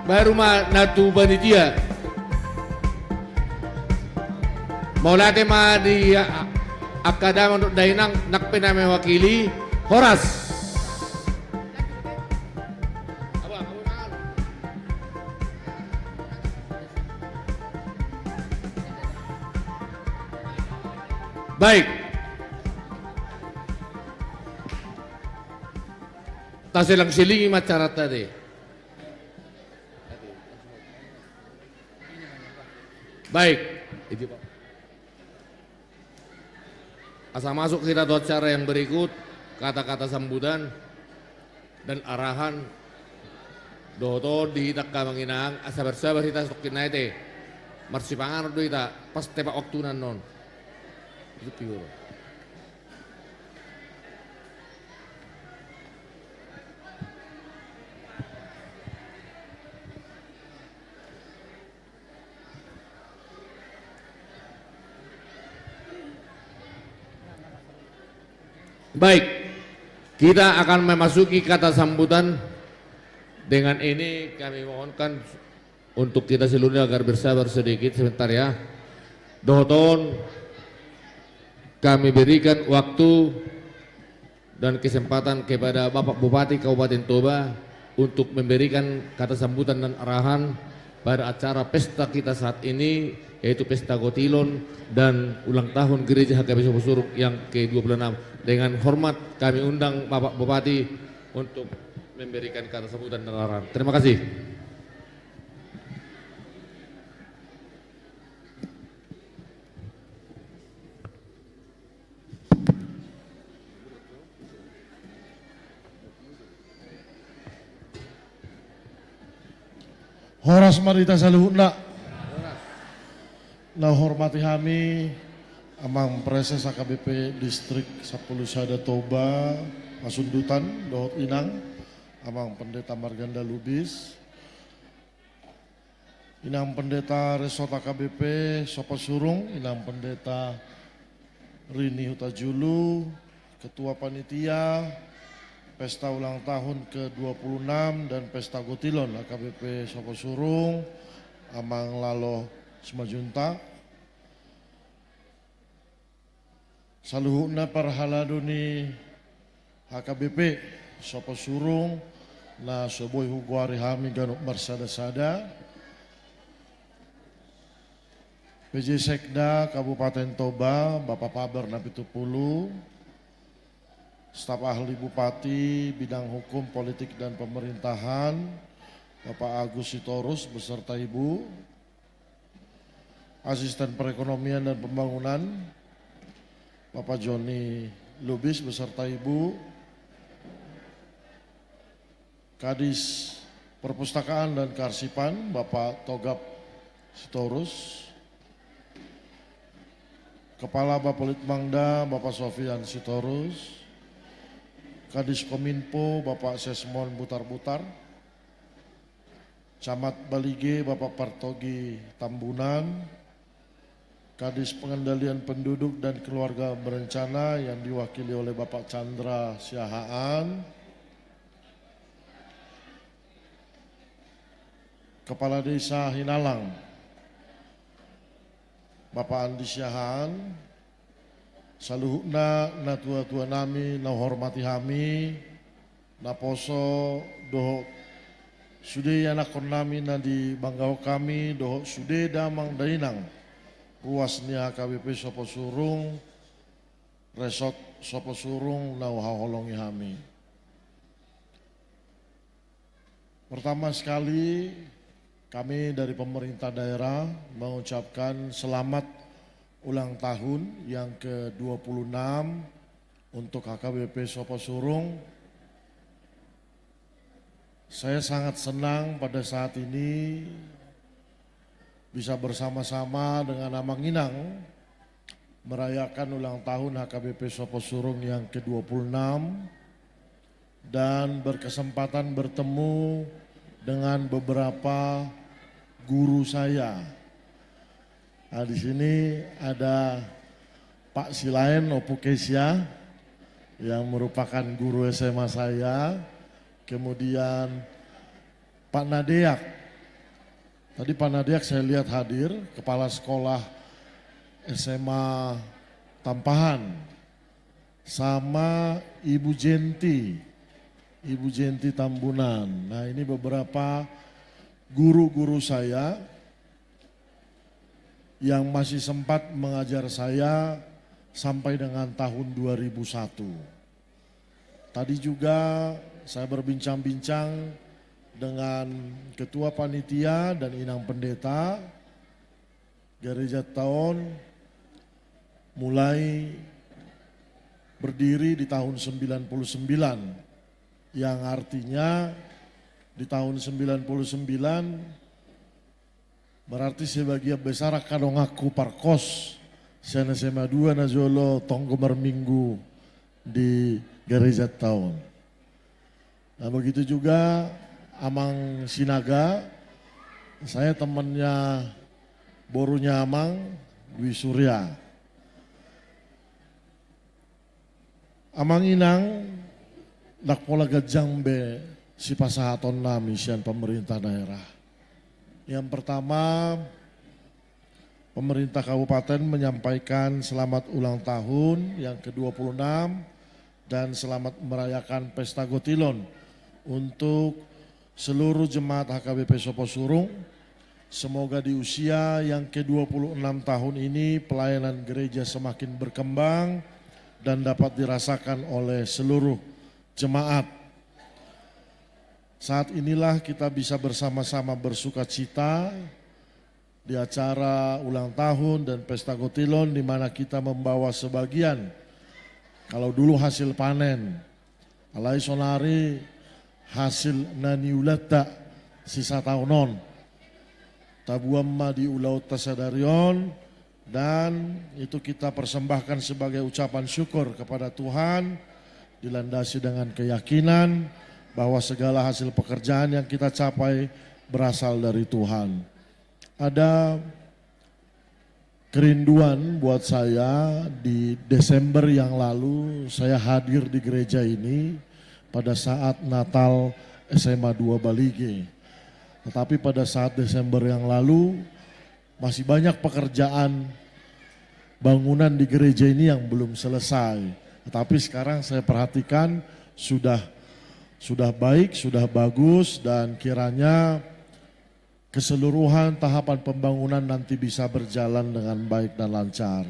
Baru ma na tu panitia. Mauliate ma di a-, a-, angka damang dohot dainang, nang pe na mewakili. Horas. Baik. Taselang-selingi ma acaranta ate. Baik. Asa masuk kita tu acara yang berikut, kata-kata sambutan. dan arahan. Dohot on di hita angka amang inang, asa marsabar hita satongkin na i ate. Marsipanganon do hita, pas tepat waktuna annon. Itu piro. Baik, kita akan memasuki kata sambutan. Dengan ini kami mohonkan untuk kita seluruhnya agar bersabar sedikit sebentar ya. Dohot on kami berikan waktu dan kesempatan kepada Bapak Bupati Kabupaten Toba untuk memberikan kata sambutan dan arahan pada acara pesta kita saat ini, yaitu Pesta Gotilon dan ulang tahun Gereja H K B P Sopo Surung yang kedua puluh enam. Dengan hormat kami undang Bapak Bupati untuk memberikan kata sambutan dan arahan. Terima kasih. Horas ma di hita saluhutna. Na huhormati hami Amang Praeses H K B P Distrik Sampulu Sada Toba, Pasundutan, dohot Inang, Amang Pendeta Marganda Lubis, Inang Pendeta Resort H K B P Sopo Surung, Inang Pendeta Rini Hutajulu, Ketua Panitia Pesta Ulang Tahun kedua puluh enam dan Pesta Gotilon H K B P Sopo Surung, Amang Lalo Simanjuntak. Saluhutna parhalado ni H K B P Sopo Surung na so boi hugoari hami ganup marsada-sada. P J Sekda Kabupaten Toba, Bapak Paber Napitupulu, staf ahli Bupati bidang hukum, politik, dan pemerintahan, Bapak Agus Sitorus beserta Ibu, Asisten Perekonomian dan Pembangunan, Bapak Joni Lubis beserta Ibu, Kadis Perpustakaan dan Kearsipan, Bapak Togab Sitorus, Kepala Bapelitbangda, Bapak Sofian Sitorus, Kadis Kominfo, Bapak Sesmon Butarbutar, Camat Balige, Bapak Partogi Tambunan, Kadis Pengendalian Penduduk dan Keluarga Berencana yang diwakili oleh Bapak Chandra Siahaan, Kepala Desa Hinalang, Bapak Andi Siahaan, saluhutna natua-tua nami na huhormati hami, naposo dohot sude ianakhon nami na dibanggahon hami, dohot sude damang dainang ruas ni H K B P Sopo Surung, Resort Sopo Surung na huhaholongi hami. Pertama sekali, kami dari pemerintah daerah mengucapkan selamat ulang tahun yang kedua puluh enam untuk H K B P Sopo Surung. Saya sangat senang pada saat ini bisa bersama-sama dengan Amang Inang merayakan ulang tahun H K B P Sopo Surung yang kedua puluh enam dan berkesempatan bertemu dengan beberapa guru saya. Nah, di sini ada Pak Silaen, Opo Kesia, yang merupakan guru S M A saya, kemudian Pak Nadeak. Tadi Pak Nadeak saya lihat hadir, kepala sekolah S M A Tampahan, sama Ibu Jenti, Ibu Jenti Tambunan. Nah, ini beberapa guru-guru saya yang masih sempat mengajar saya sampai dengan tahun dua ribu satu. Tadi juga saya berbincang-bincang dengan ketua panitia dan inang pendeta. Gereja ta on mulai berdiri di tahun sembilan puluh sembilan. Yang artinya di tahun sembilan puluh sembilan, berarti sebagian besar angka donganku parkos sian S M A dua na jolo tonggo marminggu di gereja taon. Nah, begitu juga Amang Sinaga, saya temannya borunya Amang Dwi Surya. Amang inang, ndang pola ganjang be sipasahatonnami sian pemerintah daerah. Yang pertama, pemerintah kabupaten menyampaikan selamat ulang tahun yang kedua puluh enam dan selamat merayakan Pesta Gotilon untuk seluruh jemaat H K B P Soposurung. Semoga di usia yang kedua puluh enam tahun ini pelayanan gereja semakin berkembang dan dapat dirasakan oleh seluruh jemaat. Saat inilah kita bisa bersama-sama bersukacita di acara ulang tahun dan Pesta Gotilon, di mana kita membawa sebagian, kalau dulu hasil panen, alai sonari hasil na niulanta sisataon on, taboan ma di ulaonta sadari on, dan itu kita persembahkan sebagai ucapan syukur kepada Tuhan, dilandasi dengan keyakinan bahwa segala hasil pekerjaan yang kita capai berasal dari Tuhan. Ada kerinduan buat saya. Di Desember yang lalu, saya hadir di gereja ini pada saat Natal S M A dua Balige. Tetapi pada saat Desember yang lalu, masih banyak pekerjaan bangunan di gereja ini yang belum selesai. Tetapi sekarang saya perhatikan sudah, sudah baik, sudah bagus, dan kiranya keseluruhan tahapan pembangunan nanti bisa berjalan dengan baik dan lancar.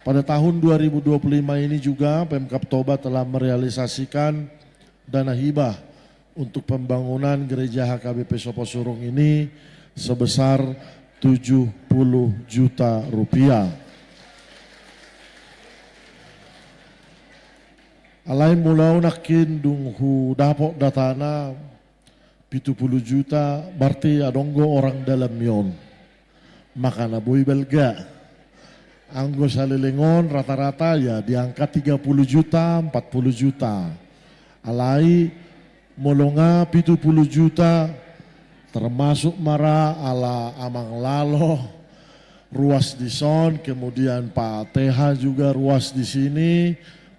Pada tahun dua ribu dua puluh lima ini juga, Pemkab Toba telah merealisasikan dana hibah untuk pembangunan gereja H K B P Soposurung ini sebesar tujuh puluh juta rupiah. Alai molo au nangkin dung hudapot datana, pitu puluh juta, berarti adong do orang dalam on. Makana boi balga. Anggo saleleng on rata-rata ya di angka tiga puluh juta, empat puluh juta. Alai molo nga pitu puluh juta, termasuk ma ra ala Amang Lalo ruas di son, kemudian Pak Teha juga ruas di sini,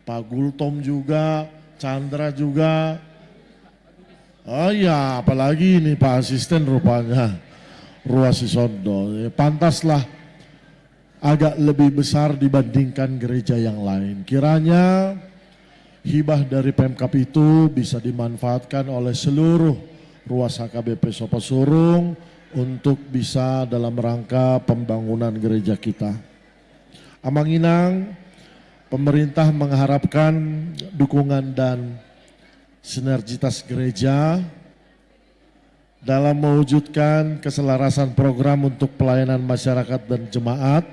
Pak Gultom juga, Chandra juga. Oh iya, apalagi ini Pak Asisten rupanya ruas di son do. Ya, pantaslah agak lebih besar dibandingkan gereja yang lain. Kiranya hibah dari Pemkab itu bisa dimanfaatkan oleh seluruh ruas H K B P Soposurung untuk bisa dalam rangka pembangunan gereja kita. Amang inang, pemerintah mengharapkan dukungan dan sinergitas gereja dalam mewujudkan keselarasan program untuk pelayanan masyarakat dan jemaat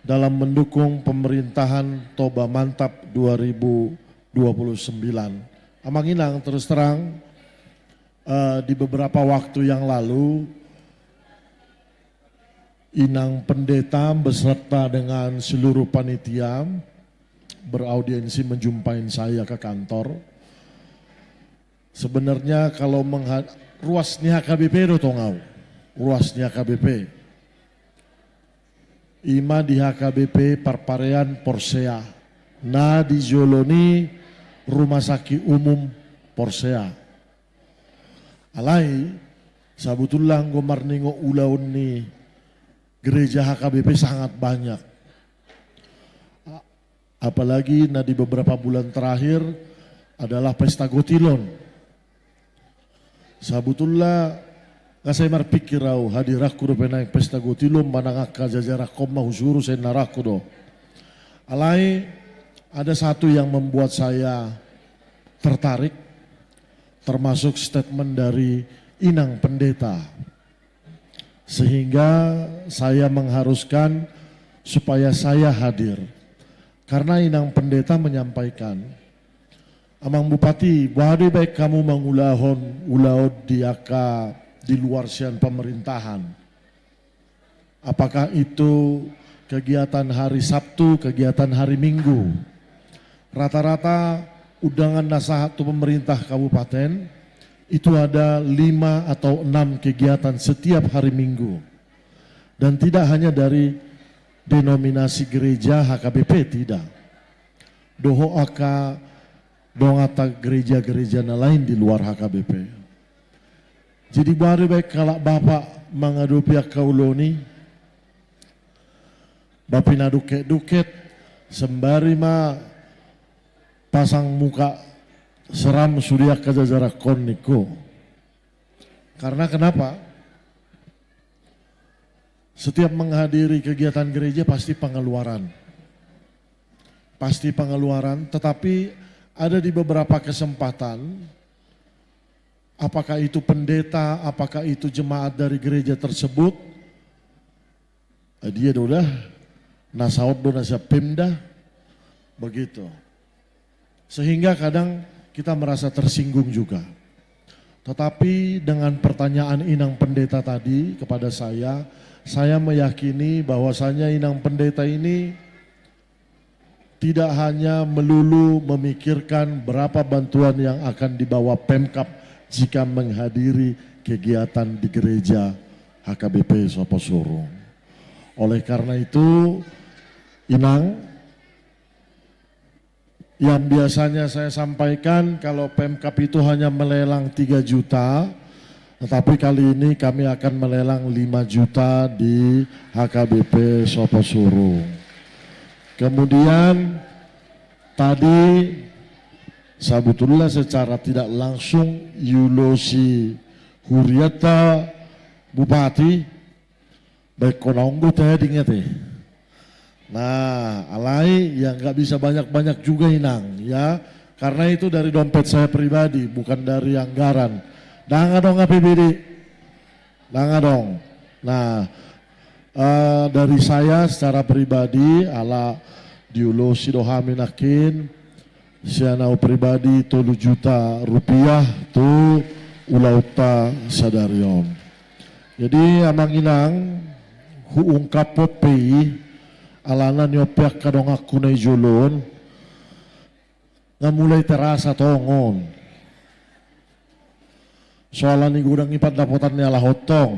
dalam mendukung pemerintahan Toba Mantap dua ribu dua puluh sembilan. Amang inang, terus terang, eh, di beberapa waktu yang lalu, inang pendeta beserta dengan seluruh panitia beraudiensi menjumpai saya ke kantor. Sebenarnya kalau mengha-, ruas ni H K B P do tong au. Ruas ni H K B P. Ima di H K B P Parparean Porsea. Na di jolo ni Rumah Sakit Umum Porsea. Alai, sabutulna anggo marningot ulaon ni gereja H K B P sangat banyak. A-, apalagi na di beberapa bulan terakhir adalah Pesta Gotilon. Sabutulna nga sai marpikir au, hadiranku dope naeng Pesta Gotilon manang angka jajaranhon ma husuru, sai na rohangku do. Alai ada satu yang membuat saya tertarik, termasuk statement dari inang pendeta, sehingga saya mengharuskan supaya saya hadir. Karena inang pendeta menyampaikan, Amang Bupati, boha do dibaen hamu mangulahon ulaon di angka di luar sian pemerintahan? Apakah itu kegiatan hari Sabtu, kegiatan hari Minggu? Rata-rata undangan na sahat tu pemerintah kabupaten itu ada lima atau enam kegiatan setiap hari Minggu. Dan tidak hanya dari denominasi gereja H K B P, tidak. Dohot angka donganta gereja-gereja na lain di luar H K B P. Jadi boha do dibaen halak Bapak mangadopi angka ulaon i? Ba pinadungket-dungket, sembari ma pasang muka seram sude angka jajaranhon ningku. Karena kenapa? Setiap menghadiri kegiatan gereja pasti pengeluaran. Pasti pengeluaran, tetapi ada di beberapa kesempatan, apakah itu pendeta, apakah itu jemaat dari gereja tersebut, eh, dia do dah, na saut do na sian Pemda, begitu. Sehingga kadang kita merasa tersinggung juga. Tetapi dengan pertanyaan Inang Pendeta tadi kepada saya, saya meyakini bahwasanya Inang Pendeta ini tidak hanya melulu memikirkan berapa bantuan yang akan dibawa Pemkab jika menghadiri kegiatan di gereja H K B P Soposurung. Oleh karena itu, Inang, yang biasanya saya sampaikan, kalau Pemkab itu hanya melelang tiga juta, tetapi kali ini kami akan melelang lima juta di H K B P Soposurung. Kemudian tadi sebetulnya secara tidak langsung diulosi hurianta Bupati, baik kau nunggu tadi ngerti. Nah, alai ya nggak bisa banyak-banyak juga, Inang, ya. Karena itu dari dompet saya pribadi, bukan dari anggaran. Ndang adong A P B D. Ndang adong. Nah, eh, dari saya secara pribadi, ala diulosi do hami nangkin, sian au pribadi tolu juta rupiah tu ulaonta sadari on. Jadi, Amang Inang, huungkap pe i, alana nion pe angka donganku na di jolo on, nga mulai terasa tongon. Soalna godang i pandapotan ni halak on tong.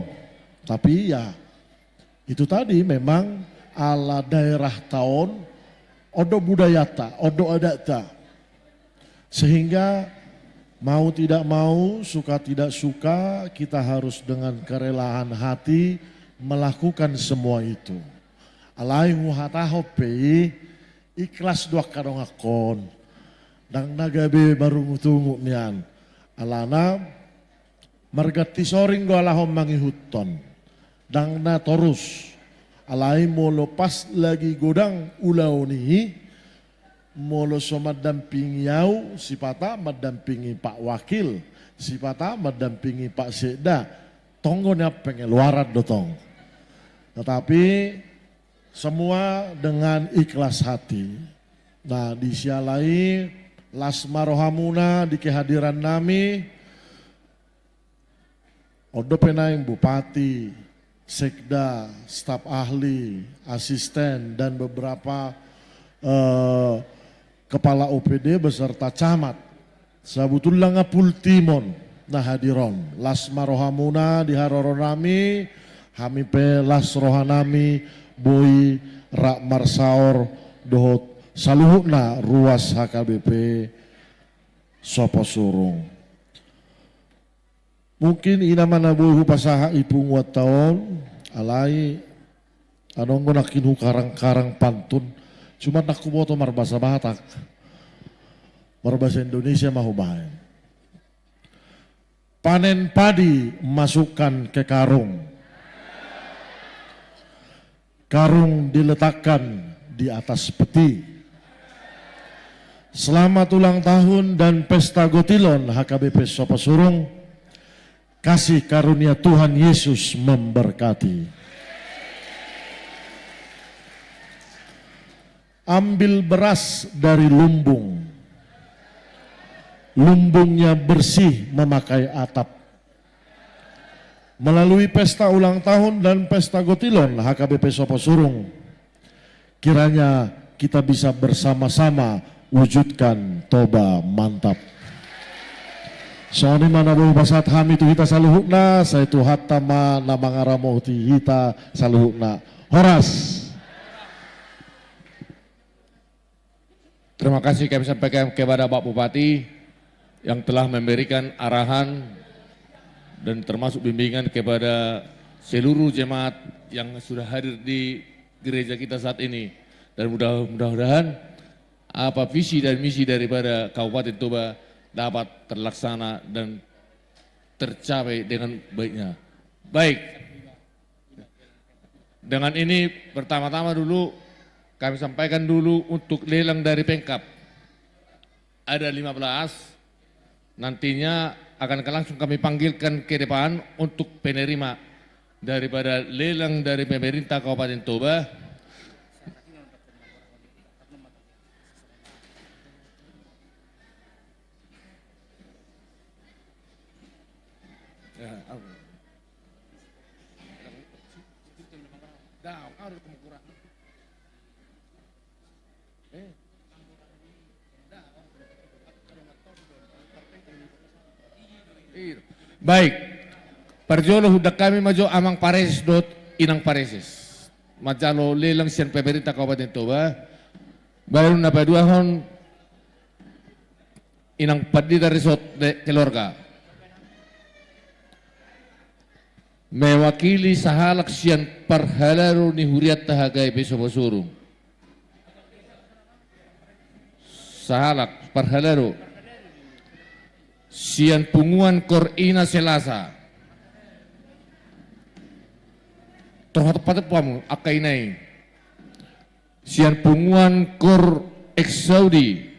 Tapi ya, itu tadi memang ala daerahta on, on do budayata, on do adatta. Sehingga mau tidak mau, suka tidak suka, kita harus dengan kerelaan hati melakukan semua itu. Alai huhatahon pe i, ikhlas do angka donganhon. Ndang na gabe marungutungut nian. Alana marganti soring do halak on mangihuthon. Ndang na torus. Alai molo pas lagi godang ulaon i, molo so mandampingi au, sipata mandampingi Pak Wakil, sipata mandampingi Pak Sekda, tong do nian pengeluaran do tong. Tetapi semua dengan ikhlas hati. Nah, di siala i, las ma rohamuna di kehadirannami. On dope naeng bupati, sekda, staf ahli, asisten, dan beberapa, eh, kepala O P D beserta camat. Sabotulna nga full team on na hadir on. Las ma rohamuna di haroronami, hami pe las rohanami boi rap marsaor dohot saluhutna ruas H K B P Soposurung. Mungkin i nama na boi hupasahat di punguanta on, alai adong do nangkin hukarang-karang pantun, cuma ndang huboto marbahasa Batak. Marbahasa Indonesia ma hubaen. Panen padi masukkan ke karung. Karung diletakkan di atas peti. Selamat ulang tahun dan pesta gotilon H K B P Soposurung. Kasih karunia Tuhan Yesus memberkati. Ambil beras dari lumbung. lumbungnya bersih memakai atap. Melalui pesta ulang tahun dan pesta gotilon H K B P Soposurung, kiranya kita bisa bersama-sama wujudkan Toba Mantap. Songon i ma na boi hupasahat hami tu hita saluhutna, sai Tuhanta ma na mangaramoti hita saluhutna. Horas. Terima kasih kami sampaikan kepada Bapak Bupati yang telah memberikan arahan dan termasuk bimbingan kepada seluruh jemaat yang sudah hadir di gereja kita saat ini. Dan mudah-, mudah-mudahan apa visi dan misi daripada Kabupaten Toba dapat terlaksana dan tercapai dengan baiknya. Baik. Dengan ini, pertama-tama dulu, kami sampaikan dulu untuk lelang dari Pemkab. Ada lima belas, nantinya akan langsung kami panggilkan ke depan untuk penerima daripada lelang dari pemerintah Kabupaten Toba. Ya, apa? Baik. Parjolo hundang hami ma jo amang pareses dohot inang pareses manjalo lelang sian pemerintah Kabupaten Toba. Baru na paduahon, inang pandita ri son keluarga mewakili sahalak sian parhalado ni hurianta H K B P Soposurung. Sahalak parhalado sian punguan Kor Ina Selasa. Torhat patepamu angka ina i. Sian punguan Kor Eksaudi.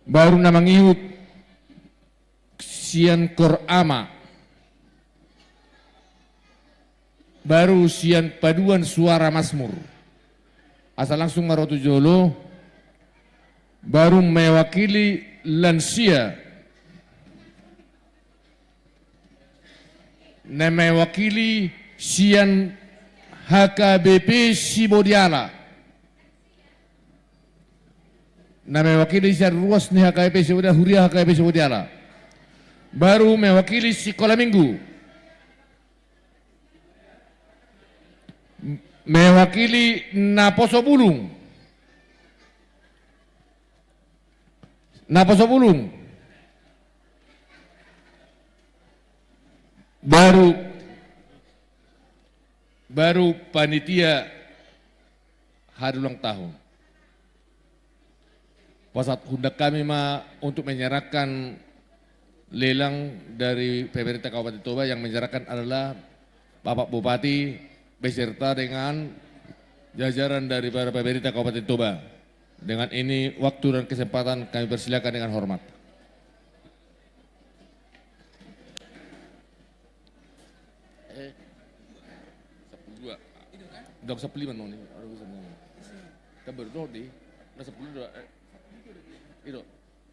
Baru na mangihut sian Kor Ama. Baru sian paduan Suara Masmur. Asa langsung ma ro tu jolo. Baru mewakili lansia. Na mewakili sian H K B P Sibodiala. Na mewakili sian ruas ni H K B P Sibodiala, huria H K B P Sibodiala. Baru mewakili Sikola Minggu. Mewakili naposo bulung. Naposo bulung. Baru, baru panitia hari ulang tahun. Pasahat hundang hami ma untuk menyerahkan lelang dari pemerintah Kabupaten Toba, yang menyerahkan adalah Bapak Bupati beserta dengan jajaran daripada pemerintah Kabupaten Toba. Dengan ini waktu dan kesempatan kami persilakan dengan hormat. Eh, sampulu dua. Dong sampulu lima noni, orang bisa noni. Kan baru dong di, na sampulu dua, eh. Ido,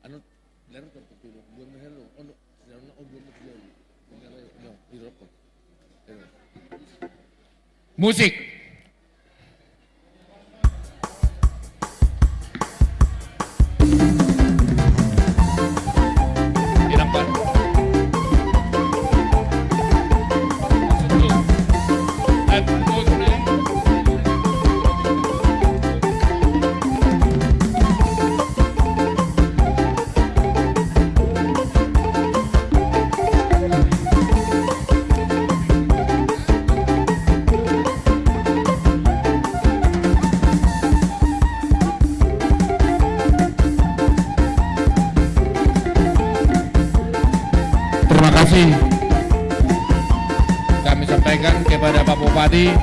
anu, ler kan tu, dua meter dong, ono, sedang ono dua meter dua. Ido, ido, rokok. Ido. Musik. Terima kasih kami sampaikan kepada Pak Bupati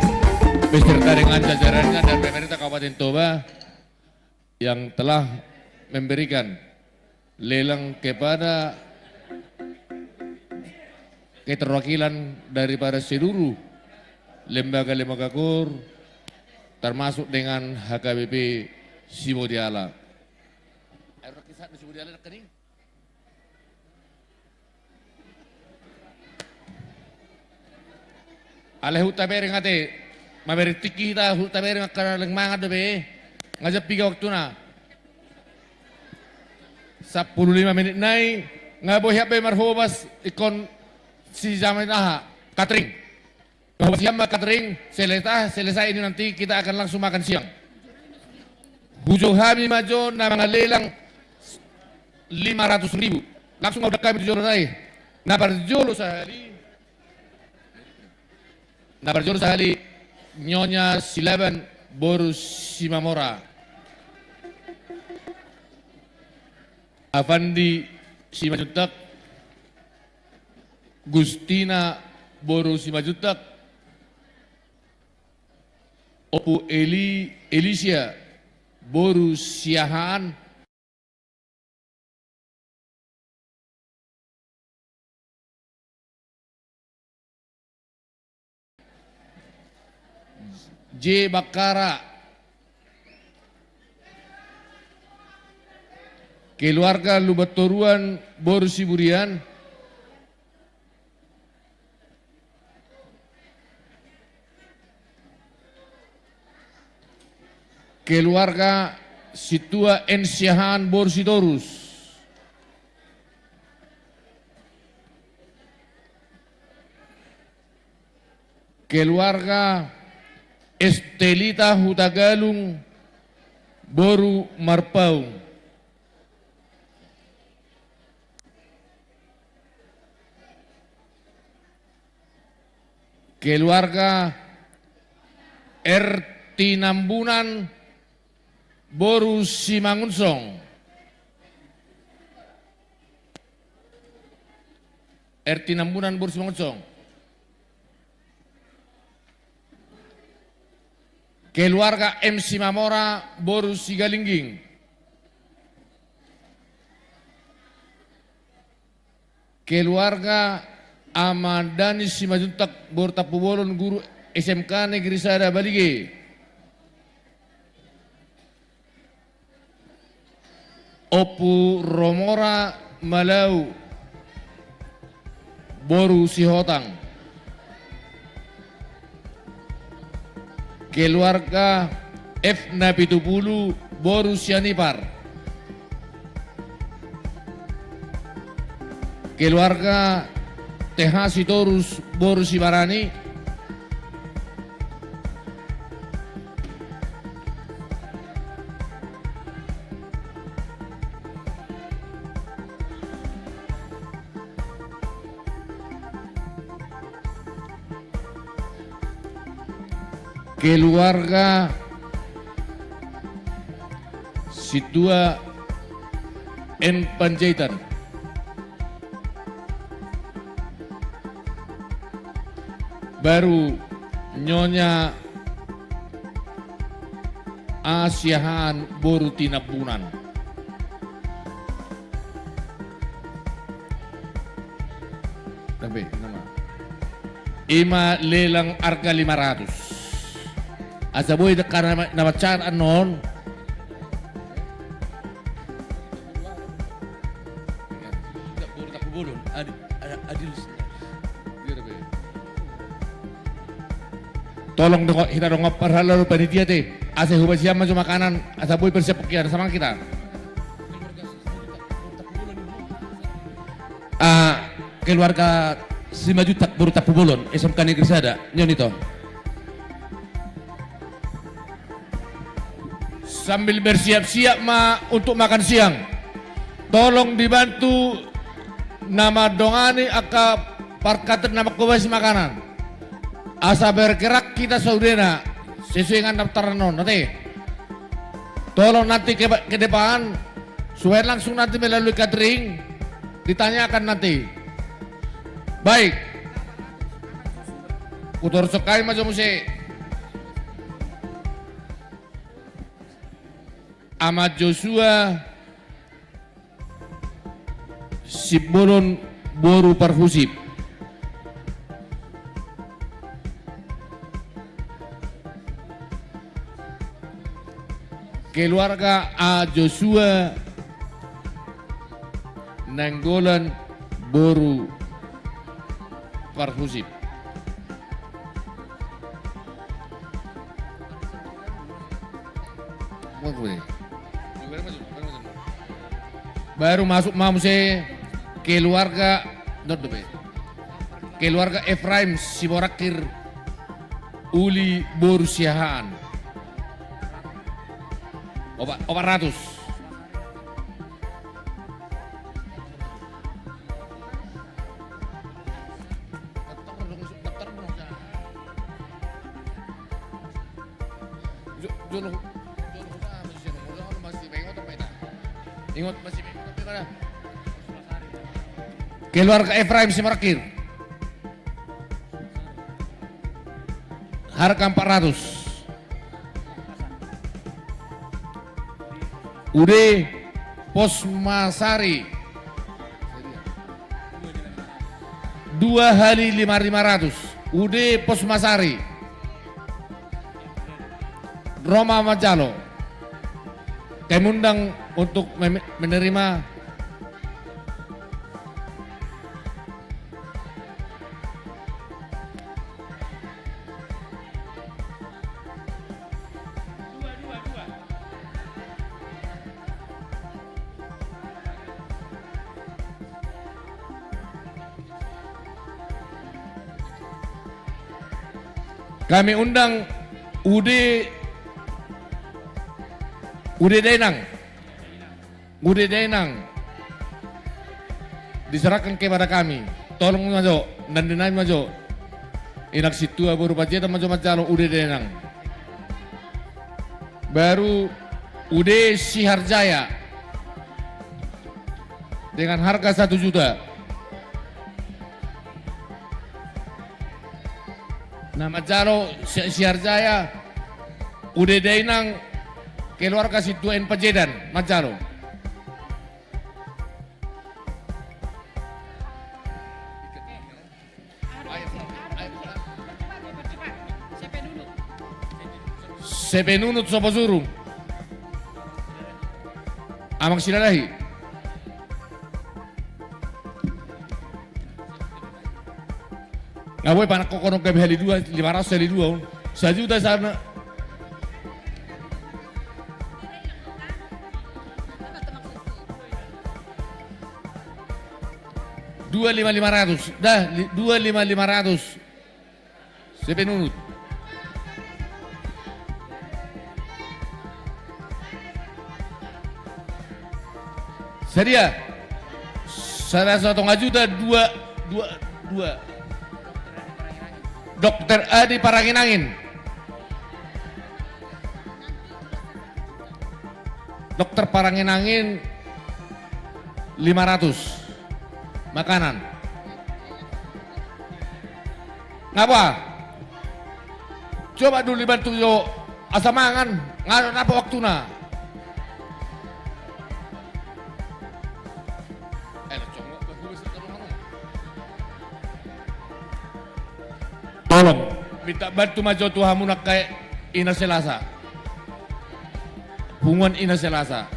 beserta dengan jajarannya dan pemerintah Kabupaten Toba yang telah memberikan lelang kepada keterwakilan daripada seluruh lembaga-lembaga kor, termasuk dengan H K B P Sibodiala. Alai huta bereng ate, mamereng tingki hita, huta bereng angka na leleng mangan dope. Nga jam piga waktuna? Sampulu lima menit nai, nga boi hita be marhobas ingkon sijaman aha, catering. Hobas sian ma catering, selesai, selesai ini nanti kita akan langsung makan siang. Hujou hami ma jo na mangalelang lima ratus ribu. Langsung ma hudok hami tu jolo nai. Na parjolo sahali, na parjolo sahali Nyonya Silaban boru Simamora. Avandi Simanjuntak, Gustina boru Simanjuntak, Ompu Eli, Elisia boru Siahaan, J Bakkara, keluarga Lumbantoruan boru Siburian, keluarga Situa N Siahaan boru Sitorus, keluarga Estelita Hutagalung boru Marpaung, keluarga R Tinambunan boru Simangunsong. R Tinambunan boru Simangunsong. Keluarga M Simamora boru Sigalingging. Keluarga Ama Dani Simanjuntak boru Tampubolon, guru S M K Negeri Sada Balige. Ompu Romora Malau boru Sihotang. Keluarga F Napitupulu boru Sianipar. Keluarga T H Sitorus boru Sibarani. Keluarga Situa N Panjaitan. Baru Nyonya A Siahaan boru Tinambunan. Tapi nama ima lelang arga lima ratus. Asa boi dengka nama, nama car anon. Tolong dong hita dong parhalado panitia te. Asa hubaen sian ma jo makanan asa boi persiap kian sama kita. Ah, keluarga Simanjuntak boru Tampubolon, S M K Negeri Sada, nyon ito. Sambil bersiap-siap ma untuk makan siang. Tolong dibantu nama dongani angka parkatri nama kobas makanan. Asa bergerak kita saudena sesuai dengan daftar non, nanti. Tolong nanti ke, ke depan supaya langsung nanti melalui catering ditanyakan nanti. Baik. Kutor sokai ma jo muse. Ama Joshua Simbolon boru Parhusip. Keluarga A Joshua Nainggolan boru Parhusip. Baru masuk ma muse keluarga, keluarga Efraim Siborangkir, uli boru Siahaan. Opat, opat ratus. Keluarga Efraim Siborangkir. Harga empat ratus. Ude Posmasari. Dua hali lima, lima ratus. Ude Posmasari. Roma manjalo. Kami undang untuk mem-, menerima. Kami undang Ude, Ude Dainang. Ude Dainang, diserahkan kepada kami. Tolong ma jo, nandinami ma jo. Inang sintua boru Panjaitan ma jo manjalo Ude Dainang. Baru Ude Siharjaya dengan harga satu juta. Na manjalo Si-, Siharjaya, Ude Dainang, keluarga sintua ni Panjaitan, manjalo. Sepe Nunut Soposurung. Amang Silalahi. Nga boi panangkokhon on gabe hali dua, lima ratus hali dua on. Sajuta sana. Dua lima lima ratus. Dah, li-, dua lima lima ratus. Sepe Nunut. Sadia. Sada satonga juta, dua, dua, dua. Dokter Adi Paranginangin. Dokter Paranginangin lima ratus. Makanan. Nga boha? Coba dulu dibantu jo asa mangan, nga dapot waktuna. Tolong, minta bantu ma jo tu hamu nangkin Ina Selasa. Punguan Ina Selasa.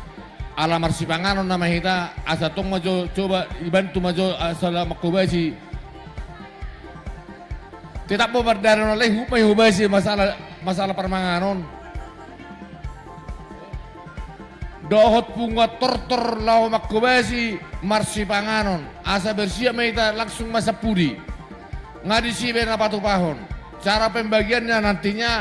Ala marsipanganon nama hita, asa tong ma jo, coba dibantu ma jo, asa la mangkobasi. Tetap bo mardalan on, lae, huhut ma i hobasi masalah, masalah parmanganon. Dohot punguan Tortor laho mangkobasi marsipanganon. Asa bersiap ma hita langsung mansai pudi. Nga disi be na patupahon. Cara pembagiannya nantinya.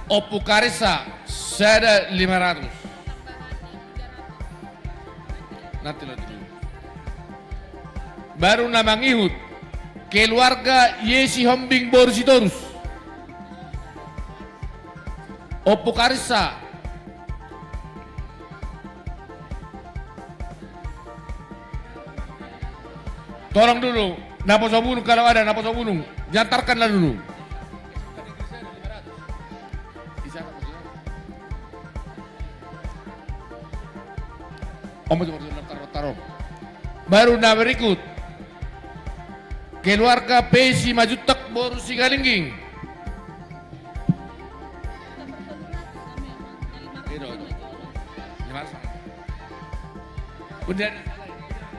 Ompu Karissa, sada lima ratus. Nanti, nanti dulu. Baru na mangihut, keluarga Yesi Hombing boru Sitorus. Ompu Karissa. Tolong dulu, naposobulung kalau ada, naposobulung, diantarkanlah dulu. Baru na berikut, keluarga P. Simanjuntak boru Sigalingging. Ido, ido. Lima ratus. Kemudian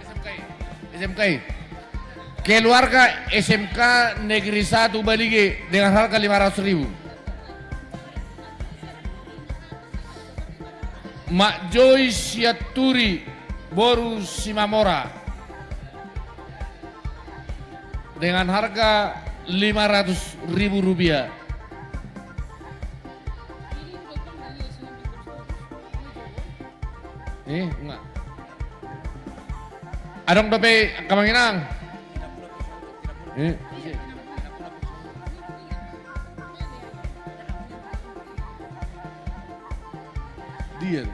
S M K I. S M K I. Keluarga S M K Negeri satu Balige dengan harga lima ratus ribu. Mak Joy Sianturi, boru Simamora, dengan harga lima ratus ribu rupiah. Eh, enggak. Adong dope angka amang inang. Eh. Dia.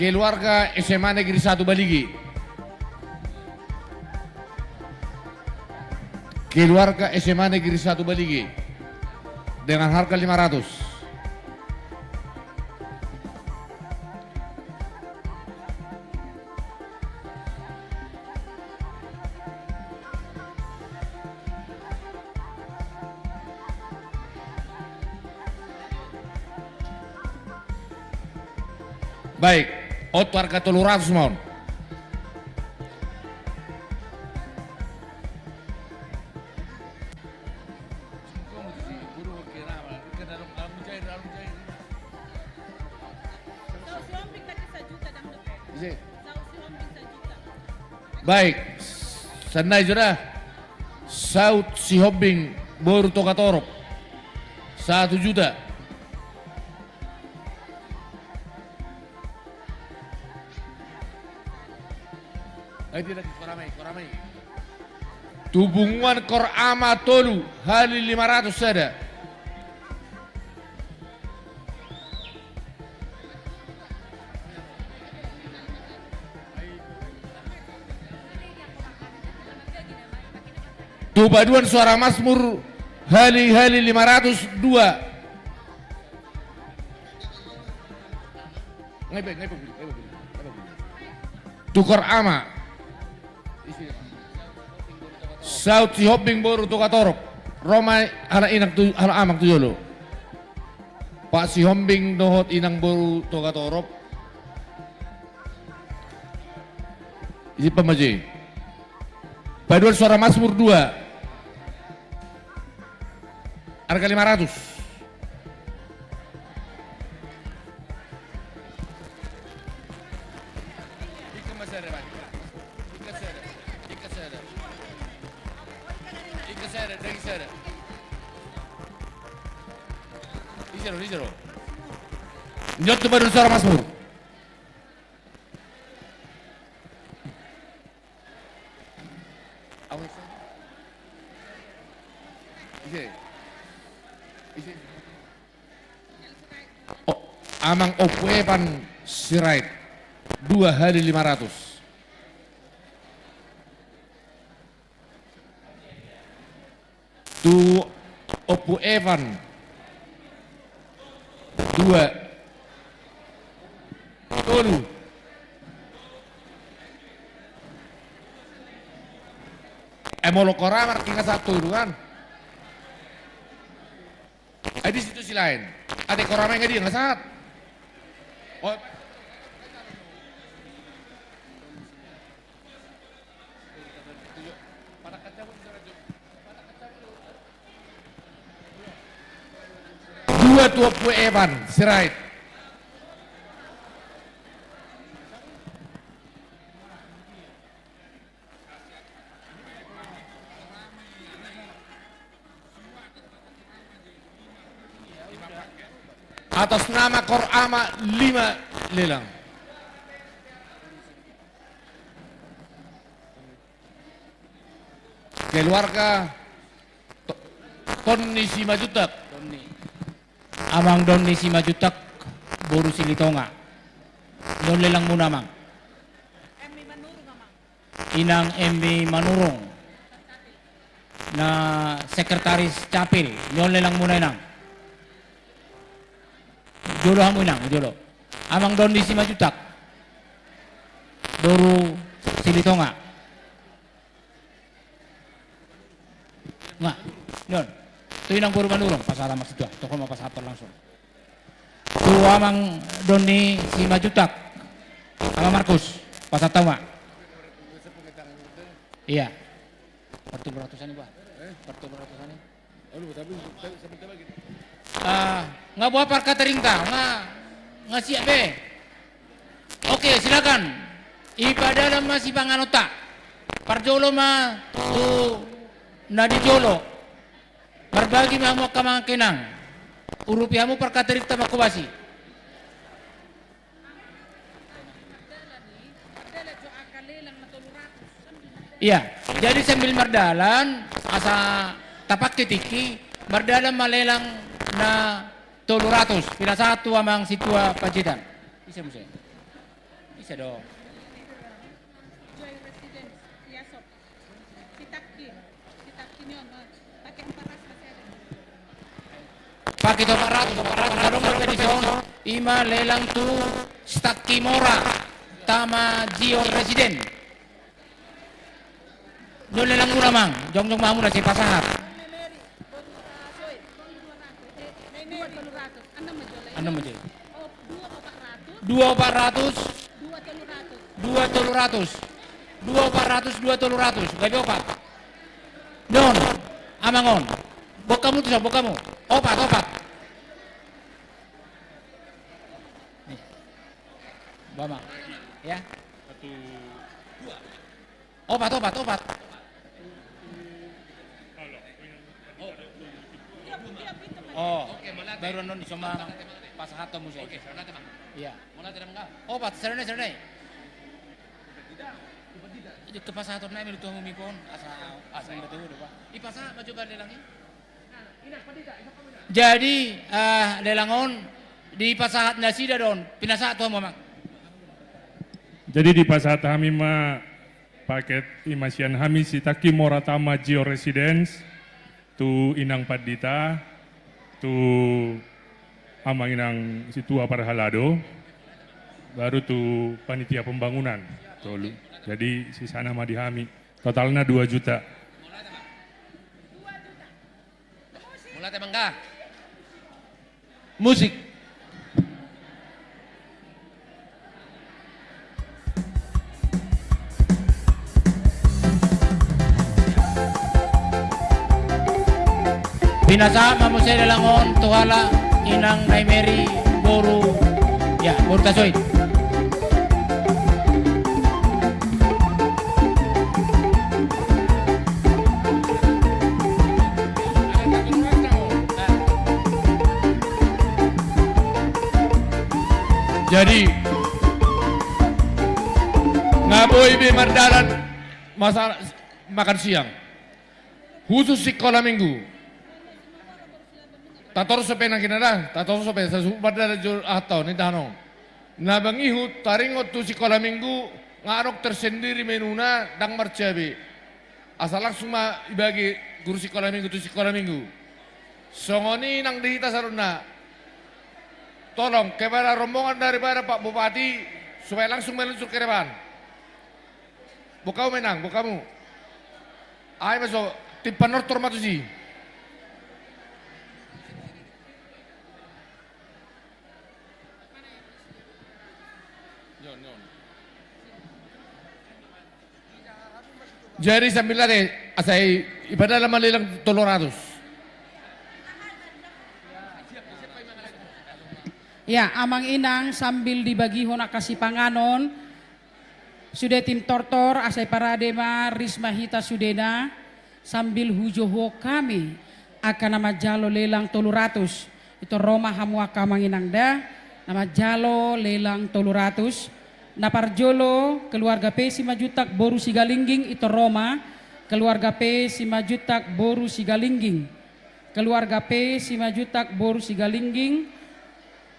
Keluarga S M A Negeri satu Balige. Keluarga S M A Negeri satu Balige dengan harga lima ratus. Baik, on tu harga tolu ratus ma on. Baik, sannai jo da. Saut Sihombing boru Togatorop. Satu juta. Ai dia lagi, koramai, koramai. Tu punguan Kor Ama tolu, hali lima ratus sada. Tu paduan Suara Masmur, hali, hali lima ratus dua. Ngai pe, ngai pe, ngai pe, ngai pe. Tu Kor Ama. Saut Sihombing boru Togatorop. Ro ma halak inang tu, halak amang tu jolo. Pak Sihombing dohot inang boru Togatorop. Isi pamaji. Paduan Suara Masmur dua. Harga lima ratus. Ise ro, ise ro. Nyotu baru Suara Masmur. Ise. Ise. O, Amang Ompu Evan Sirait. Dua hali lima ratus. Tu Ompu Evan. Dua. Tolu. Eh, molo Kor Ama marhata sahat tolu kan? Ai disi tu si lain. Ate Kor Ama nga dia nga sahat. Oh. Dua tu Ompu Evan Sirait. Atas nama Kor Ama lima lelang. Keluarga To-, Tonni Simanjuntak. Amang Donni Simanjuntak, boru Silitonga. Ni on lelangmuna, Amang. Inang Emmi Manurung, na sekretaris capil, ni on lelangmuna, Inang. Jolo hamu inang, jolo. Amang Doni Simanjuntak. Boru Silitonga. Nga, non. Tu inang boru Manurung, pasahat amang situa. Toko ma pasahat langsung. Tu amang Doni Simanjuntak. Amang Markus, pasahat hamu ma. Iya. Partolu ratusan i, bah. Partolu ratusan i. Ah, nga boha parkateringta, nga, nga siap be. Oke, silakan. Ipadalan ma sipanganonta. Parjolo ma tu na di jolo. Marbagi ma hamu angka amang inang. Urupi hamu parkateringta mangkobasi. Iya, jadi sambil mardalan, asa tapake tingki, mardalan ma lelang na tolu ratus, pinasahat tu amang situa Panjaitan. Ise muse? Ise do? Paket opat ratus, opat ratus, adong ma di son, ima lelang tu Sitangki Mora, Tama Jio Residen. Jolo lelang muna, amang, jongjong ma hamu na sai pasahat. Anam ma jolo. Dua opat ratus. Dua tolu ratus. Dua opat ratus, dua tolu ratus. Gabe opat. Non, amang on. Boan hamu tu son, boan hamu. Opat, opat. Nih. Bawa, amang. Ya. Opat, opat, opat. Oh, baru annon di son ma pasahaton muse. Iya. Opat, sada nai, sada nai. Jadi kepasahaton nai menurut hamu mikon, asa, asa betul do, bah. Ipasahat ma jo lelang i. Jadi, eh, lelang on dipasahat nasida do on, pinasahat tu hamu, amang. Jadi dipasahat hami ma paket, ima sian hami Sitangki Mora Tama Jio Residence, tu Inang Pandita, tu Amang Inang Situa Parhalado, baru tu panitia pembangunan, tolu. Jadi sisana ma di hami. Totalna dua juta. Mulai, amang, ga? Musik. Pinasahat ma muse lelang on tu halak Inang Nai Meri boru, ya, boru Tasoit. Jadi, nga boi be mardalan masalah makan siang. Khusus sikola minggu. Tatorso pe nangkin da, tatorso pe, sasuhut mardalan jo aha tao, ninta hanon. Na mangihut, taringot tu sikola minggu, nga adong tersendiri menuna, ndang marcabe. Asa langsung ma ibagi guru sikola minggu tu sikola minggu. Songon i nang di hita saluhutna. Tolong, kepada rombongan daripada Pak Bupati, supaya langsung meluncur ke depan. Boan hamu ma, Inang, boan hamu. Ai ma so, tim panortor ma tusi. Jadi sambil ate, asa i, ipadalan ma lelang tolu ratus. Ya, Amang Inang, sambil dibagihon angka sipanganon, sude tim tortor, asa iparade ma, ris ma hita sudena, sambil hujohuhon hami angka na manjalo lelang tolu ratus. Ito ro ma hamu angka Amang Inang da, na manjalo lelang tolu ratus. Na parjolo, keluarga P Simanjuntak boru Sigalingging, ito ro ma, keluarga P Simanjuntak boru Sigalingging. Keluarga P Simanjuntak boru Sigalingging.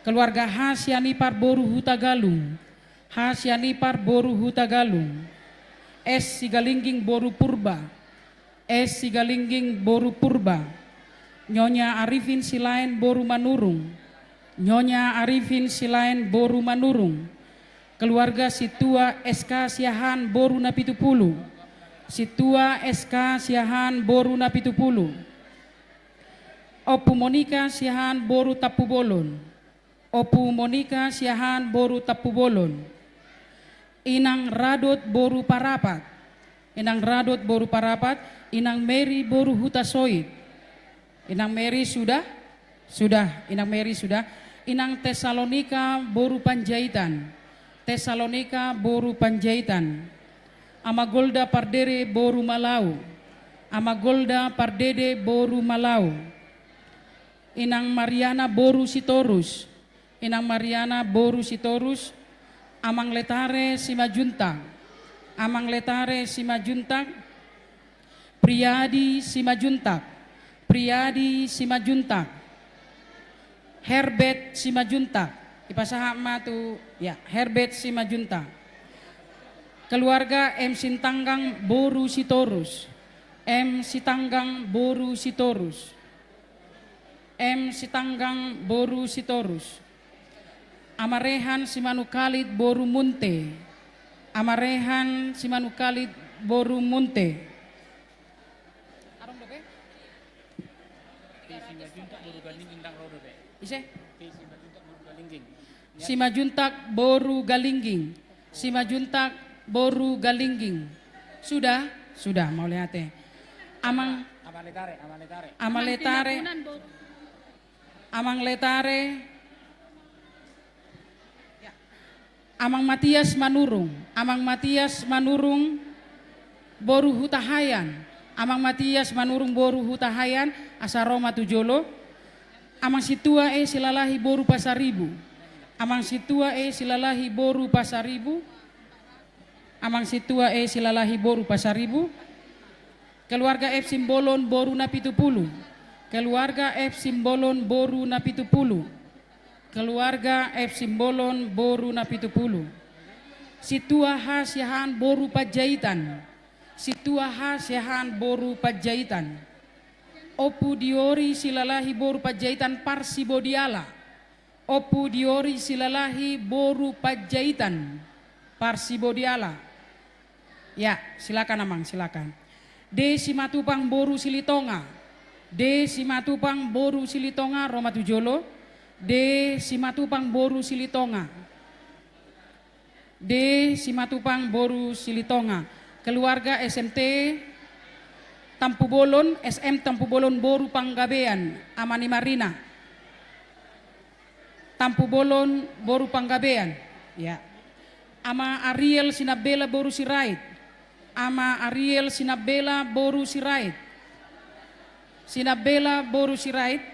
Keluarga H Sianipar boru Hutagalung. H Sianipar boru Hutagalung. S Sigalingging boru Purba. S Sigalingging boru Purba. Nyonya Arifin Silaen boru Manurung. Nyonya Arifin Silaen boru Manurung. Keluarga Sintua S K Siahaan boru Napitupulu. Sintua S K Siahaan boru Napitupulu. Ompu Monika Siahaan boru Tampubolon. Ompu Monika Siahaan boru Tampubolon. Inang Radot boru Parapat. Inang Radot boru Parapat. Inang Meri boru Hutasoit. Inang Meri sudah? Sudah. Inang Meri sudah. Inang Tesalonika boru Panjaitan. Tesalonika boru Panjaitan. Ama Golda Pardede boru Malau. Ama Golda Pardede boru Malau. Inang Mariana boru Sitorus. Inang Mariana boru Sitorus. Amang Letare Simanjuntak. Amang Letare Simanjuntak. Priadi Simanjuntak. Priadi Simanjuntak. Herbert Simanjuntak. Dipasahat ma tu, ya, Herbert Simanjuntak. Keluarga M Sitanggang boru Sitorus. M Sitanggang boru Sitorus. M Sitanggang boru Sitorus. Ama Rehan Simanungkalit boru Munte. Ama Rehan Simanungkalit boru Munte. Adong dope? Ise? Simanjuntak boru Galingging. Simanjuntak boru Galingging. Sudah? Sudah, mauliate. Amang Ama Letare, Ama Letare. Amang Letare. Amang Matias Manurung. Amang Matias Manurung boru Hutahaean. Amang Matias Manurung boru Hutahaean, asa ro ma tu jolo. Amang Sintua E Silalahi boru Pasaribu. Amang Sintua E Silalahi boru Pasaribu. Amang Sintua E Silalahi boru Pasaribu. Keluarga F Simbolon boru Napitupulu. Keluarga F Simbolon boru Napitupulu. Keluarga F Simbolon boru Napitupulu. Sintua H Siahaan boru Panjaitan. Sintua H Siahaan boru Panjaitan. Ompu Diori Silalahi boru Panjaitan, Parsibodiala. Ompu Diori Silalahi boru Panjaitan, Parsibodiala. Ya, silakan, Amang, silakan. D Simatupang boru Silitonga. D Simatupang boru Silitonga, ro ma tu jolo. D Simatupang boru Silitonga. D Simatupang boru Silitonga. Keluarga S M T Tampubolon, S M Tampubolon boru Panggabean, Ama ni Marina. Tampubolon boru Panggabean. Ya. Ama Ariel Sinambela boru Sirait. Ama Ariel Sinambela boru Sirait. Sinambela boru Sirait.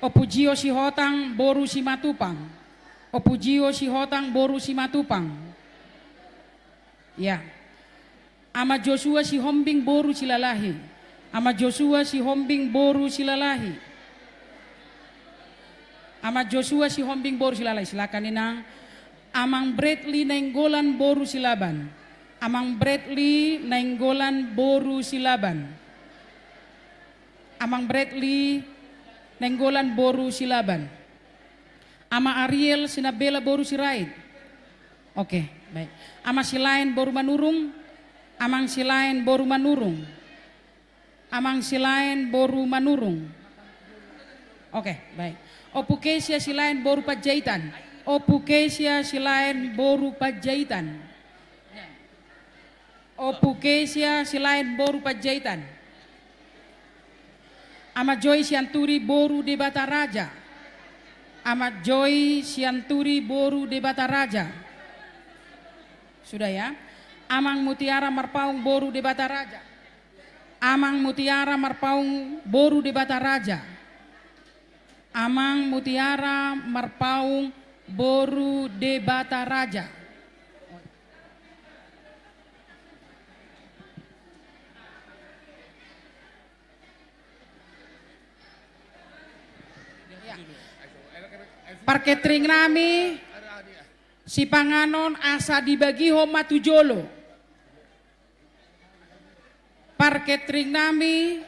Ompu Jio Sihotang boru Simatupang. Ompu Jio Sihotang boru Simatupang. Ya. Ama Josua Sihombing boru Silalahi. Ama Josua Sihombing boru Silalahi. Ama Josua Sihombing boru Silalahi. Silakan, Inang. Amang Bradley Nainggolan boru Silaban. Amang Bradley Nainggolan boru Silaban. Amang Bradley Nainggolan boru Silaban. Ama Ariel Sinambela boru Sirait. Oke, baik. Ama Silaen boru Manurung. Amang Silaen boru Manurung. Amang Silaen boru Manurung. Oke, baik. Ompu Kesia Silaen boru Panjaitan. Ompu Kesia Silaen boru Panjaitan. Ompu Kesia Silaen boru Panjaitan. Ama Joy Sianturi boru Debata Raja. Ama Joy Sianturi boru Debata Raja. Sudah, ya. Amang Mutiara Marpaung boru Debata Raja. Amang Mutiara Marpaung boru Debata Raja. Amang Mutiara Marpaung boru Debata Raja. Parkateringnami, sipanganon asa dibagihon ma tu jolo. Parkateringnami,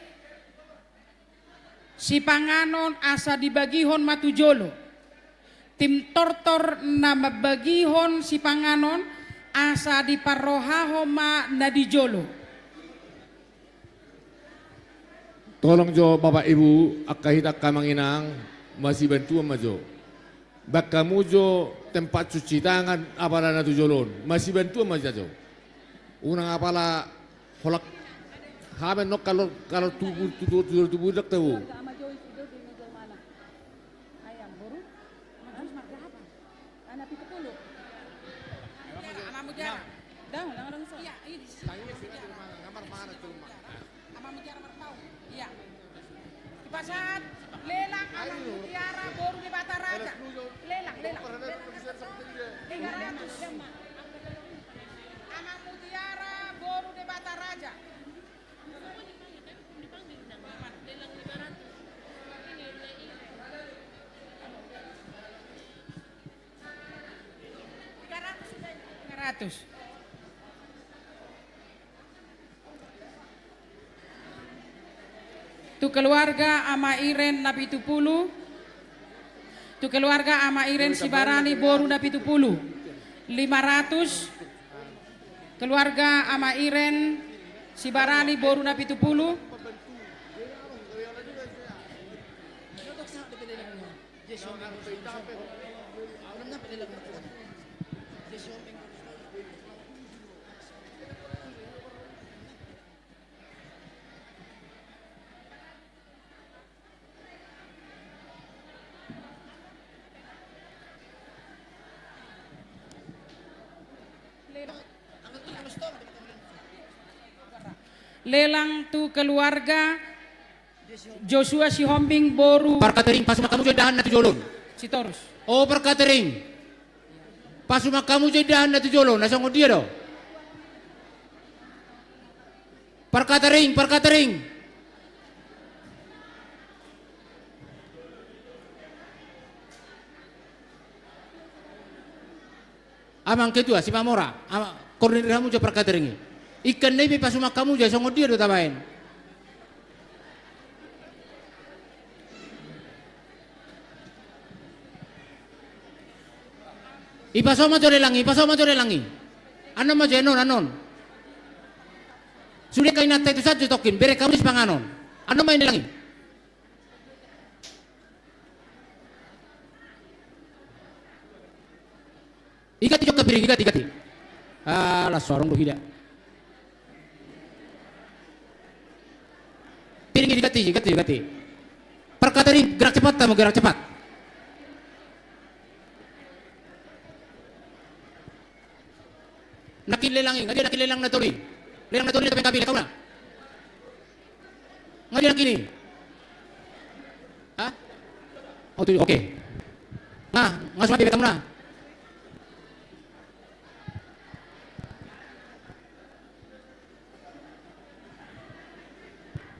sipanganon asa dibagihon ma tu jolo. Tim tortor na mambagihon sipanganon asa diparrohahon ma na di jolo. Tolong jo Bapak Ibu, angka hita angka amang inang, masibantuan ma jo. Baen hamu jo tempat cuci tangan apala na tu jolo on, masibantuan ma jo. Unang apala holan hami annon, kalau, kalau tubu, tubu, tubu, tubu, dak tahu. Ama Mutiara. Daun, daun, daun. Iya, iya, di sini. Ama Mutiara. Ama Mutiara Marpaung. Iya. Dipasahat, lelang Ama Mutiara boru Debata Raja. Lelang, lelang. Tiga ratus. Ama Mutiara boru Debata Raja. Tiga ratus. Tu keluarga Ama Iren na pitu pulu. Tu keluarga Ama Iren Sibarani boru na pitu pulu. Lima ratus. Keluarga Ama Iren Sibarani boru na pitu pulu. Lelang tu keluarga Joshua Sihombing boru. Parkatering, pasu ma hamu jo indahan na tu jolo on. Sitorus. O parkatering. Pasu ma hamu jo indahan na tu jolo, na songon dia do? Parkatering, parkatering. Amang ketua, si Mamora, ama, koordinir hamu jo parkatering i. Ingkon na i pe pasu ma hamu jo, songon dia do tabaen. Ipaso ma jo lelang i, ipaso ma jo lelang i. Annon ma jo, annon, annon. Sude angka inanta i tu san jo tongkin, bere hamu sipanganon. Annon ma i lelang i. Iganti jo angka piring, iganti, iganti. Ah, las so adong do hida. Piring i diganti, ganti, ganti. Parkatering, gerak cepat hamu, gerak cepat. Nangkin lelang i, nga dia nangkin lelang na tolu i? Lelang na tolu i na topeng gabe, lelang na. Nga dia nangkin i? Hah? Oh, tu, oke. Nga, nga suman bebek hamu na.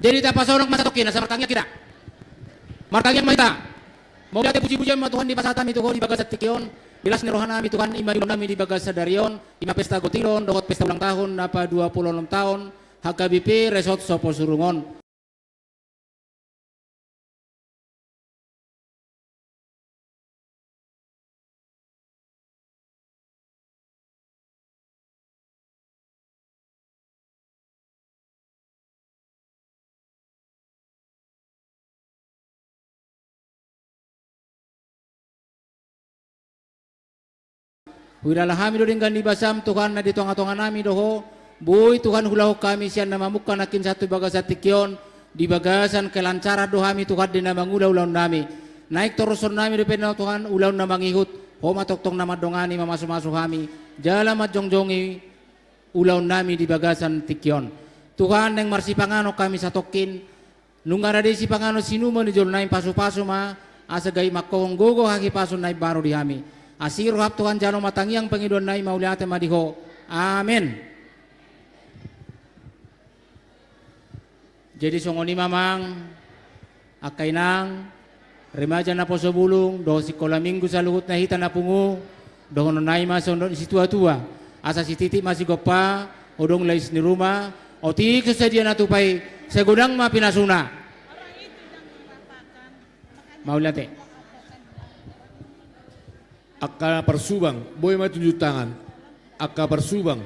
Jadi tapasahat ma satongkin, asa martangiang hita. Martangiang ma hita. Mauliate puji-pujian ma Tuhan dipasahat hami tu Ho di bagasan tingki on. Di las ni roha nami Tuhan, i ma ulaon nami di bagasan sadari on, i ma pesta gotilon dohot pesta ulang tahun na paduapuluonom taon H K B P Resort Soposurung on. Huilala hami do denggan ni basam Tuhan na di tonga-tonga nami do Ho. Boi Tuhan huulahon hami sian na mamungka nangkin sahat tu bagasan tingki on. Di bagasan kelancaran do hami Tuhan di na mangula ulaon nami. Naeng torushon nami dope na Tuhan ulaon na mangihut. Ho ma tongtong na mandongani, mamasu-masu hami jala manjongjongi ulaon nami di bagasan tingki on. Tuhan, naeng marsipanganon hami satongkin. Nunga rade sipanganon sinuma ni jolo nami, pasu-pasu ma asa gabe mangkohon gogo hahipason na imbaru di hami. Asi roham Tuhan, jalo ma tangiang pangidoan nami, mauliate ma di Ho. Amen. Jadi songon i ma amang, angka inang, remaja naposo bulung dohot sikola minggu saluhutna hita na pungu, dohonon nami ma songon dok ni situa-tua: Asa sititik ma sigompa, odong lais ni ruma, otik so sadia na tupa i, sai godang ma pinasuna. Mauliate. Angka parsubang, boi ma tunjuk tangan. Angka parsubang.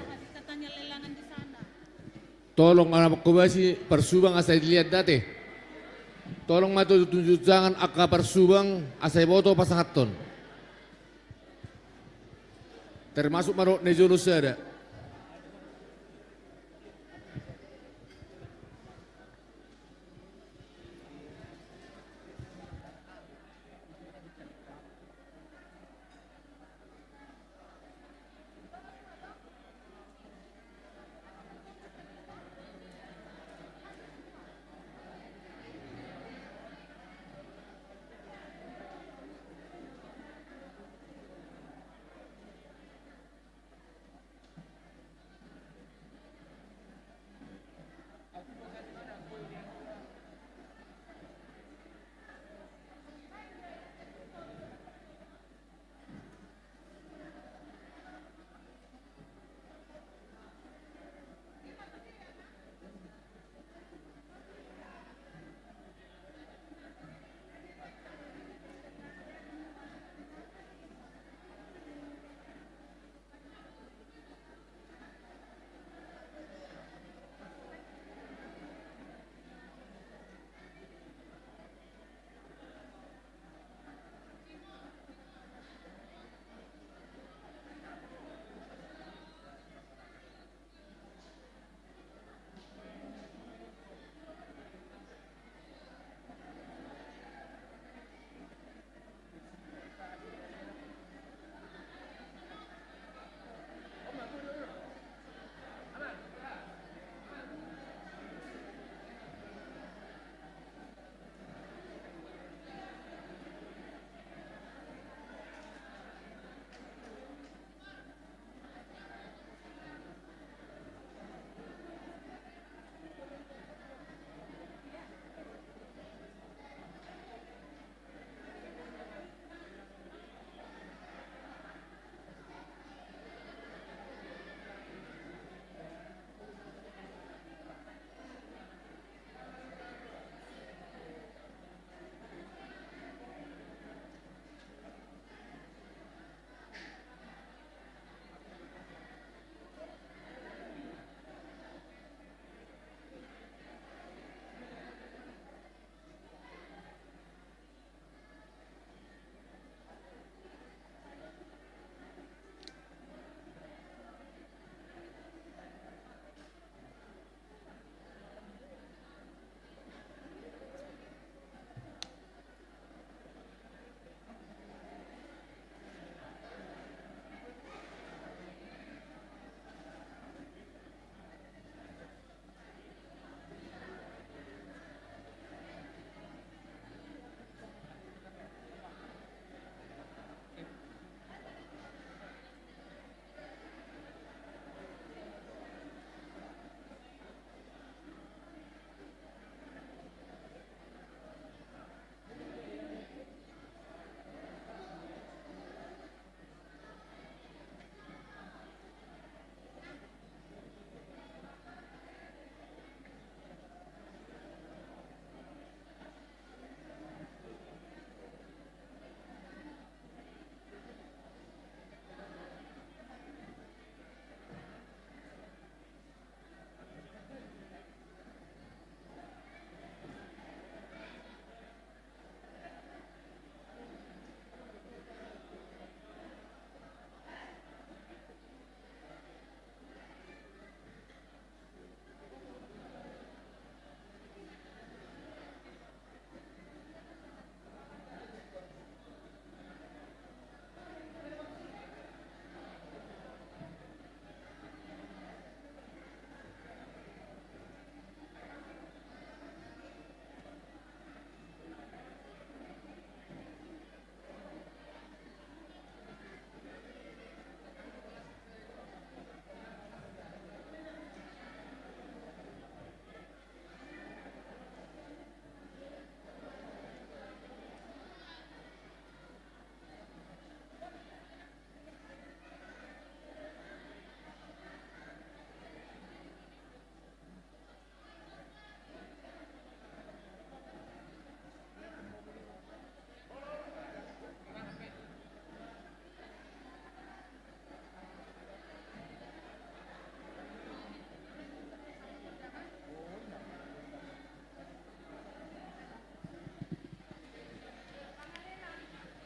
Tolong ma na mangkobasi parsubang asa dilihat da ate. Tolong ma tu tunjuk tangan angka parsubang asa diboto pasangaphon. Termasuk ma dohot na di jolo sada.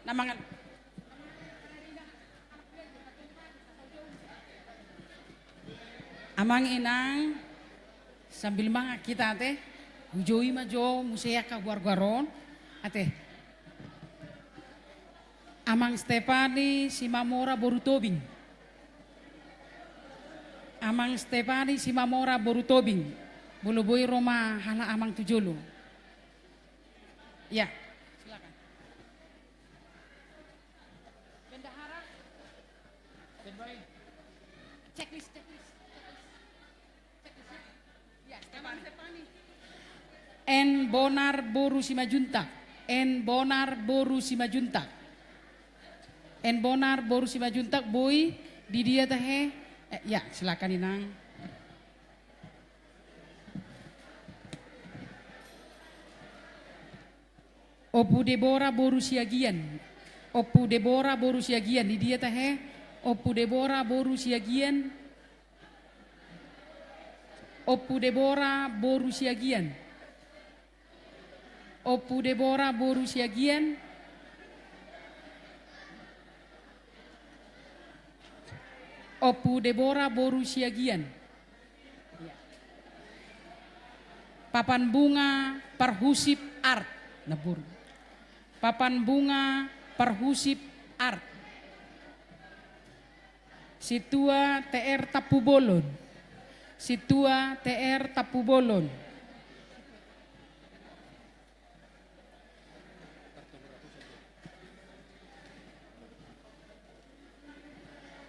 Na mangan. Amang inang, sambil mangan hita ate, hujou i ma jo muse angka goar-goar on, ate. Amang Stepani Simamora boru Tobing. Amang Stepani Simamora boru Tobing. Molo boi ro ma halak amang tu jolo. Ya, silakan. Bendahara. Standby. Checklist, checklist, checklist. Checklist, ya. Ya, Stepani. En Bonar boru Simanjuntak. En Bonar boru Simanjuntak. En Bonar boru Simanjuntak, boi di dia tahe? Eh, ya, silakan inang. Ompu Debora boru Siagian. Ompu Debora boru Siagian, di dia tahe? Ompu Debora boru Siagian. Ompu Debora boru Siagian. Ompu Debora boru Siagian. Ompu Debora boru Siagian. Papan Bunga Parhusip Art. Nah, boru. Papan Bunga Parhusip Art. Sintua T R Tampubolon. Sintua T R Tampubolon.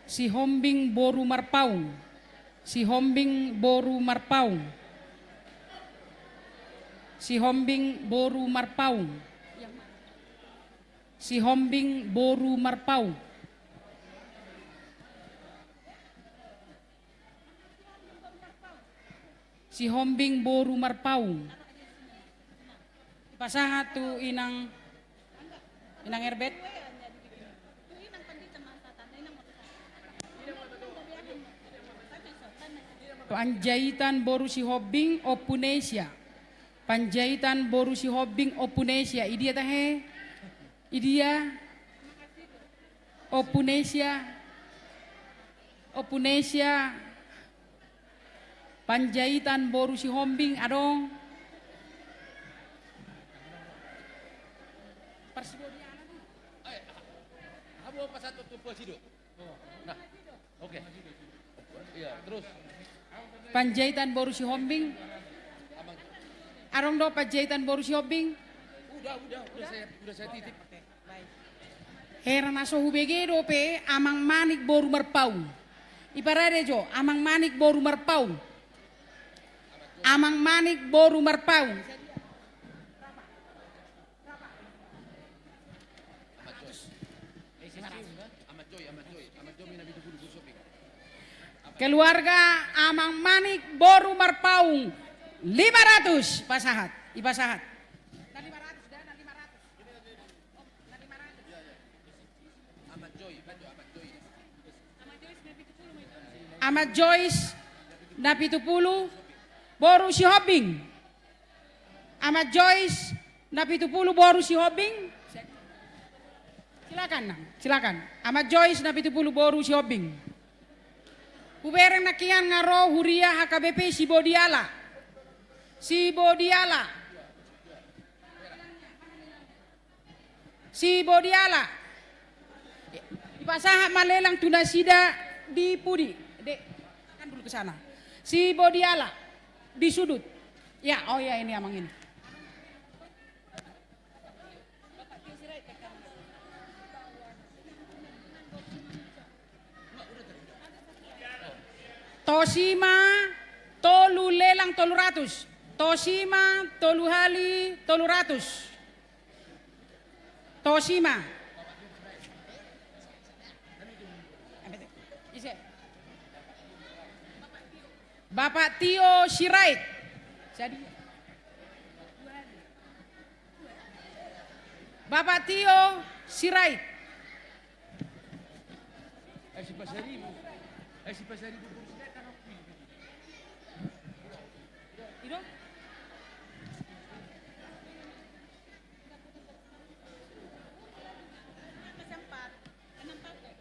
Sihombing boru Marpaung. Sihombing boru Marpaung. Sihombing boru Marpaung. Sihombing boru Marpaung. Sihombing boru Marpaung. Pasahat tu inang, inang Erbet. Panjaitan boru Sihombing, Ompu Nesia. Panjaitan boru Sihombing, Ompu Nesia. Idia tahe? Idia? Ompu Nesia. Ompu Nesia. Panjaitan boru Sihombing, adong? Parsibodiana do. Ai, aha, aha, pasahat tu, tu, tu, sido. Nah, oke. Iya, terus. Panjaitan boru Sihombing. Adong do Panjaitan boru Sihombing? Udah, udah, udah saya, udah saya titip. Hera na so hubege dope Amang Manik boru Marpaung. Iparade jo, Amang Manik boru Marpaung. Amang Manik boru Marpaung. Keluarga Amang Manik boru Marpaung, lima ratus, pasahat, ipasahat. Amat Joyce Napitupulu boru Sihombing. Amat Joyce Napitupulu boru Sihombing. Silakan, Nang. Silakan. Amat Joyce Napitupulu boru Sihombing. Hubereng nangkin nga ro huria H K B P Sibodiala. Sibodiala. Sibodiala. Ipasahat ma lelang tu nasida di pudi. Dek, kan dulu ke sana. Sibodiala. Di sudut. Ya, oh ya, ini Amang ini. Tosima tolu lelang tolu ratus. Tosima tolu hali tolu ratus. Tosima. Ise. Bapak Tio Sirait. Jadi. Bapak Tio Sirait. Eh, si Pasaribu. Eh, si Pasaribu. Ido?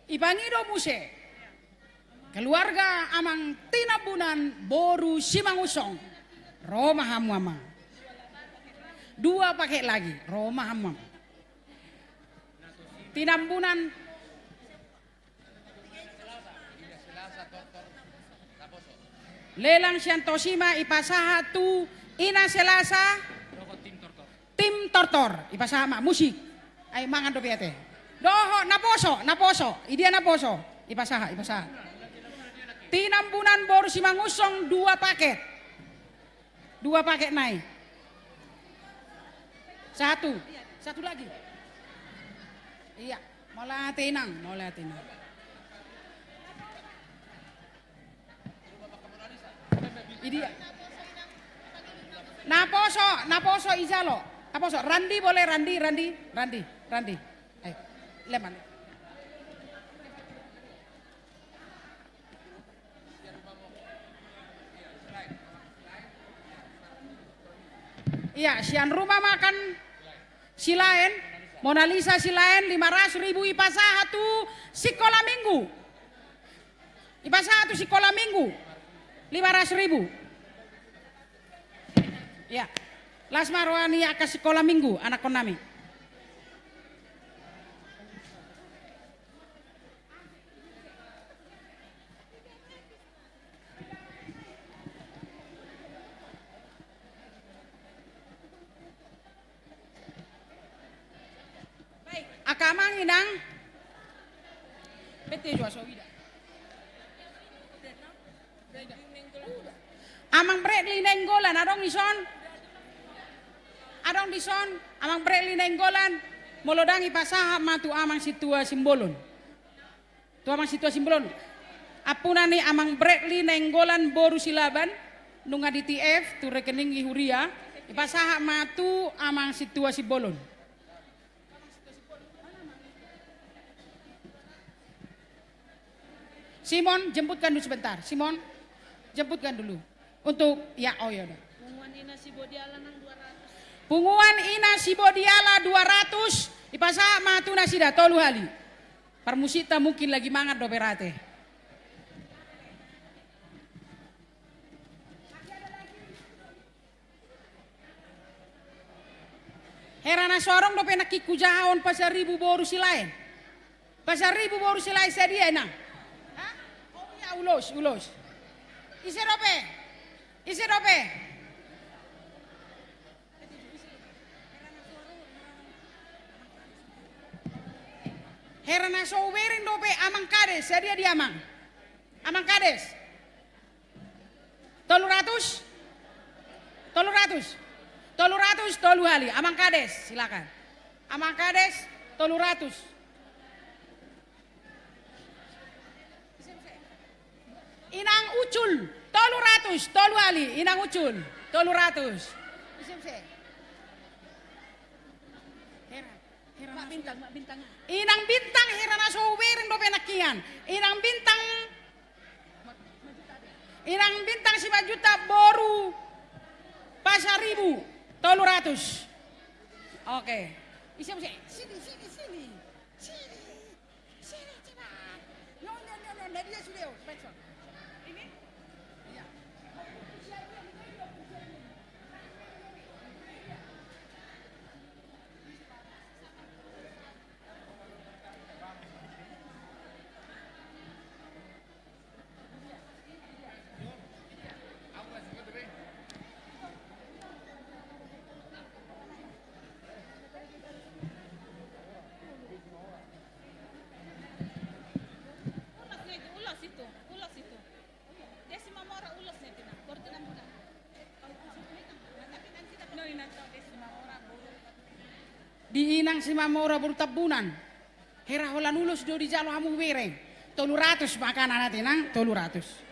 Ipangido muse. Keluarga Amang Tinambunan boru Simangunsong. Ro ma hamu, Amang. Dua paket lagi. Ro ma hamu, Amang. Tinambunan. Lelang sian Tosima ipasahat tu Ina Selasa. Tim Tortor, ipasahat ma musik. Ai mangan dope ate. Dohot naposo, naposo. Idia naposo? Ipasahat, ipasahat. Tinambunan boru Simangunsong dua paket. Dua paket nai. Satu. Satu lagi. Iya. Mauliate, Inang, mauliate, Inang. Idia. Naposo, naposo ijalo. Naposo, Randi boleh, Randi, Randi, Randi, Randi. Ayo, leman. Iya, sian rumah makan Silaen, Mona Lisa Silaen, lima ratus ribu ipasahat tu sikola minggu. Ipasahat tu sikola minggu, lima ratus ribu. Ya, las ma roha ni angka sikola minggu anakkon nami. Angka amang inang. Bete jo aso ida. Amang Bradley Nainggolan, adong dison? Adong dison, Amang Bradley Nainggolan, molo dang ipasahat ma tu Amang Sintua Simbolon. Tu Amang Sintua Simbolon. Ampuna ni Amang Bradley Nainggolan boru Silaban, nunga di T F, tu rekening ni huria, ipasahat ma tu Amang Sintua Simbolon. Simon, jemputkan dulu sebentar. Simon, jemputkan dulu. Untuk, ya, oh ya udah. Punguan Ina Sibodiala nang dua ratus. Punguan Ina Sibodiala dua ratus, ipasahat ma tu nasida tolu hali. Parmusikta mungkin lagi mangan dope rate. Hera na so adong dope nangkin hujaha on Pasaribu boru Silaen. Pasaribu boru Silaen sadia inang? Hah? Oh iya, ulos, ulos. Ise dope? Ise dope? Hera na so hubereng dope Amang Kades, sadia di Amang? Amang Kades. Tolu ratus? Tolu ratus? Tolu ratus, tolu hali. Amang Kades, silakan. Amang Kades, tolu ratus. Inang Ucul, tolu ratus, tolu hali. Inang Ucul, tolu ratus. Mak Bintang, Mak Bintang. Inang Bintang, hera na so hubereng dope nangkinan. Inang Bintang. Inang Bintang Simanjuntak boru Pasaribu, tolu ratus. Oke. Ise muse? Sini, sini, sini. Sini. Sini, cepat. No, no, no, no. Nah, dia sudah, oh, pensiun. Ini? Iya. Ulos itu, ulos itu. Di Inang Simamora boru Tambunan. Hera holan ulos do dijalo hamu hubereng. Tolu ratus ma angka na, ate, nang tolu ratus.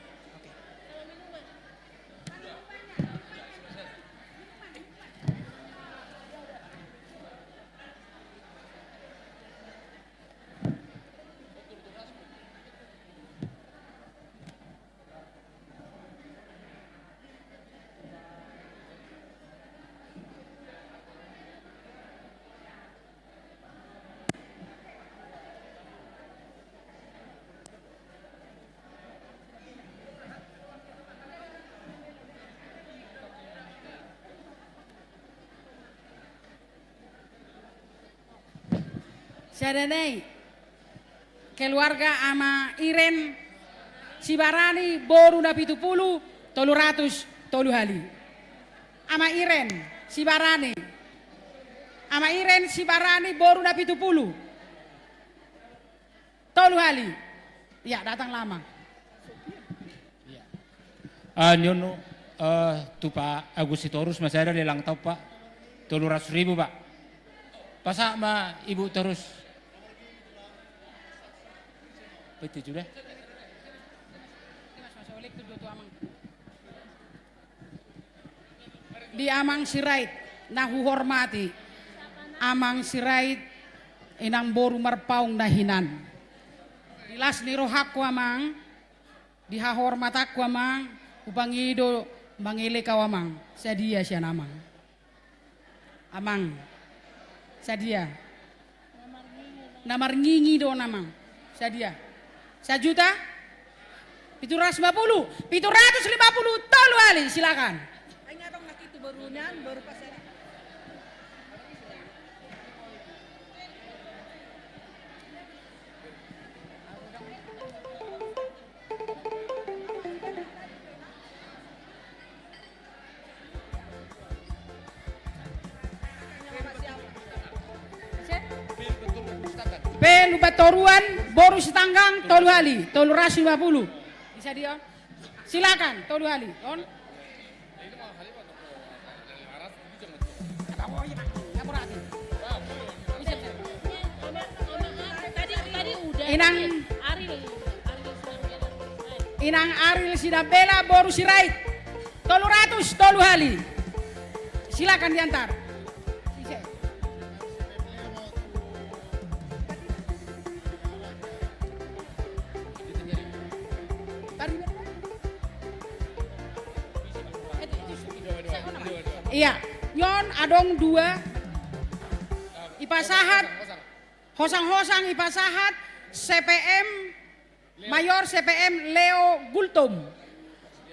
Sada nai, keluarga Ama Iren Sibarani boru Napitupulu, tolu ratus tolu hali. Ama Iren Sibarani. Ama Iren Sibarani boru Napitupulu, tolu hali. Ya, datang lama. Ia. Ah, nion, eh, tu Pak Agus Sitorus masih ada lelang tau, Pak. Tolu ratus ribu, Pak. Pasahat ma Ibu terus. Betul juga. Di Amang Sirait, na huhormati. Amang Sirait, inang boru Marpaung na hinan. Di las ni rohangku, Amang, di hahormatanku, Amang, hupangido mangele kau, Amang. Sadia sian Amang. Amang. Sadia. Na marngingi do, Amang. Sadia. Sajuta? Pitu ratus lima pulu. Pitu ratus lima pulu tolu hali, silakan. P Lumban Toruan, boru Sitanggang, tolu hali, tolu ratus lima pulu. Bisa dia? Silakan, tolu hali. On. Inang, Inang Aril Sinambela boru Sirait. Tolu ratus tolu hali. Silakan diantar. Ia, nion adong dua. Ipasahat, hosang-hosang ipasahat, C P M, Mayor C P M Leo Gultom.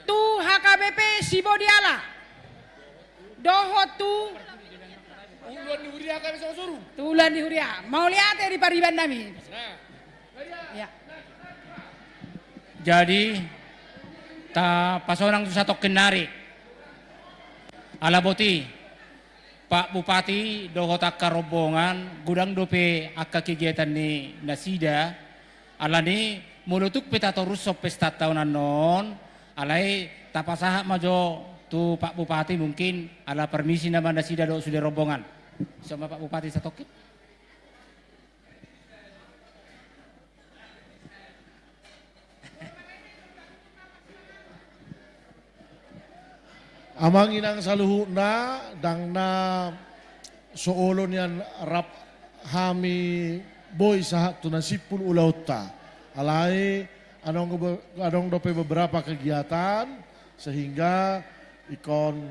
Tu H K B P Sibodiala. Dohot tu Uluan ni huria kami sama suru. Tu uluan ni huria. Mauliate di pariban nami. Nah. Ia. Jadi, tapasonang tu satongkin nari. Ala boti, Pak Bupati dohot angka rombongan, godang dope angka kegiatan ni nasida. Alani, molo tung pe tatorushon pestanta on annon, alai tapasahat ma jo tu Pak Bupati mungkin, ala parmisi nama nasida dohot sude rombongan. Ison ma Pak Bupati satongkin. Amang inang saluhutna, ndang na so olo nian rap hami boi sahat tu na simpul ulaonta. Alai adong be-, adong dope beberapa kegiatan, sehingga ingkon,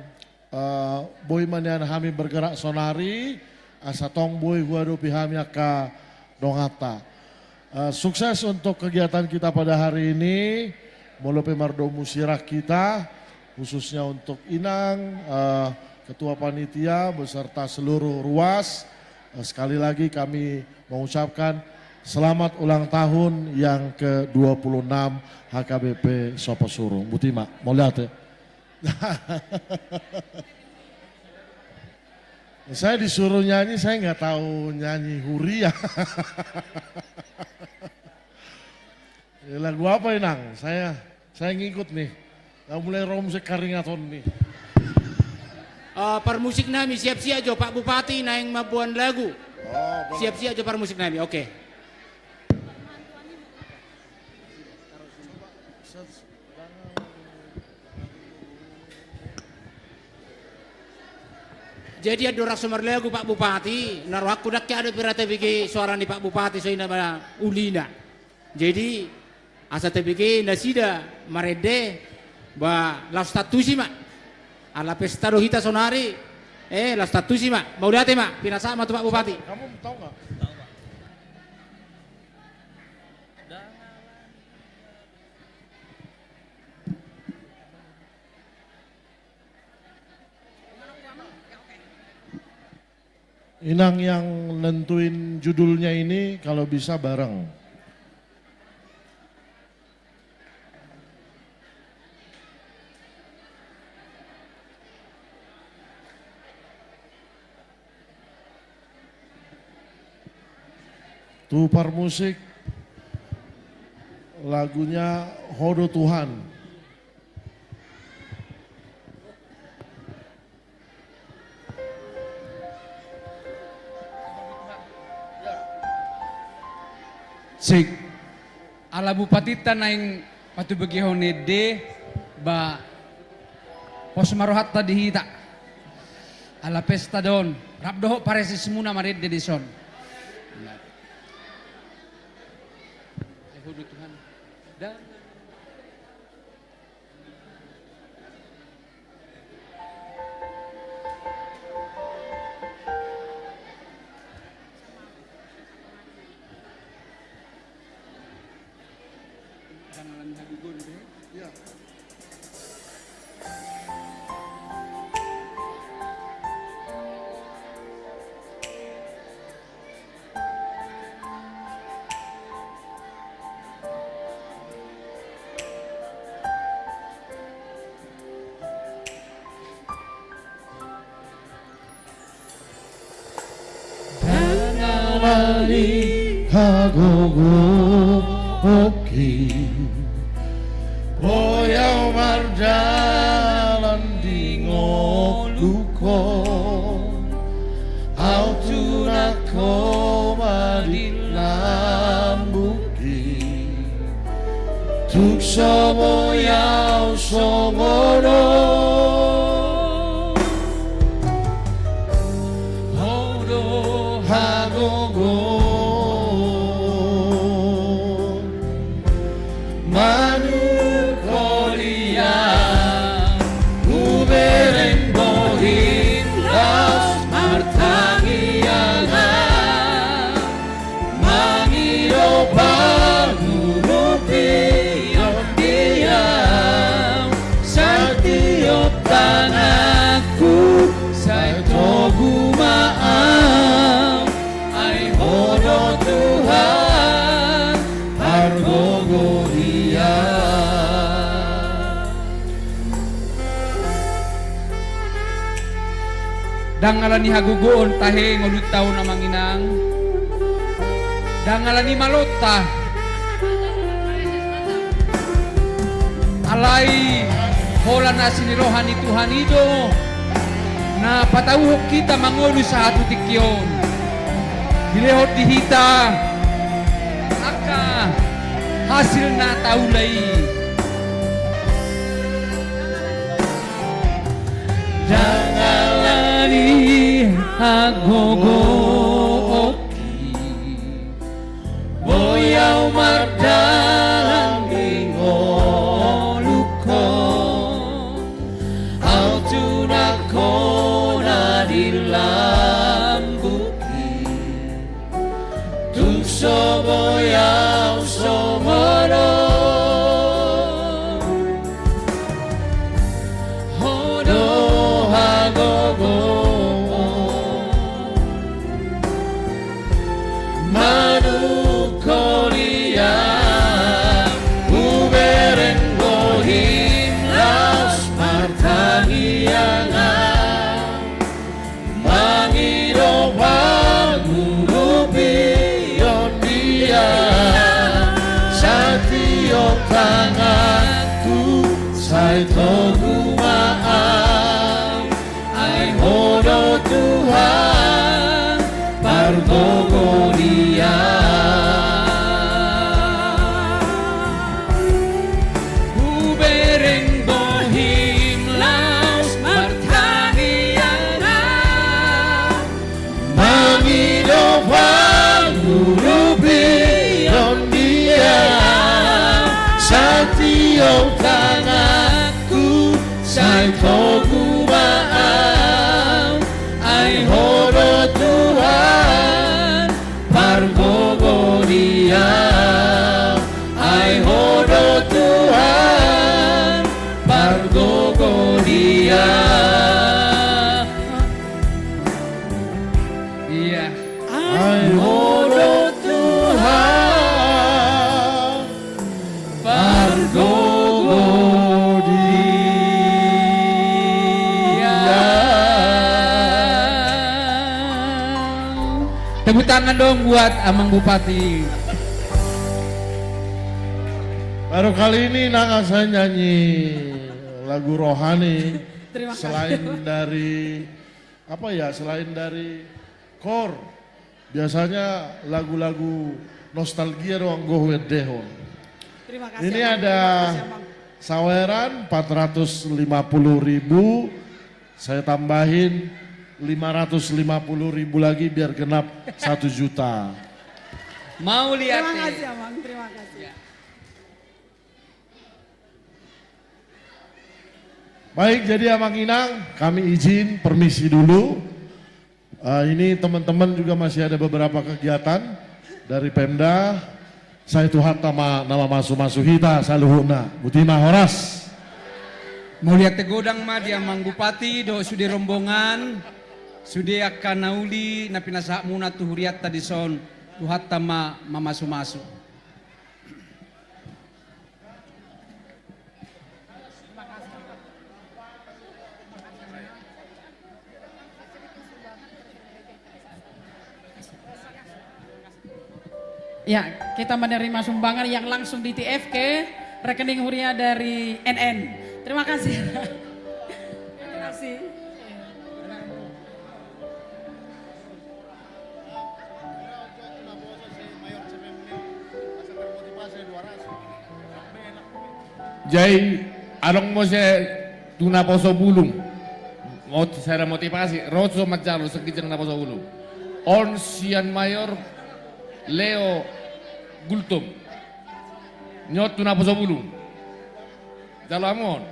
eh, boi ma nian hami bergerak sonari, asa tong boi huadopi hami angka donganta. Eh, sukses untuk kegiatan kita pada hari ini. Molo pe mardomu sirang hita, khususnya untuk inang, eh, ketua panitia beserta seluruh ruas. Eh, sekali lagi kami mengucapkan selamat ulang tahun yang kedua puluh enam H K B P Soposurung. Boti ma, mauliate. Saya disuruh nyanyi, saya nggak tahu nyanyi huria. Ya, lagu apa, Inang? Saya, saya ngikut nih. Nah, mulai ro muse karingaton nih. Eh, parmusik nami, siap-siap jo, Pak Bupati naeng mamboan lagu. Oh, boleh. Siap-siap jo parmusik nami, oke. Jadi andorang so marlagu Pak Bupati, na rohangku ndang hea dope ra tabege soara ni Pak Bupati, songon i nama ulina. Jadi asa tabege nasida marende, ba laos tantusi ma. Ala pesta do hita sonari, eh, laos tantusi ma. Mauliate ma, pinasahat ma tu Pak Bupati. Kamu tahu nggak? Inang yang nentuin judulnya ini, kalau bisa bareng. Tu parmusik, lagunya Ho do Tuhan. Cek. Ala bupatinta naeng patubegehon ende, ba pos ma rohanta di hita. Ala pesta do on, rap dohot paresesmuna marende dison. Ai Ho do Tuhan. Dan Ndang ala ni hagogoonki, boi ahu mardalan di ngolungkon. Ahu tunang ho ma di lambungki, tung so boi ahu songon on. Ho do hagogoon. Manungkoli ahu, hubereng bohim laos martangiang ahu, mangido pangurupion di ahu, sai tiop tanganku, sai togu ma ahu. Ai Ho do Tuhan, pargogo di ahu. Ndang ala ni hagogoon tahe ngolunta on, amang inang. Ndang ala ni malonta. Alai holan asi ni roha ni Tuhan i do na patauhon hita mangolu sahat tu tingki on. Dilehon di hita angka hasil na taula i. Ndang ala ni hagogoonki, boi ahu mardalan di ngolungkon. Ahu tunang ho ma di lambungki, tung so boi ahu songon on. Ho do hagogoon. Manungkoli ahu, hubereng bohim laos martangiang ahu, mangido pangurupion di ahu, sai tiop tanganku, sai togu ma ahu. Ai Ho do Tuhan, pargogo di ahu. Hubereng bohim laos martangiang ahu, mangido pangurupion di ahu, sai tiop tanganku, sai togu ma ahu. Ai Ho do Tuhan, pargogo di ahu. Ai Ho do Tuhan, pargogo di ahu. I Tepuk tangan dong buat Amang Bupati. Baru kali ini Nanga saya nyanyi lagu rohani. Terima kasih. Selain dari, apa ya, selain dari kor, biasanya lagu-lagu nostalgia doang gue huendehon. Terima kasih, Amang. Ini ada saweran empat ratus lima puluh ribu, saya tambahin lima ratus lima puluh ribu lagi biar genap satu juta. Mau lihat nih. Terima kasih, Amang. Terima kasih. Ya. Baik, jadi Amang Inang, kami izin permisi dulu. Eh, ini teman-teman juga masih ada beberapa kegiatan dari Pemda. Sai Tuhanta ma na mamasu-masu hita saluhutna. Botima, horas. Mauliate godang ma di Amang Bupati dohot sude rombongan, sude angka na uli na pinasahatmuna tu hurianta dison, Tuhanta ma mamasu-masu. Ya, kita menerima sumbangan yang langsung di T F ke rekening huria dari N N. Terima kasih. Terima kasih. Jadi, adong muse tu naposo bulung. Mau sada motivasi, ro jo manjalo sian ginjang naposo bulung. On sian Mayor Leo Gultom. Nyot tu naposo bulung. Jalo hamu on.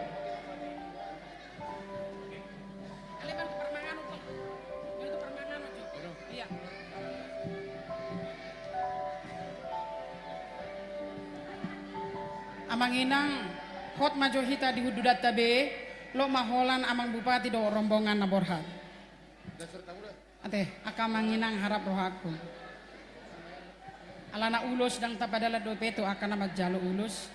Amang Inang, hot ma jo hita di hundudanta be, lot ma holan Amang Bupati dohot rombongan na borhat. Ate, angka Amang Inang harap rohangku. Alana ulos ndang tapadalan dope tu angka na manjalo ulos.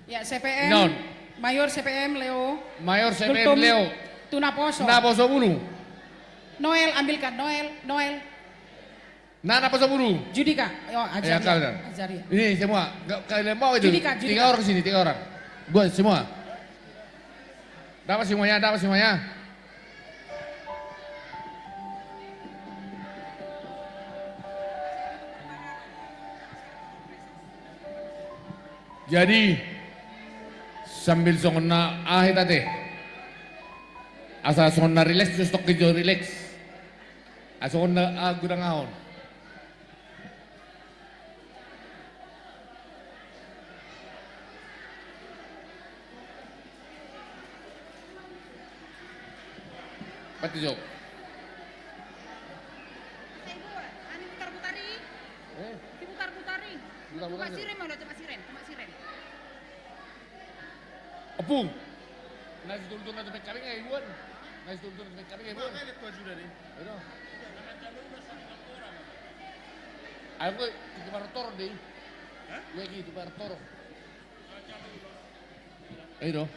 Ya, C P M. Mayor C P M Leo. Mayor C P M Gultom. Leo. Tu naposo. Naposo bulung. Noel, ambilkan Noel, Noel. Na, naposo bulung. Judika. Yo, Azaria. Azaria. Ini semua. Kalian bawa itu. Judika, Judika. Tiga orang sini, tiga orang. Buat semua. Dapat semuanya, dapat semuanya. Jadi, sambil songon na aha hita ate. Asa songon na rileks, tos tokki jo rileks. Asa songon na aha godang aha on. Pati jo. Sai bo, ani putar-putari. Eh? Diputar-putari. Diputar-putari. Tempat siren mau, tempat siren, tempat siren. Ompung. Na situltulna tu P K B ngai buan. Na situltulna tu P K B ngai buan. Ayo, gue itu baru toro deh. Hah? Gue itu baru toro. Ayo dong.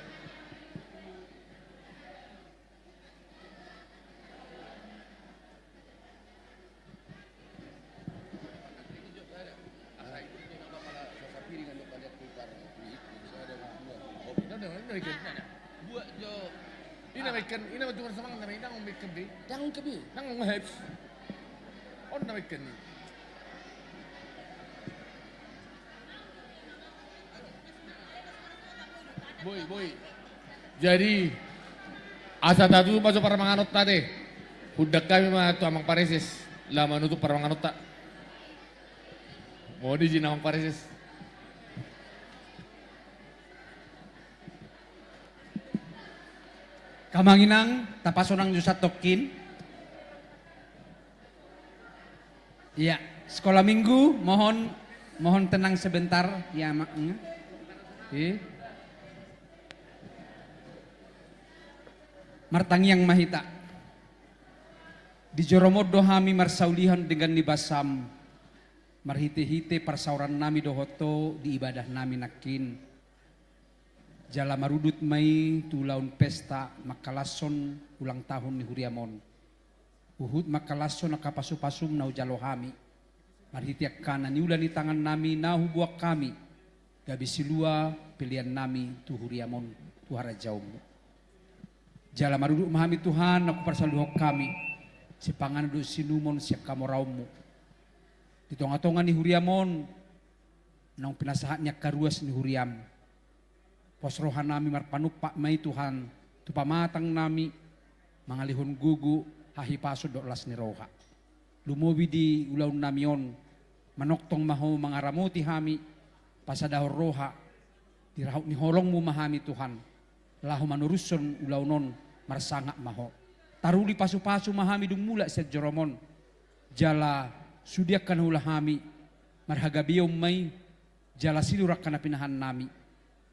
Ina ma ikan, ina ma cuma semang nama ina on ikan be. Dang ikan be. Dang habis. On nama ikan ni. Boi, boi. Jadi, asa tatutup ma jo parmanganonta ate. Hundang hami ma tu Amang Pareses, laho manutup parmanganonta. Mohon izin Amang Pareses. Amang Inang, tapasonang jo satongkin. Iya, sekolah minggu, mohon, mohon tenang sebentar, ya, Mak. Iya. Martangiang ma hita. Di joro-Mu do hami marsaulihon denggan ni basam, marhite-hite parsaorannami dohot Ho di ibadahnami nangkin. Jala marudut ma i tu ulaon pesta mangkalashon ulang tahun ni huriam on. Huhut mangkalashon angka pasupasum na hujalo hami. Marhite angka na niula ni tangannami na huboan hami, gabe silua peleannami tu huriam on, tu harajaonmu. Jala marudut ma hami Tuhan, na huparsaulihon hami sipanganon dohot siinumon sian hamoraonmu. Di tongatonga ni huriam on, naung pinasahat ni angka ruas ni huriam. Pos rohanami marpanumpak ma i Tuhan, tu pamatangnami, mangalehon gogo, hahipason dohot las ni roha. Lumobi di ulaonnami on, manongtong ma Ho mangaramoti hami, pasadahon roha, di rahut ni holongmu ma hami Tuhan, laho manorushon ulaon on marsangap ma Ho. Taruli pasupasu ma hami dung mulak sian jorom on, jala sude angka na huula hami, marhagabeon ma i, jala silur angka na pinahannami.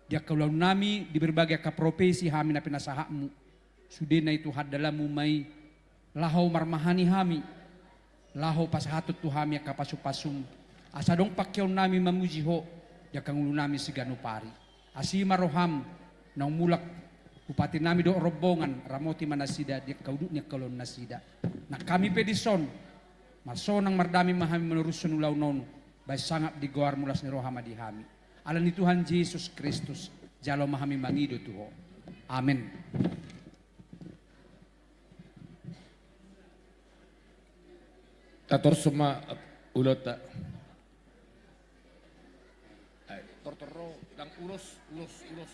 Di angka ulaonnami, di berbagai angka profesi hami na pinasahatmu. Sudena i Tuhan dalanmu ma i, laho marmahani hami, laho pasahathon tu hami angka pasupasum, asa adong pangkeonnami mamuji Ho, di angka ngolunami siganup ari. Asi ma roham, naung mulak, bupatinami dohot rombongan, ramoti ma nasida, di angka udut ni angka ulaonnasida. Nang hami pe dison, marsonang mardame ma hami manorushon ulaon on, baen sangap di goarmu, las ni roha ma di hami. Ala ni Tuhan Jesus Kristus, jalo ma hami mangido tu Ho. Amen. Tatorus ma ulaonta. Ai, tortor ro, dang ulos, ulos, ulos.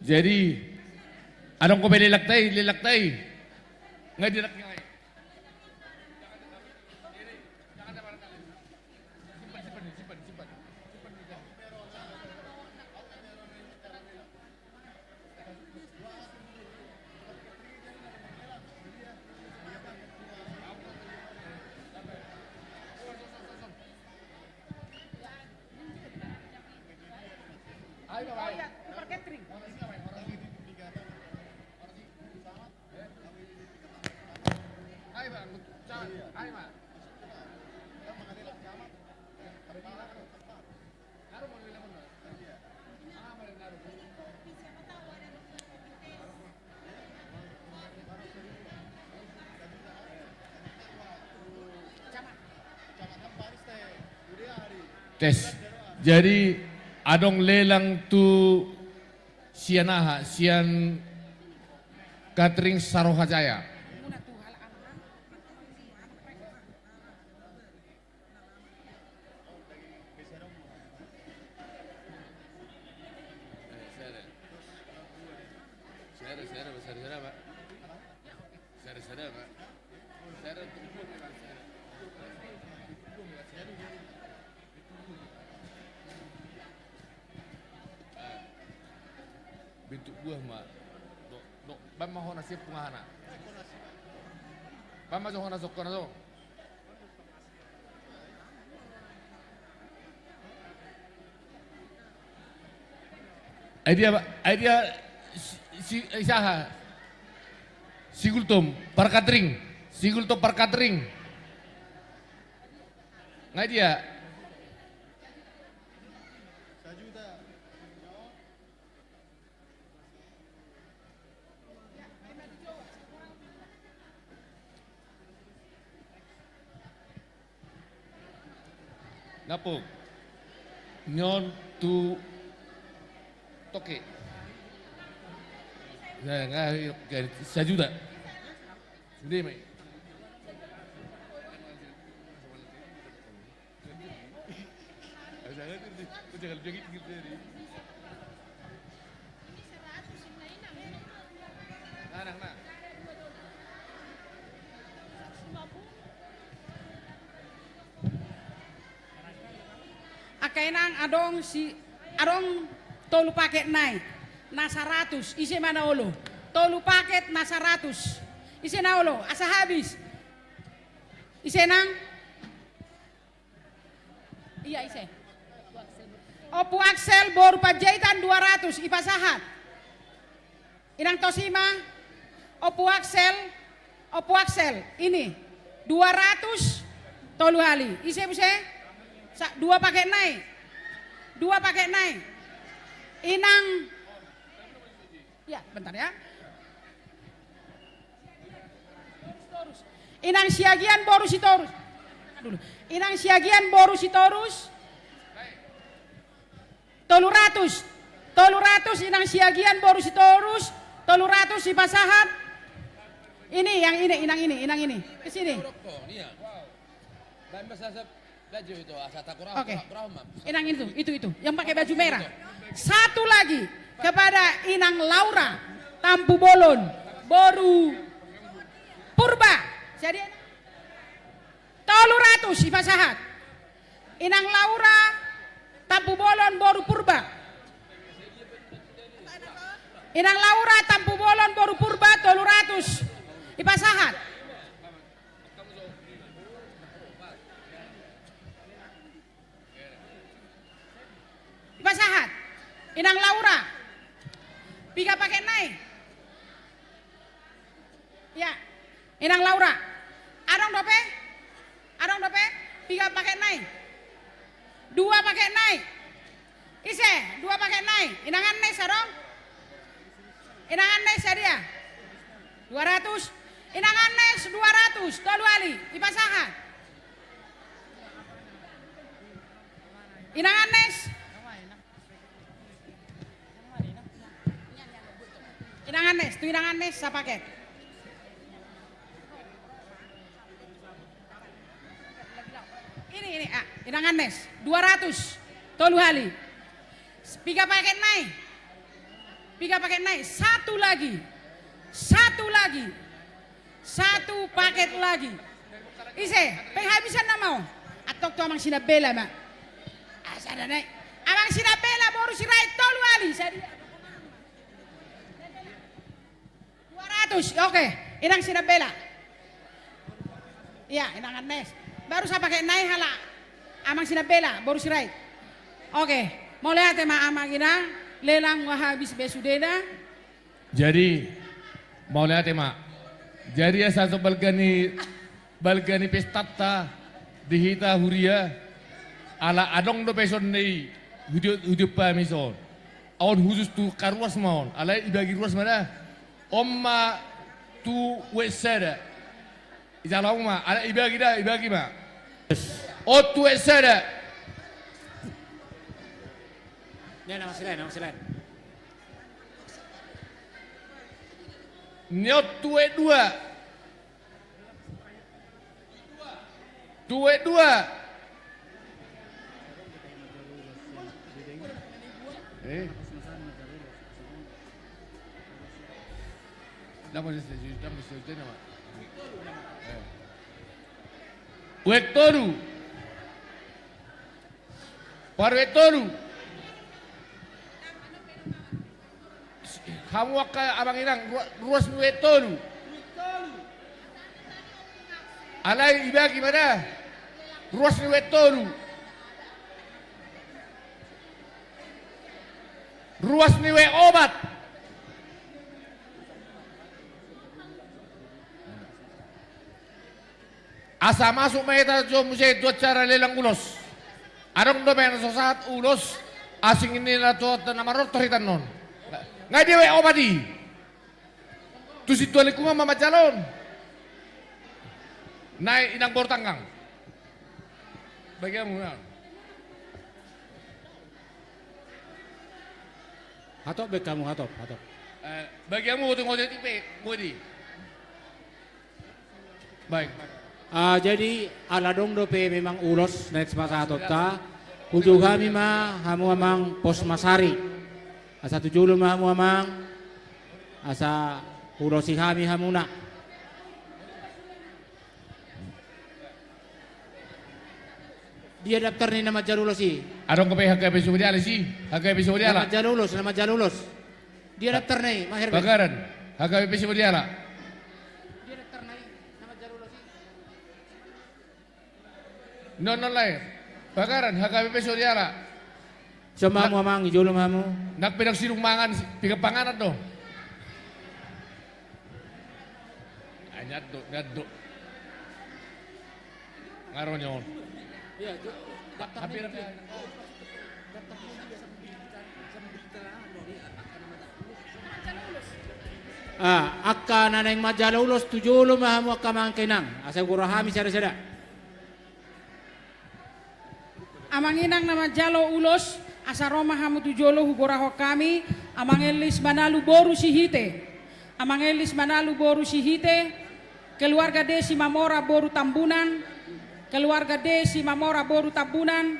Jadi, adong dope lelangta i, lelangta i. Nga dia lelangta i. Tes. Jadi, adong lelang tu sian aha, sian Catering Sarohajaya. Bentuk buah ma. Dok, dok, baen ma ho na siap pungahana. Baen ma jo ho na sokko na jo. Ai dia, ai dia si, si, eh, saha? Si Gultom, par catering. Si Gultom par catering. Nga dia? Nga pung. Nion tu toke. Nga, nga, sajuta. Sude ma i. Angka inang, adong si, adong tolu paket nai na saratus, ise ma na olo? Tolu paket na saratus, ise na olo? Asa habis. Ise nang? Ia ise? Ompu Axel boru Panjaitan dua ratus, ipasahat. Inang Tosima, Ompu Axel, Ompu Axel, ini dua ratus tolu hali. Ise muse? Sa-, dua paket nai. Dua paket nai. Inang. Ya, bentar ya. Inang Siagian boru Sitorus. Dulu. Inang Siagian boru Sitorus. Tolu ratus. Tolu ratus Inang Siagian boru Sitorus. Tolu ratus dipasahat. Ini yang ini, inang ini, inang ini. Ke sini. Oke. Inang itu, itu, itu. Yang pakai baju merah. Satu lagi kepada Inang Laura Tampubolon boru Purba. Jadi tolu ratus dipasahat. Inang Laura Tampubolon boru Purba. Inang Laura Tampubolon boru Purba tolu ratus dipasahat. Dipasahat. Inang Laura. Piga paket nai? Ya. Inang Laura. Adong dope? Adong dope? Piga paket nai? Dua paket nai. Ise, dua paket nai. Inang Anes adong? Inang Anes sadia? Dua ratus. Inang Anes dua ratus. Tolu hali. Dipasahat. Inang Anes. Inang Anes, tu Inang Anes sapaket. Ini, ini, ah, Inang Anes, dua ratus, tolu hali. Piga paket nai? Piga paket nai? Satu lagi. Satu lagi. Satu paket lagi. Ise, penghabisan nama on. Antong tu Amang Sinambela ma. Ah, sada nai. Amang Sinambela boru Sirait tolu hali. Sadia? Dua ratus. Oke, Inang Sinambela. Iya, Inang Anes. Baru sapaket nai halak Amang Sinambela boru Sirait. Oke, mauliate ma Amang Inang, lelang nga habis be sudena. Jadi mauliate ma. Jadi asa so balga ni, balga ni pestanta di hita huria, ala adong dope songon i hudiot, hudiot hami son. On khusus tu angka ruas ma on, alai ibagi ruas ma da. On ma tu uek sada. Ijalo ma, alai ibagi da, ibagi ma. On tu uek sada. Ni on tu uek dua. Tu uek dua. Eh. Uek tolu. Paruek tolu. Hamu angka Amang Inang, rua-, ruas ni uek tolu. Alai ibagi ma da. Ruas ni uek tolu. Ruas ni uek opat. Asa masuk ma hita jo muse tu acara lelang ulos. Adong dope na so sahat ulos, asing ni na tu na marortor hita on. Nga dia uek opat i. Tu situan lingkungan ma manjalo on. Nai Inang boru Tanggang. Bagianmu na. Hatop be hamu, hatop, hatop. Eh, bagianmu, otik-otik pe, bodi. Baik. Ah, jadi ala adong dope memang ulos na pasahatonta, hujou hami ma hamu Amang pos masari. Asa tu jolo ma hamu Amang, asa hulosi hami hamuna. Dia daftar ni na manjalo ulos i? Adong dope H K B P Sumodiala i, H K B P Sumodiala. Na manjalo ulos, na manjalo ulos. Dia daftar na i, Maher. Bagaran, H K B P Sumodiala. Dia daftar na i, na manjalo ulos i. Non, non lae. Bagaran, H K B P Sumodiala. Ison ma hamu Amang, ijolo ma hamu. Nang pe dang sidung mangan, piga panganan do. Ai, nyaddo, nyaddo. Ngaro ni on. Iya, jo. Hampir. Ah, angka na naeng manjalo ulos tu jolo ma hamu angka amang inang, asa hugora hami sada-sada. Amang inang na manjalo ulos, asa ro ma hamu tu jolo hugorahon hami, Amang Elis Manalu boru Sihite. Amang Elis Manalu boru Sihite, keluarga D Simamora boru Tambunan, keluarga D Simamora boru Tambunan,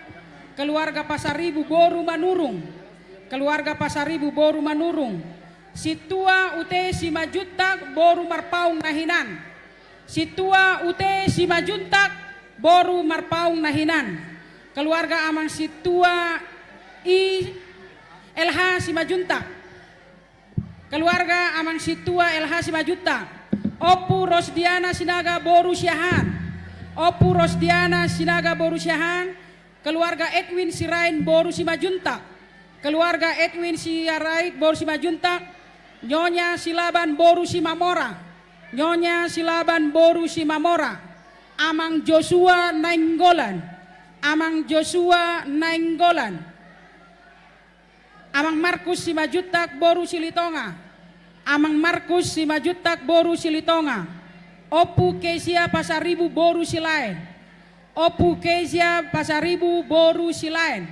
keluarga Pasaribu boru Manurung, keluarga Pasaribu boru Manurung, Sintua Ute Simanjuntak boru Marpaung na hinan, Sintua Ute Simanjuntak boru Marpaung na hinan, keluarga Amang Sintua I L H Simanjuntak, keluarga Amang Sintua L H Simanjuntak, Ompu Rosdiana Sinaga boru Siahaan, Ompu Rosdiana Sinaga boru Siahaan, keluarga Edwin Sirain boru Simanjuntak, keluarga Edwin Sirait boru Simanjuntak, Nyonya Silaban boru Simamora, Nyonya Silaban boru Simamora, Amang Joshua Nainggolan, Amang Joshua Nainggolan. Amang Markus Simanjuntak boru Silitonga. Amang Markus Simanjuntak boru Silitonga. Ompu Kezia Pasaribu boru Silaen. Ompu Kezia Pasaribu boru Silaen.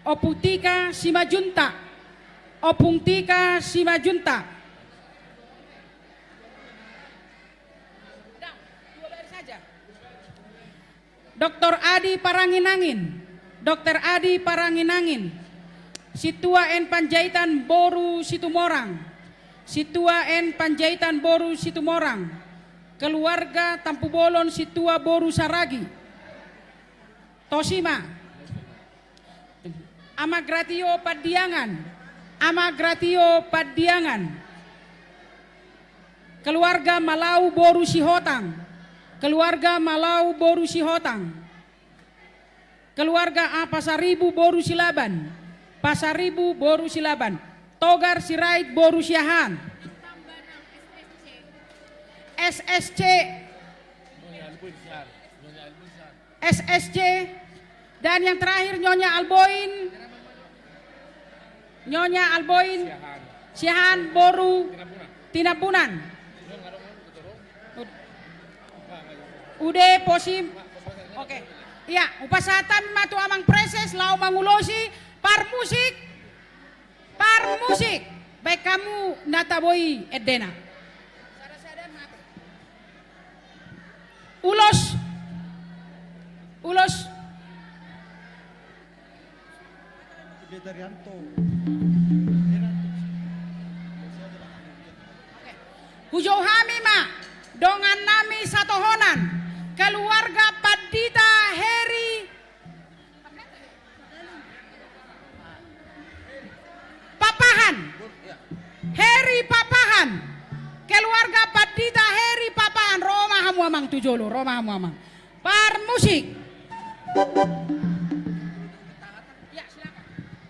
Ompu Tika Simanjuntak. Ompung Tika Simanjuntak. Doktor Adi Paranginangin, Doktor Adi Paranginangin, Sintua N Panjaitan boru Situmorang, Sintua N Panjaitan boru Situmorang, keluarga Tampubolon Sintua boru Saragi, Tosima, Ama Gratio Pandiangan, Ama Gratio Pandiangan. Keluarga Malau boru Sihotang, keluarga Malau boru Sihotang. Keluarga A Pasaribu boru Silaban, Pasaribu boru Silaban. Togar Sirait boru Siahaan. S S C. S S C, dan yang terakhir Nyonya Alboin, Nyonya Alboin Siahaan boru Tinambunan. Ude Posim. Oke. Ia, hupasahat hami ma tu Amang Preses laho mangulosi parmusik. Parmusik, baen hamu na tabo i endena. Ulos. Ulos. Hujou hami ma dongan nami satohonan, keluarga Pandita Heri Papahan. Heri Papahan. Keluarga Pandita Heri Papahan. Ro ma hamu amang tu jolo, ro ma hamu amang. Parmusik.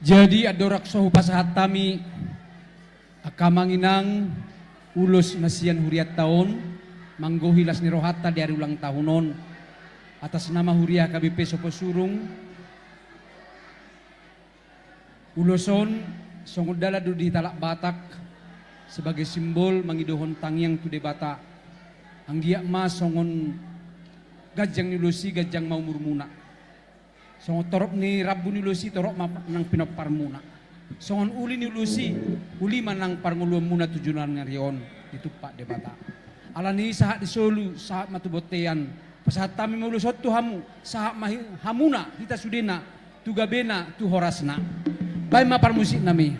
Jadi andorang so hupasahat hami angka amang inang ulos na sian hurianta on, manggohi las ni rohanta di ari ulang tahun on, atas nama huria H K B P Soposurung, ulos on songon dalan do di hita halak Batak sebagai simbol mangidohon tangiang tu Debata. Anggiat ma songon ganjang ni ulos i ganjang ma umurmuna. Songon torop ni rambu ni ulos i torop ma nang pinomparmuna. Songon uli ni ulos i, uli ma nang parngoluonmuna tu joloan ni ari on ditumpak Debata. Alani i sahat di solu, sahat ma tu bontean, pasahat hami ma ulos on tu hamu, sahat ma hi-, hamuna, hita sudena, tu gabena, tu horasna. Baen ma parmusik nami.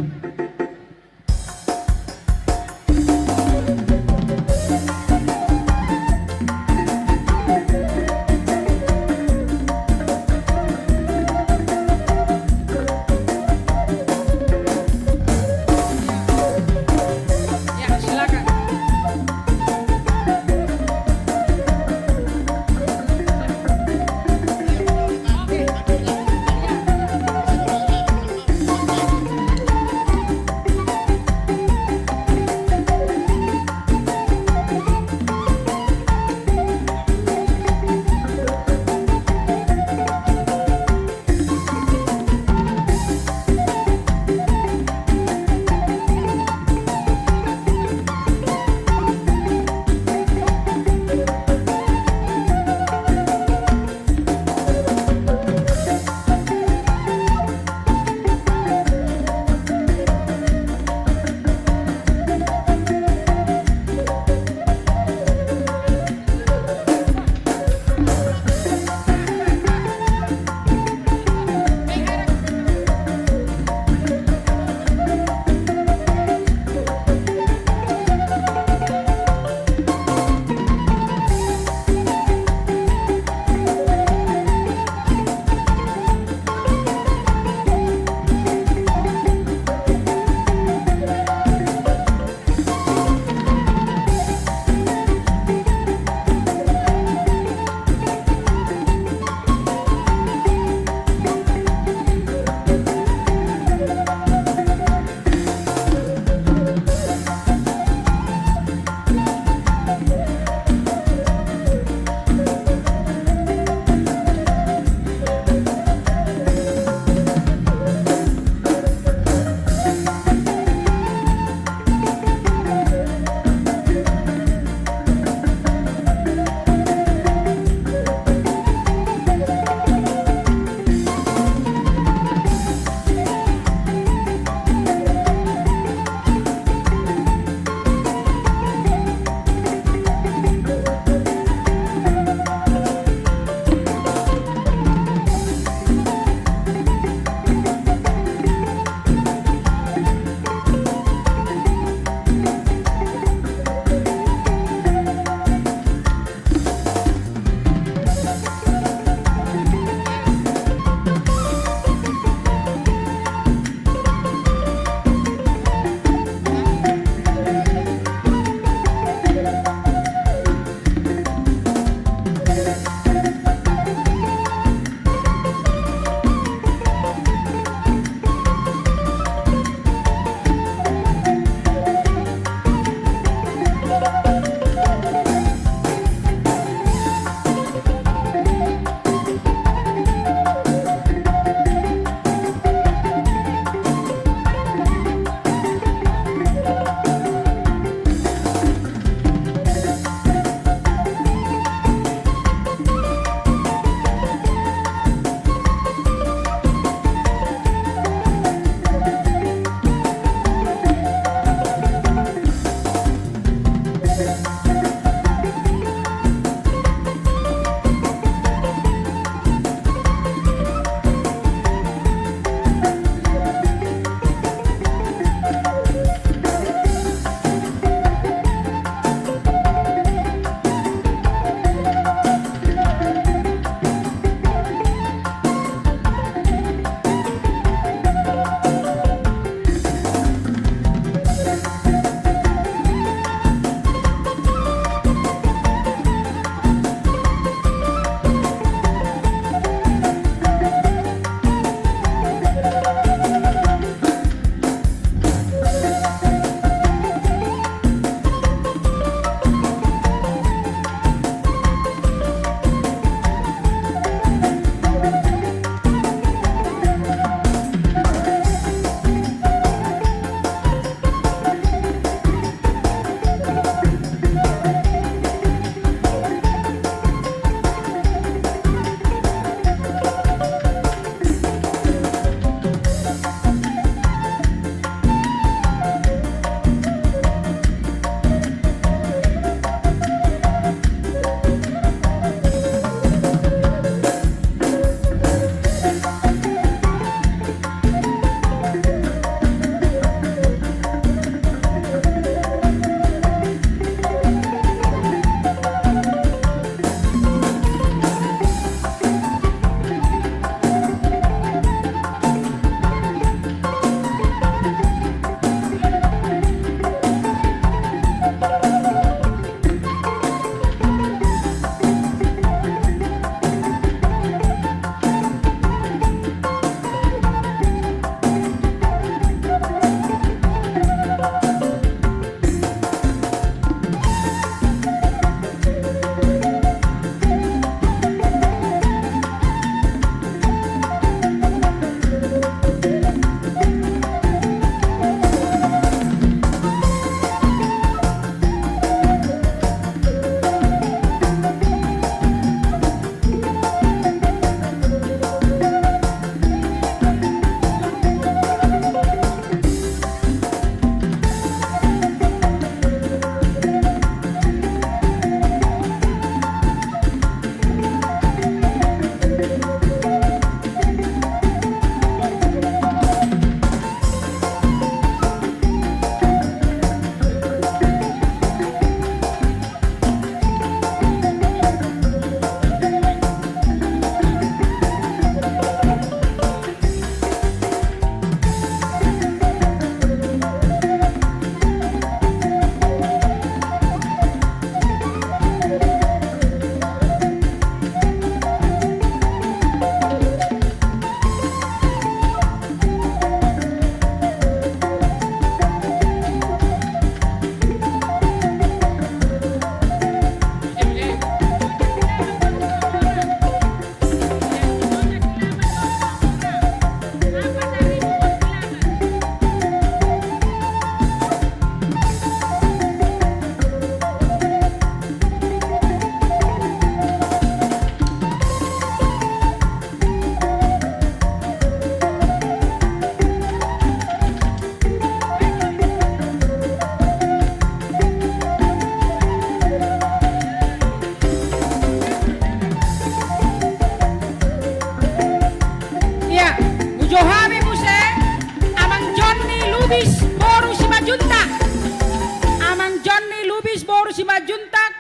boru Simanjuntak,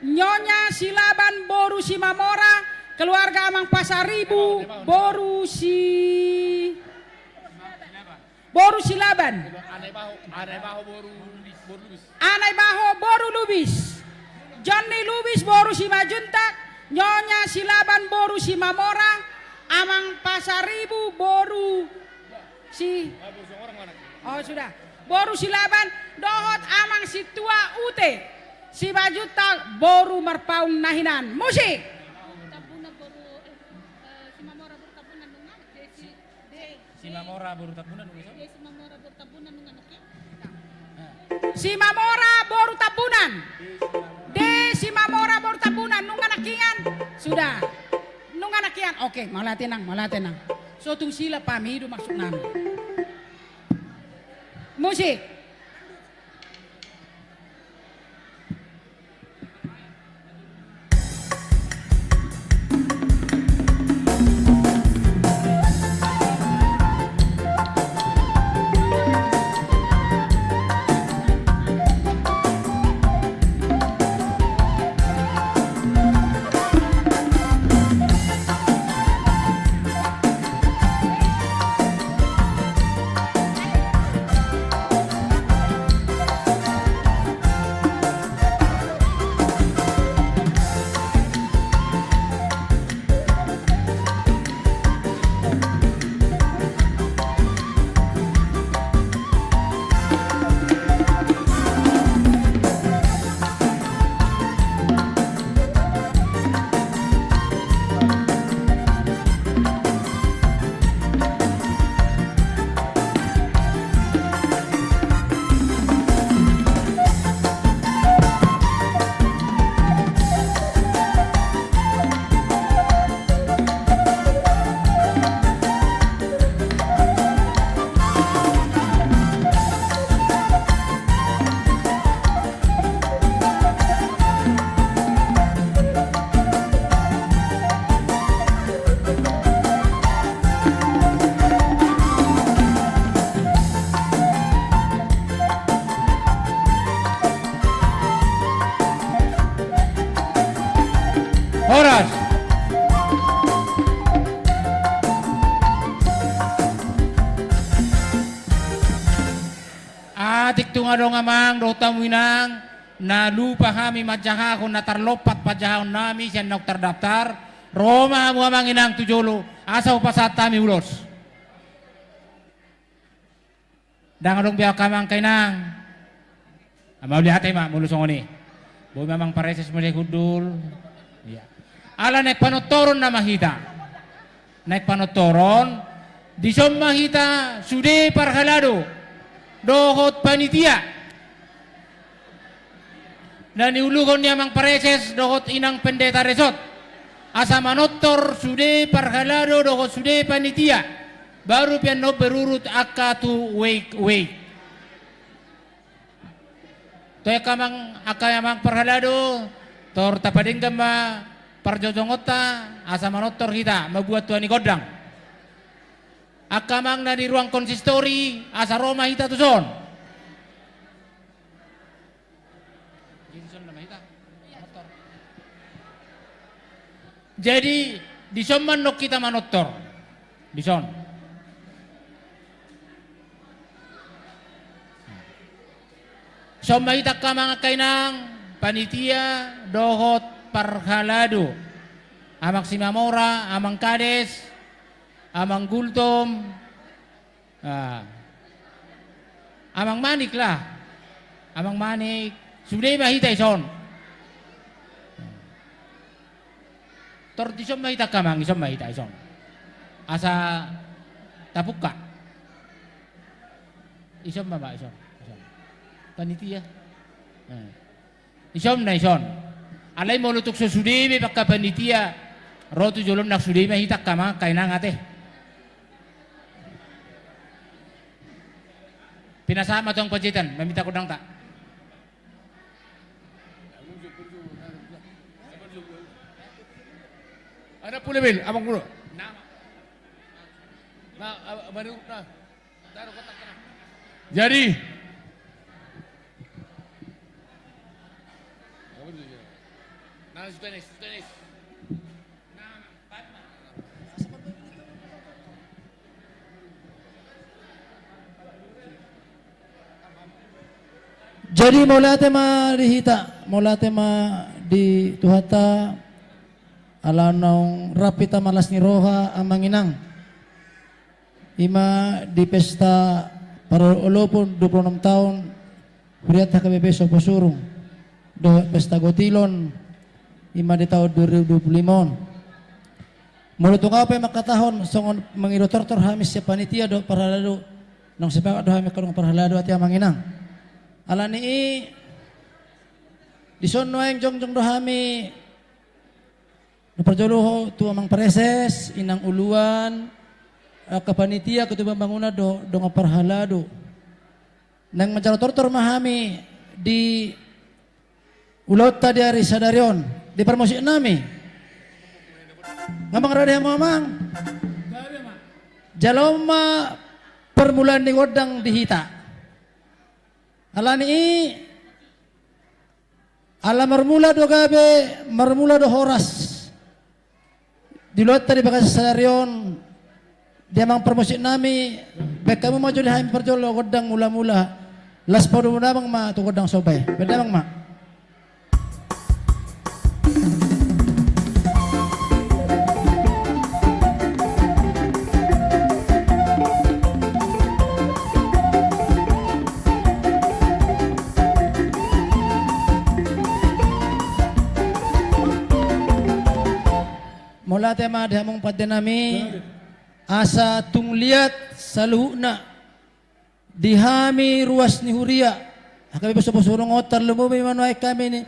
Nyonya Silaban boru Simamora, keluarga Amang Pasaribu boru Si, boru Silaban. Anai Baho, Anai Baho boru, boru Lubis. Anai Baho boru Lubis. Jonni Lubis boru Simanjuntak, Nyonya Silaban boru Simamora, Amang Pasaribu boru Si, oh, sudah. Boru Silaban, dohot Amang Sintua Ute Simanjuntak boru Marpaung na hinan. Musik. Boru Tambunan boru, eh, eh, Simamora boru Tambunan nunga, Desi, De-, Simamora boru Tambunan nunga, De Simamora boru Tambunan nunga nangkin. Simamora boru Tambunan. De Simamora boru Tambunan nunga nangkin. Sudah. Nunga nangkin. Oke, mauliate nang, mauliate nang. So tung silap hami, i do maksudnami. Musik. Horas. Atik tung adong amang dohot hamu inang, na lupa hami manjahahon na tarlompat panjahaonnami sian naung tardaftar, ro ma hamu amang inang tu jolo, asa hupasahat hami ulos. Ndang adong be angka amang angka inang. Mauliate ma molo songon i. Boi ma amang pareses muse hundul. Ia. Ala naeng panortoron nama hita. Naeng panortoron, dison ma hita sude parhalado dohot panitia na niuluhon ni amang pareses dohot inang pendeta resort, asa manortor sude parhalado dohot sude panitia, baru pe annon berurut angka tu wake-wake. Toe angka amang, angka amang parhalado, tor tapadenggan ma parjonjongonta asa manortor hita mambuat tua ni gondang. Angka amang na di ruang konsistori asa ro ma hita tuson. Jadi dison ma annon hita manortor. Dison. Dison ma hita angka amang angka inang, panitia dohot parhalado. Amang Simamora, amang kades, amang Gultom, ah, amang Manik lah. Amang Manik, sude ma hita dison. Tor dison ma hita angka amang, dison ma hita dison. Asa tapungka. Dison ma, ma, dison. Dison. Panitia. Eh. Dison na dison. Alai molo tung so sude be angka panitia ro tu jolom, nang sude ma hita angka amang angka inang ate. Pinasahat ma tu amang panjaitan maminta gondangta. Ada pule bel, abang dulu. Nah, ah, baru, nah. Jadi, Jadi mauliate ma di hita, mauliate ma di Tuhanta, ala naung rap hita marlas ni roha amang inang. Ima di pesta parolopon dua puluh enam taon hurianta H K B P Soposurung dohot pesta gotilon, ima di taon dua ribu dua puluh lima on. Molo tung au pe mangkatahon songon mangido tortor hami sian panitia dohot parhalado, naung sepakat do hami angka dongan parhalado, ate amang inang. Alani i, dison nuaeng jongjong do hami na parjolo tu amang pareses, inang uluan, angka panitia, ketua pembangunan dohot dongan parhalado. Naeng manjalo tortor ma hami di ulaonta di ari sadari on, di parmusik nami. Nga amang, rade hamu amang? Jalo ma parmulaan ni gondang di hita. Alani i, ala marmula do gabe, marmula do horas di ulaonta di bagasan sadari on. Di amang parmusik nami, baen hamu ma jo di hami parjolo gondang mula-mula. Laos padomu damang ma tu gondang somba i. Baen damang ma. Mauliate ma di hamu pande nami, asa tung liat saluhutna di hami ruas ni huria H K B P Soposurung on, tarlumobi ma nuaeng hami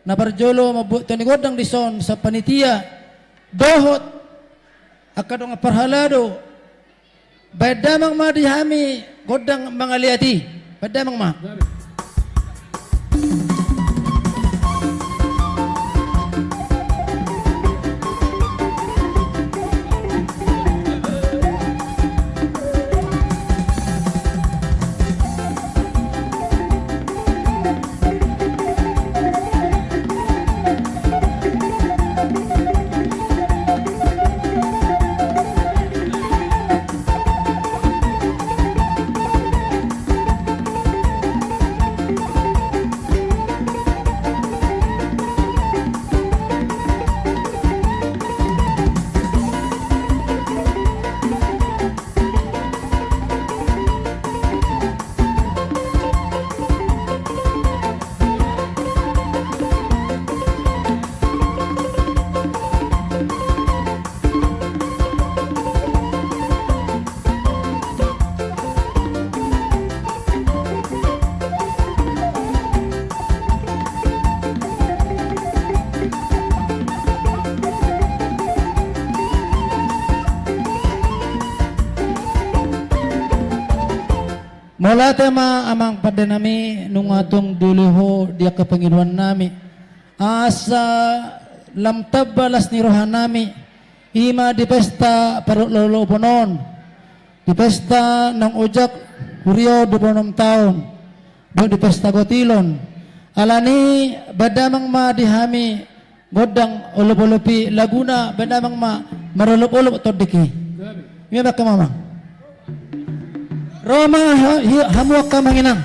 na parjolo mambuat hami gondang dison sian panitia dohot angka dongan parhalado. Baen damang ma di hami gondang mangaliat i. Baen damang ma. Mauliate ma amang pande nami, nunga tung dilehon ho di angka pangidoan nami. Asa lam tamba las ni roha nami, ima di pesta parolopon on, di pesta naung ojak huria on dua puluh enam taon, dohot di pesta gotilon. Alani i, baen damang ma di hami gondang olopolop i, laguna baen damang ma, marolopolop tondik i. Ima baen hamu amang. Ro ma ha-, hi-, hamu angka amang inang.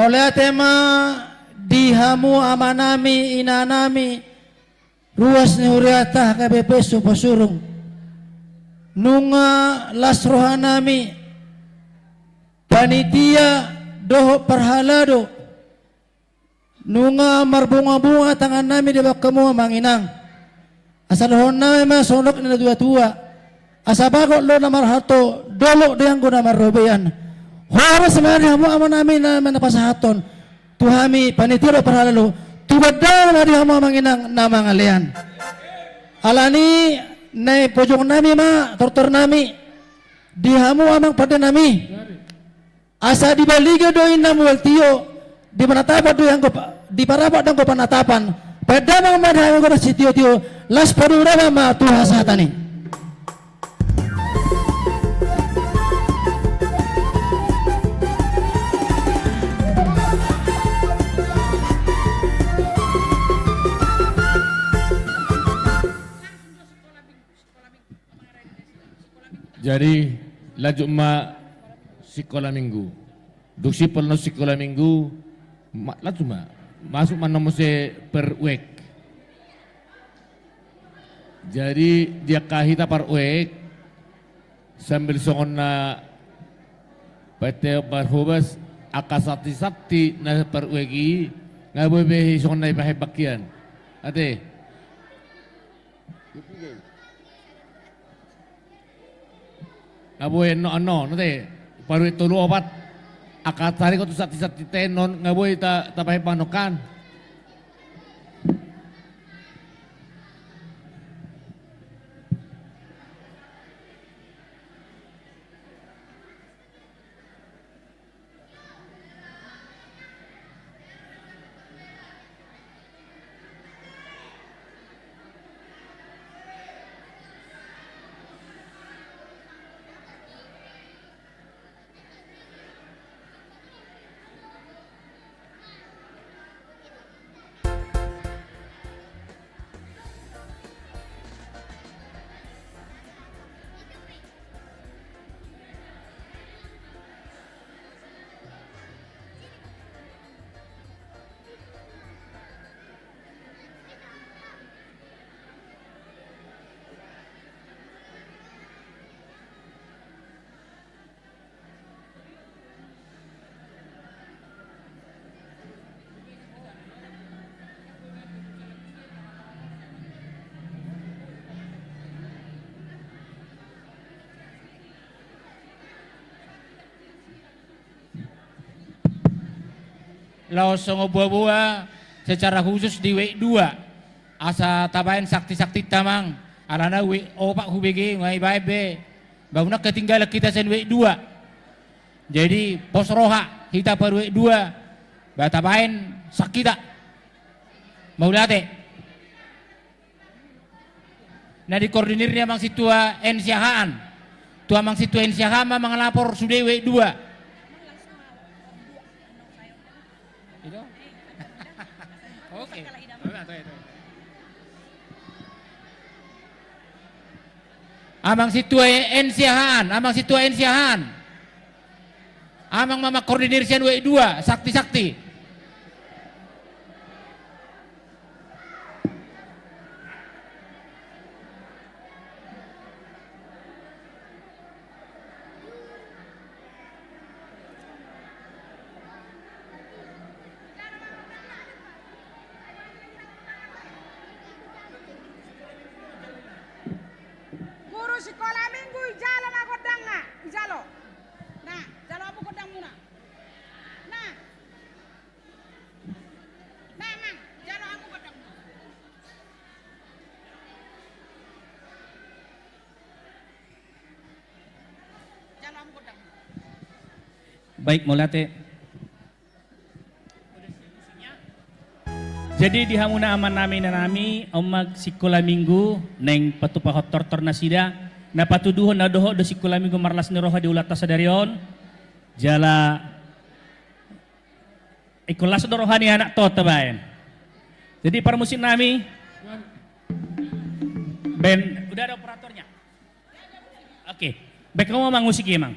Mauliate ma di hamu amanami, inanami, ruas ni huriata H K B P Suposurung. Nunga las rohanami, panitia dohot parhalado. Nunga marbungabunga tangannami di bagamu amang inang. Asa dohononnami ma songon na tuatua. Asa bagot do na marhalto, dolok do anggo na marrobean. Horas ma di hamu amanami na manapasahathon tu hami panitia dohot parhalado. Tubat damang ma di hamu amang inang na mangalean. Alani na i pojongnami ma tortornami di hamu amang pandenami. Asa di Baliga do inna mual tio, di panatapan do anggo pa-, di Parapat do anggo panatapan. Paendamang ma di hamu anggo na sitiotio, las paduahon ma tu hasahatan i. Jadi, lanjut ma sikola minggu. Dung simpul annon sikola minggu, ma-, lanjut ma. Masuk ma annon muse per week. Jadi, di angka hita per week, sambil songon na paete parhobas, angka santi-santi na per week i, nga boi be songon na i pahe bakian. Ate. Nga boi annon, annon, ate. Paruet tolu opat. Angka taringot tu santi-santi ta annon, nga boi ta, tapahe annon kan. Laos songon boaboa secara khusus di week dua. Asa tabaen sakti-saktinta amang. Alana week opat hubege, nga dibaen be. Ba unang ketinggalan hita sian week dua. Jadi, pos roha hita per week dua. Ba tabaen saktita. Mauliate. Na dikoordinir ni amang sintua N Siahaan. Tu amang sintua N Siahaan ma mangalapor sude week dua. Itu? Oke. Amang sintua N Siahaan, amang sintua N Siahaan. Amang ma mangkoordinir sian week dua, sakti-sakti. Guru sikola minggu, ijalo ma gondangna, ijalo. Nah, jalo hamu gondangmuna. Nah. Nah, amang, jalo hamu gondangmuna. Jalo hamu gondangmuna. Baik, mauliate. Jadi di hamuna amanami inanami, on ma sikola minggu naeng patupahon tortor nasida, na patuduhon na dohot do sikola minggu marlas ni roha di ulaonta sadari on, jala ingkon las do roha ni anak on tabaen. Jadi parmusiknami, baen, udah ada operatornya. Oke, baik, kamu mau ngusik ya, Mang?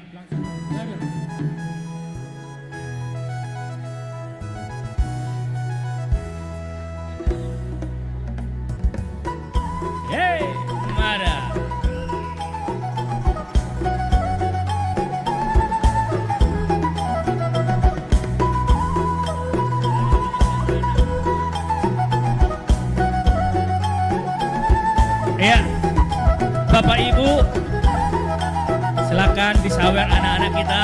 Ya, Bapak Ibu, silakan disawer anak-anak kita.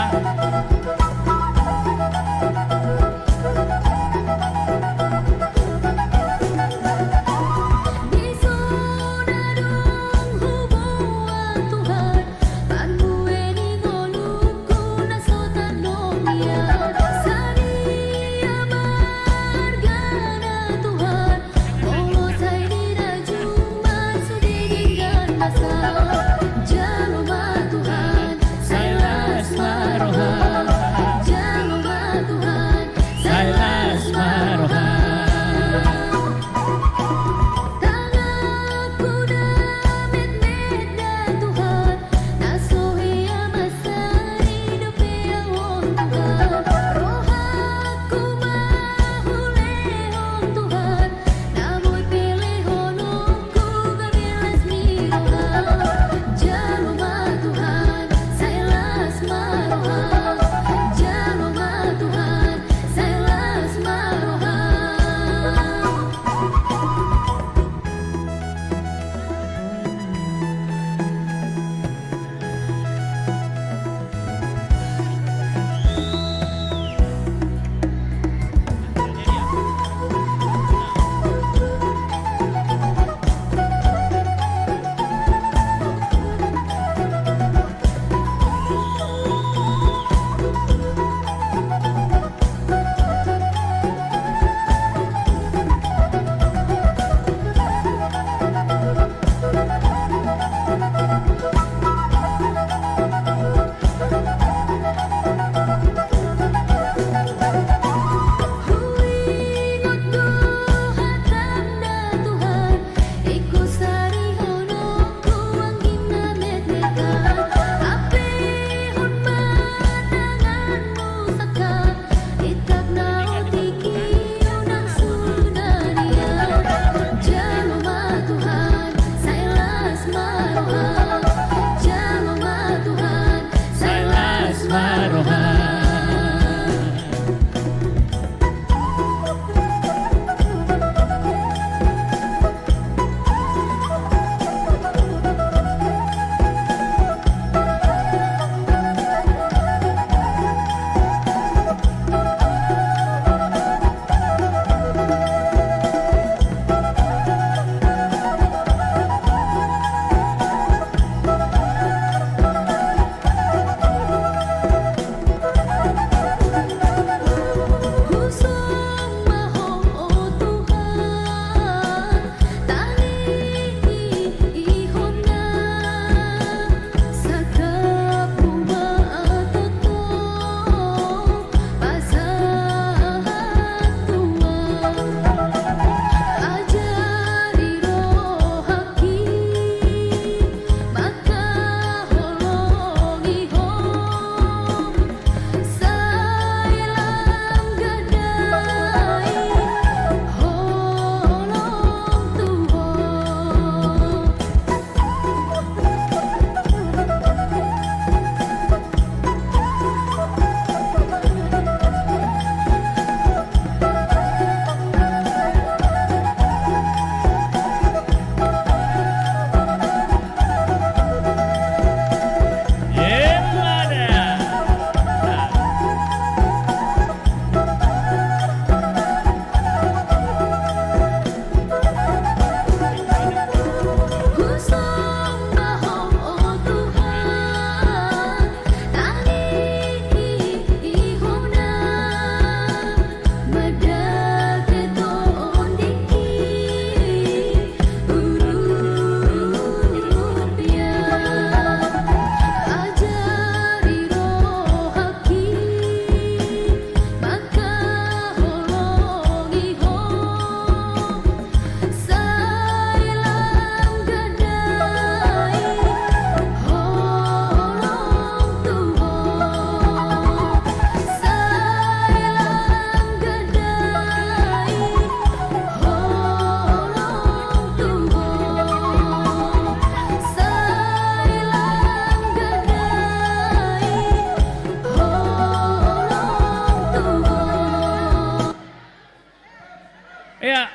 Ya,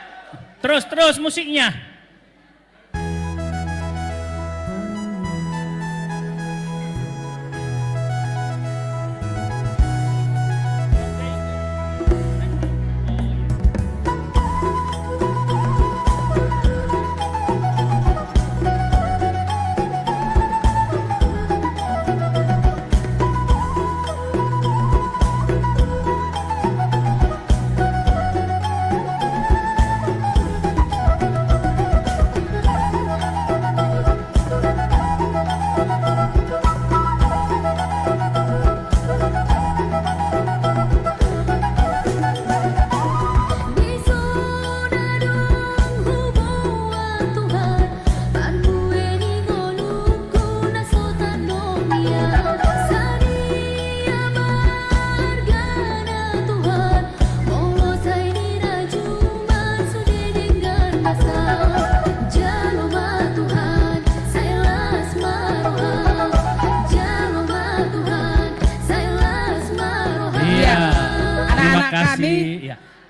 terus, terus musiknya.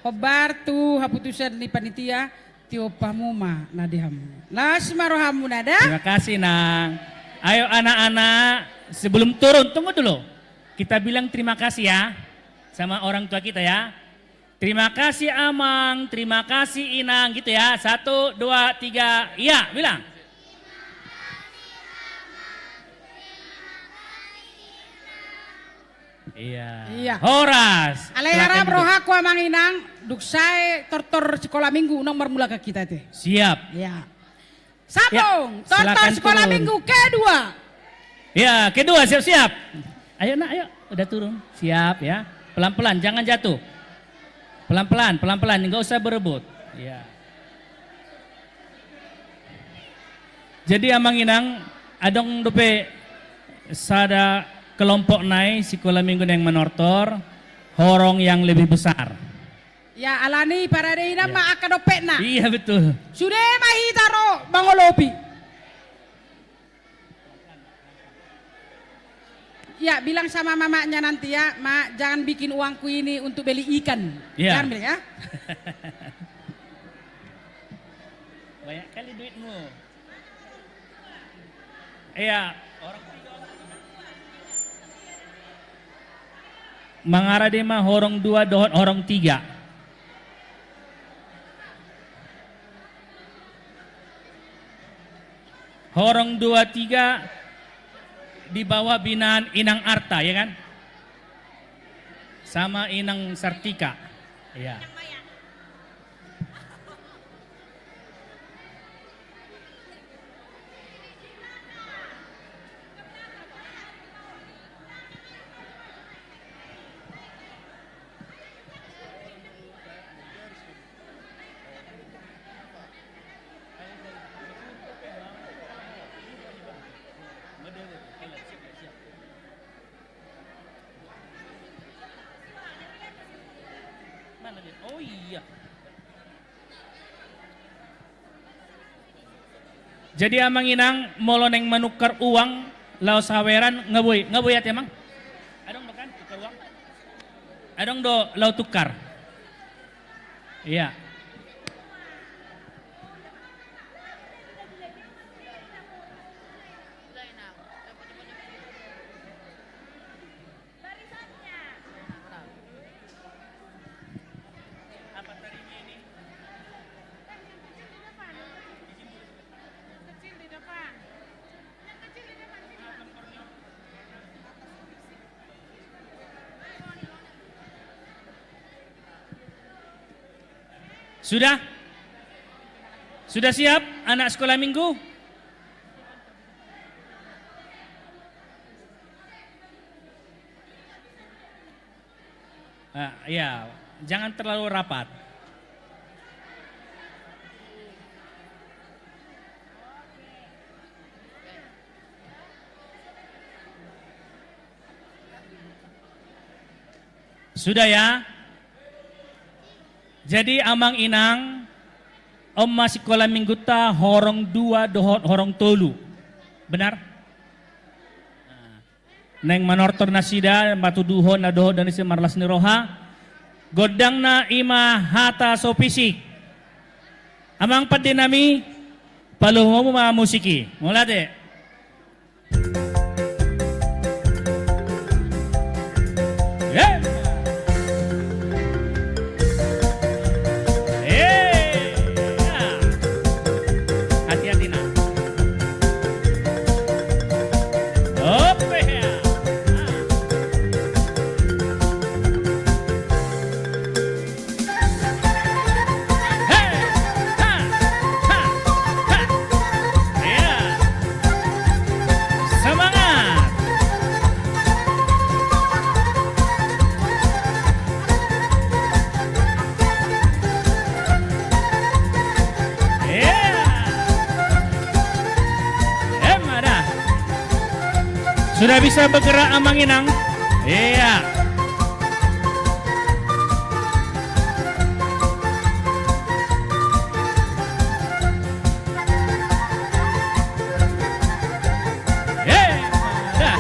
Hombar tu haputusan ni panitia, tiop hamu ma na di hamu. Las ma rohamuna da. Terima kasih, Nang. Ayo, anak-anak, sebelum turun, tunggu dulu. Kita bilang terima kasih ya sama orang tua kita ya. Terima kasih, Amang, terima kasih, Inang, gitu ya. Satu, dua, tiga, iya, bilang. Iya. Iya. Horas. Alai silakan rap duduk. Rohangku, Amang Inang, dung sae tortor sikola minggu unang marmula hita ate. Siap. Iya. Sambung, ya, tortor silakan sikola turun. Minggu kedua. Ya, kedua, siap-siap. Ayo, Nak, ayo. Udah turun. Siap, ya. Pelan-pelan, jangan jatuh. Pelan-pelan, pelan-pelan, nggak usah berebut. Ya. Jadi, Amang Inang, adong dope sada kelompok nai sikola minggu Naeng Manortor, horong yang lebih besar. Ya, alani paradena, ya, ma angka dompetna. Iya, betul. Sude ma hita ro mangolopi. Ya, bilang sama mamanya nanti ya, "Ma, jangan bikin uangku ini untuk beli ikan." Ya. Jangan beli ya. Banyak kali duitmu. Iya. Mangarade ma horong dua dohot horong tiga. Horong dua tiga di bawah binaan Inang Arta, ya kan? Sama Inang Sartika. Iya. Mana dia? Oh iya. Jadi Amang Inang, molo naeng manukar uang laho saweran, nga boi, nga boi ate Amang? Adong do kan tukar uang? Adong do laho tukar? Iya. Sudah? Sudah siap anak sekolah minggu? Ah, iya, jangan terlalu rapat. Sudah ya? Jadi Amang Inang, on ma sikola minggunta horong dua dohot horong tolu. Benar? Nah. Naeng manortor nasida, matuduhon na dohot do nasida marlas ni roha. Gondangna i ma hata so pisik. Amang pande nami, paluhut hamu ma musik i. Mauliate. Eh. Eh, ya. Hati-hati, nah. Ope, ya. Ah. Hei, ha, ha, ha. Ya. Semangat. Iya. Emma dah. Sudah bisa bergerak Amang Inang? Iya. Emma dah.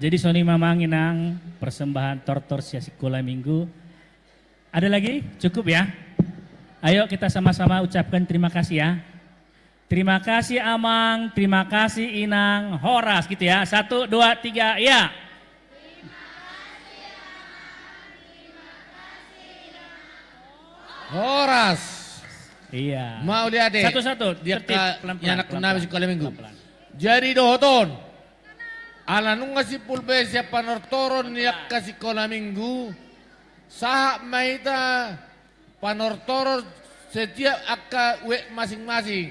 Jadi songon i ma, Amang Inang, persembahan tortor sian Sikola Minggu. Ada lagi? Cukup ya? Ayo kita sama-sama ucapkan terima kasih ya. Terima kasih Amang, terima kasih Inang, horas gitu ya. Satu, dua, tiga, ya. Horas. Iya. Mauliate. Satu-satu, tertib, pelan-pelan, pelan-pelan, pelan-pelan. Jadi dohot on. Ala nunga simpul be sian panortoron ni angka Sikola Minggu, sahat ma hita panortoron setiap angka wet masing-masing.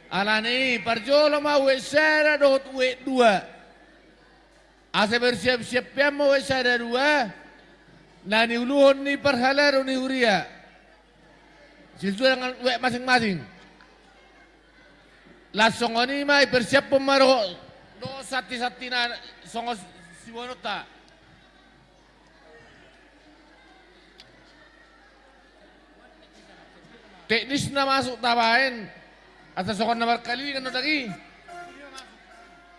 Alani i parjolo ma wet sada dohot wet dua. Asa bersiap-siap pe ma wet sada dua na niuluhon ni parhalado ni huria. Sisuai dengan wet masing-masing. Laos songon i ma dipersiaphon ma dohot, dohot santi-santina songon siboanonta. Teknisna masuk tabaen, asa songon na markalilingan do dagi.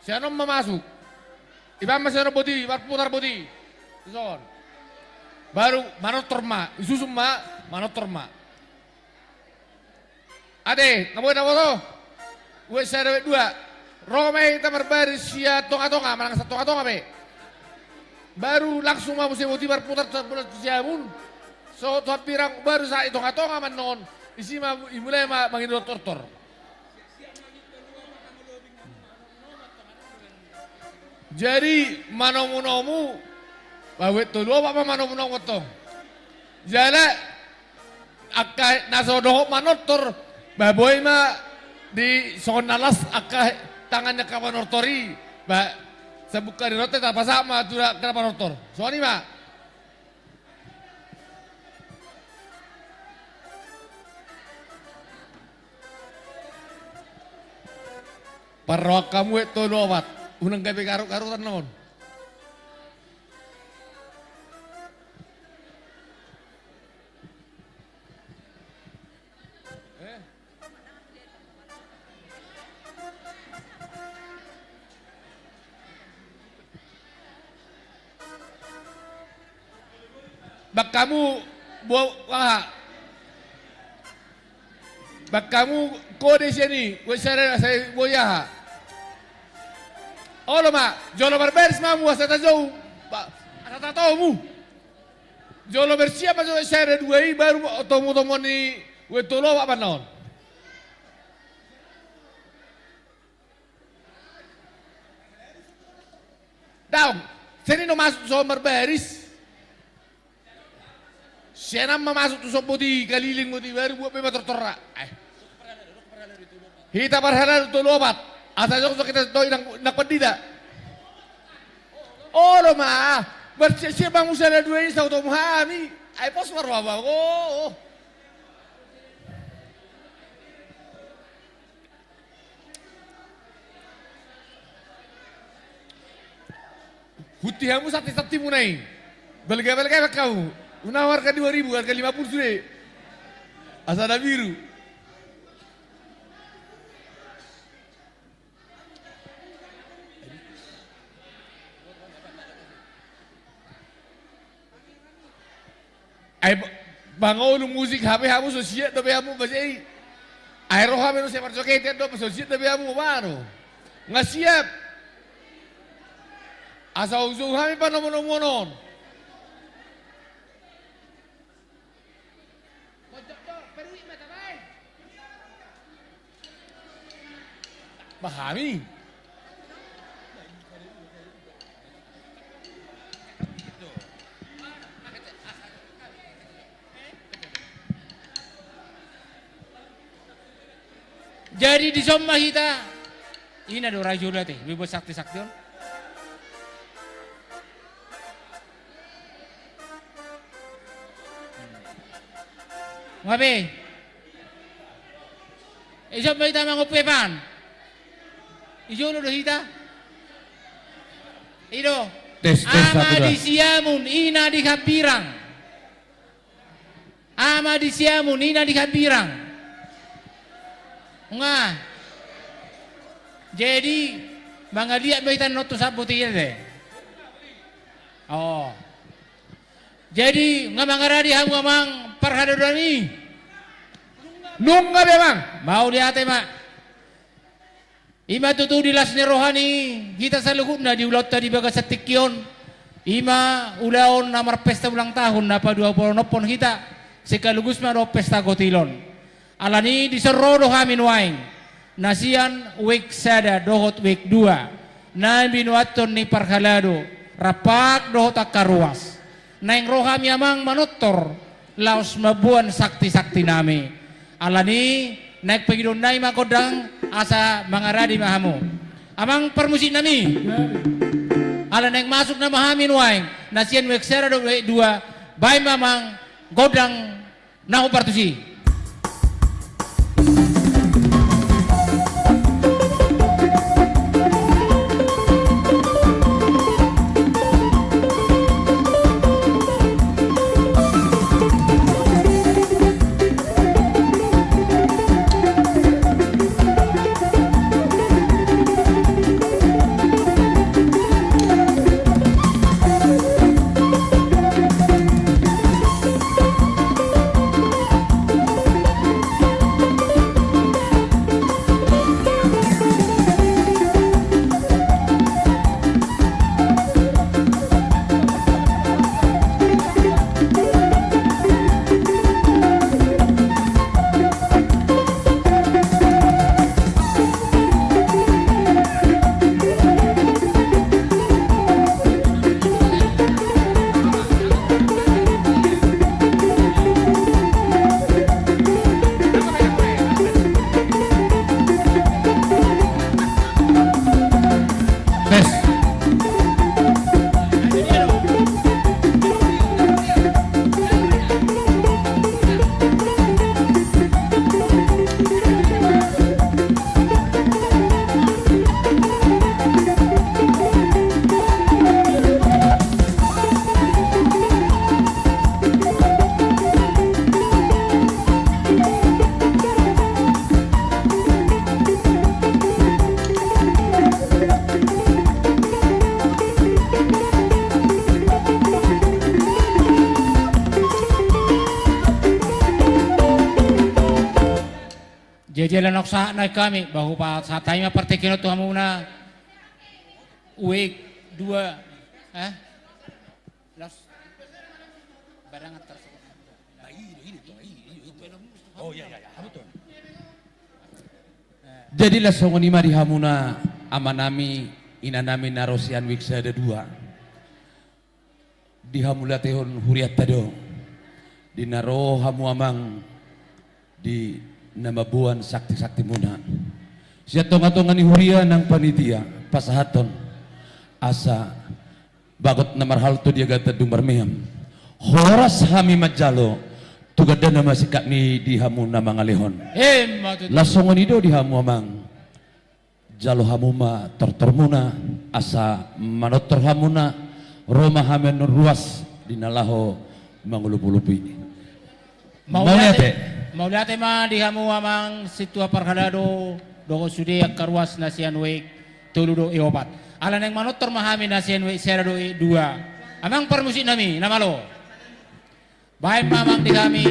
Sian on ma masuk. Ibaen ma sian on boti, marputar boti. Dison. Baru manortor ma, isusun ma, manortor ma. Ate, na boi na boto. Wet sada, wet dua. Ro ma hita marbaris sian tonga-tonga, manang sian tonga-tonga pe. Baru langsung ma muse boti marputar tu siamun. Sohot tu hambirang, baru sahat di tonga-tonga ma annon. Disi ma dimulai ma mangido tortor. Jadi manomu-nomu, ba wet tolu opat ma manomu-nomu tong. Jala angka na so dohot manortor, ba boi ma di songon na las angka tangan ni angka panortor i, ba sabungka ni ronte tapasahat ma tu angka na panortor. Songon i ma. Parrohahon hamu wet tolu opat. Unang gabe garut-garutan na on. Baen hamu bo-, aha? Baen hamu kode sian i, wet sada, asa boi aha? Olo ma, jolo marbaris ma hamu asa tajou, ba, asa tatomu. Jolo bersiap ma jo wet sada dua i, baru tomu-tomuan ni wet tolu opat ma annon. Daong, sian i do masuk tu son marbaris. Sian an ma masuk tu son boti, kaliling boti, baru buat be ma tortorna. Eh. Hita parhalado tolu opat. Asa jokjok hita tu inang, inang pandita. Olo ma, bersiap-siap ma hamu sada dua i, asa hutomu hami. Ai pos ma roha ba, oh. Huti hamu santi-santimuna i. Balga-balga baen hamu. Unang harga dua ribu, harga lima puluh sude. Asa na biru. Ai ba-, mangolu musik hape hamu so siap dope hamu base i. Ai ro hami do siap marjoget do, so siap dope hamu, baru. Nga siap. Asa ujou hami panomu-nomuon on. Bah hami. Jadi dison ma hita. Ina do rajo date, bebas sakti-sakti on. Ngabe? Ison ma hita mangompu epan. Ijo do hita. Ido. Tes, tes, satu, dua. Ama di siamun, ina di hambirang. Ama di siamun, ina di hambirang. Nga. Jadi, mangaliat ma hita nontu sabut i ate. Oh. Jadi, nunga mangaradi hamu amang parhalado nami? Nunga be amang. Mauliate ma. I ma tutu di las ni roha ni hita saluhutna di ulaonta di bagasan tingki on. I ma ulaon na marpesta ulang tahun na paduahononhon hita. Sekaligus ma dohot pesta gotil on. Alani dison ro do hami nuaeng, na sian wijk sada dohot wijk dua, na binoathon ni parhalado, rampak dohot angka ruas. Naeng ro hami amang manortor, laos mamboan sakti-sakti nami. Alani, naeng pangidoon nami ma gondang, asa mangaradi ma hamu. Amang parmusik nami. Ala naeng masuk nama hami nuaeng, na sian wijk sada dohot wijk dua, baen ma amang gondang na hombar tusi. Jadi ala naung sahat nai hami, bah hupasahat hami ma partingkian on tu hamuna. Wijk dua, eh? Los. Barangan terus. Oh, iya, iya, iya. Jadi las songon i ma di hamuna amanami, inanami na ro sian wijk sada dua. Dihamauliatehon hurianta do. Di na ro hamu amang di na mamboan sakti-saktimuna. Sian tonga-tonga ni huria nang panitia pasahathon asa bagot na marhalto di agatan dung marmeam. Horas hami manjalo, tu gandana ma singkat ni di hamu na mangalehon. Emma tutu. Las songon i do di hamu amang. Jalo hamu ma tortormuna, asa manortor hamuna, ro ma hami annon ruas di na laho mangolop-olopi. Mauliate. Mauliate. Mauliate ma di hamu amang sintua parhalado, dohot sude angka ruas na sian wijk tolu dohot wijk opat. Ala naeng manortor ma hami na sian wijk sada dohot wijk dua. Amang parmusik nami, na malo. Baen ma amang di hami.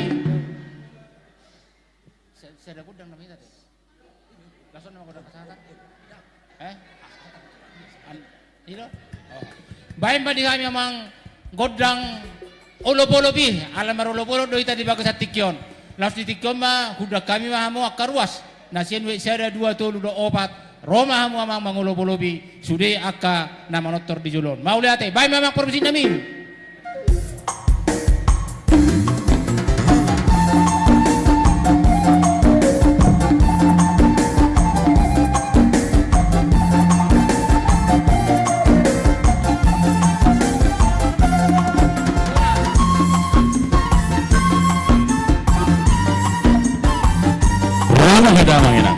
Sa-, sada gondang nama hita te. Langsung nama gondang pasahaton. Eh? An-, ilo? Oh. Baen ma di hami amang gondang olop-olop i, ala marolop-olop do hita di bagasan tingki on. Laos di tingki on ma, hundang hami ma hamu angka ruas. Na sian wijk sada, dua, tolu dohot opat, ro ma hamu amang mangolop-olopi, sude angka na manortor di jolo on. Mauliate, baen ma amang parmusik nami. Ro ma hita amang inang.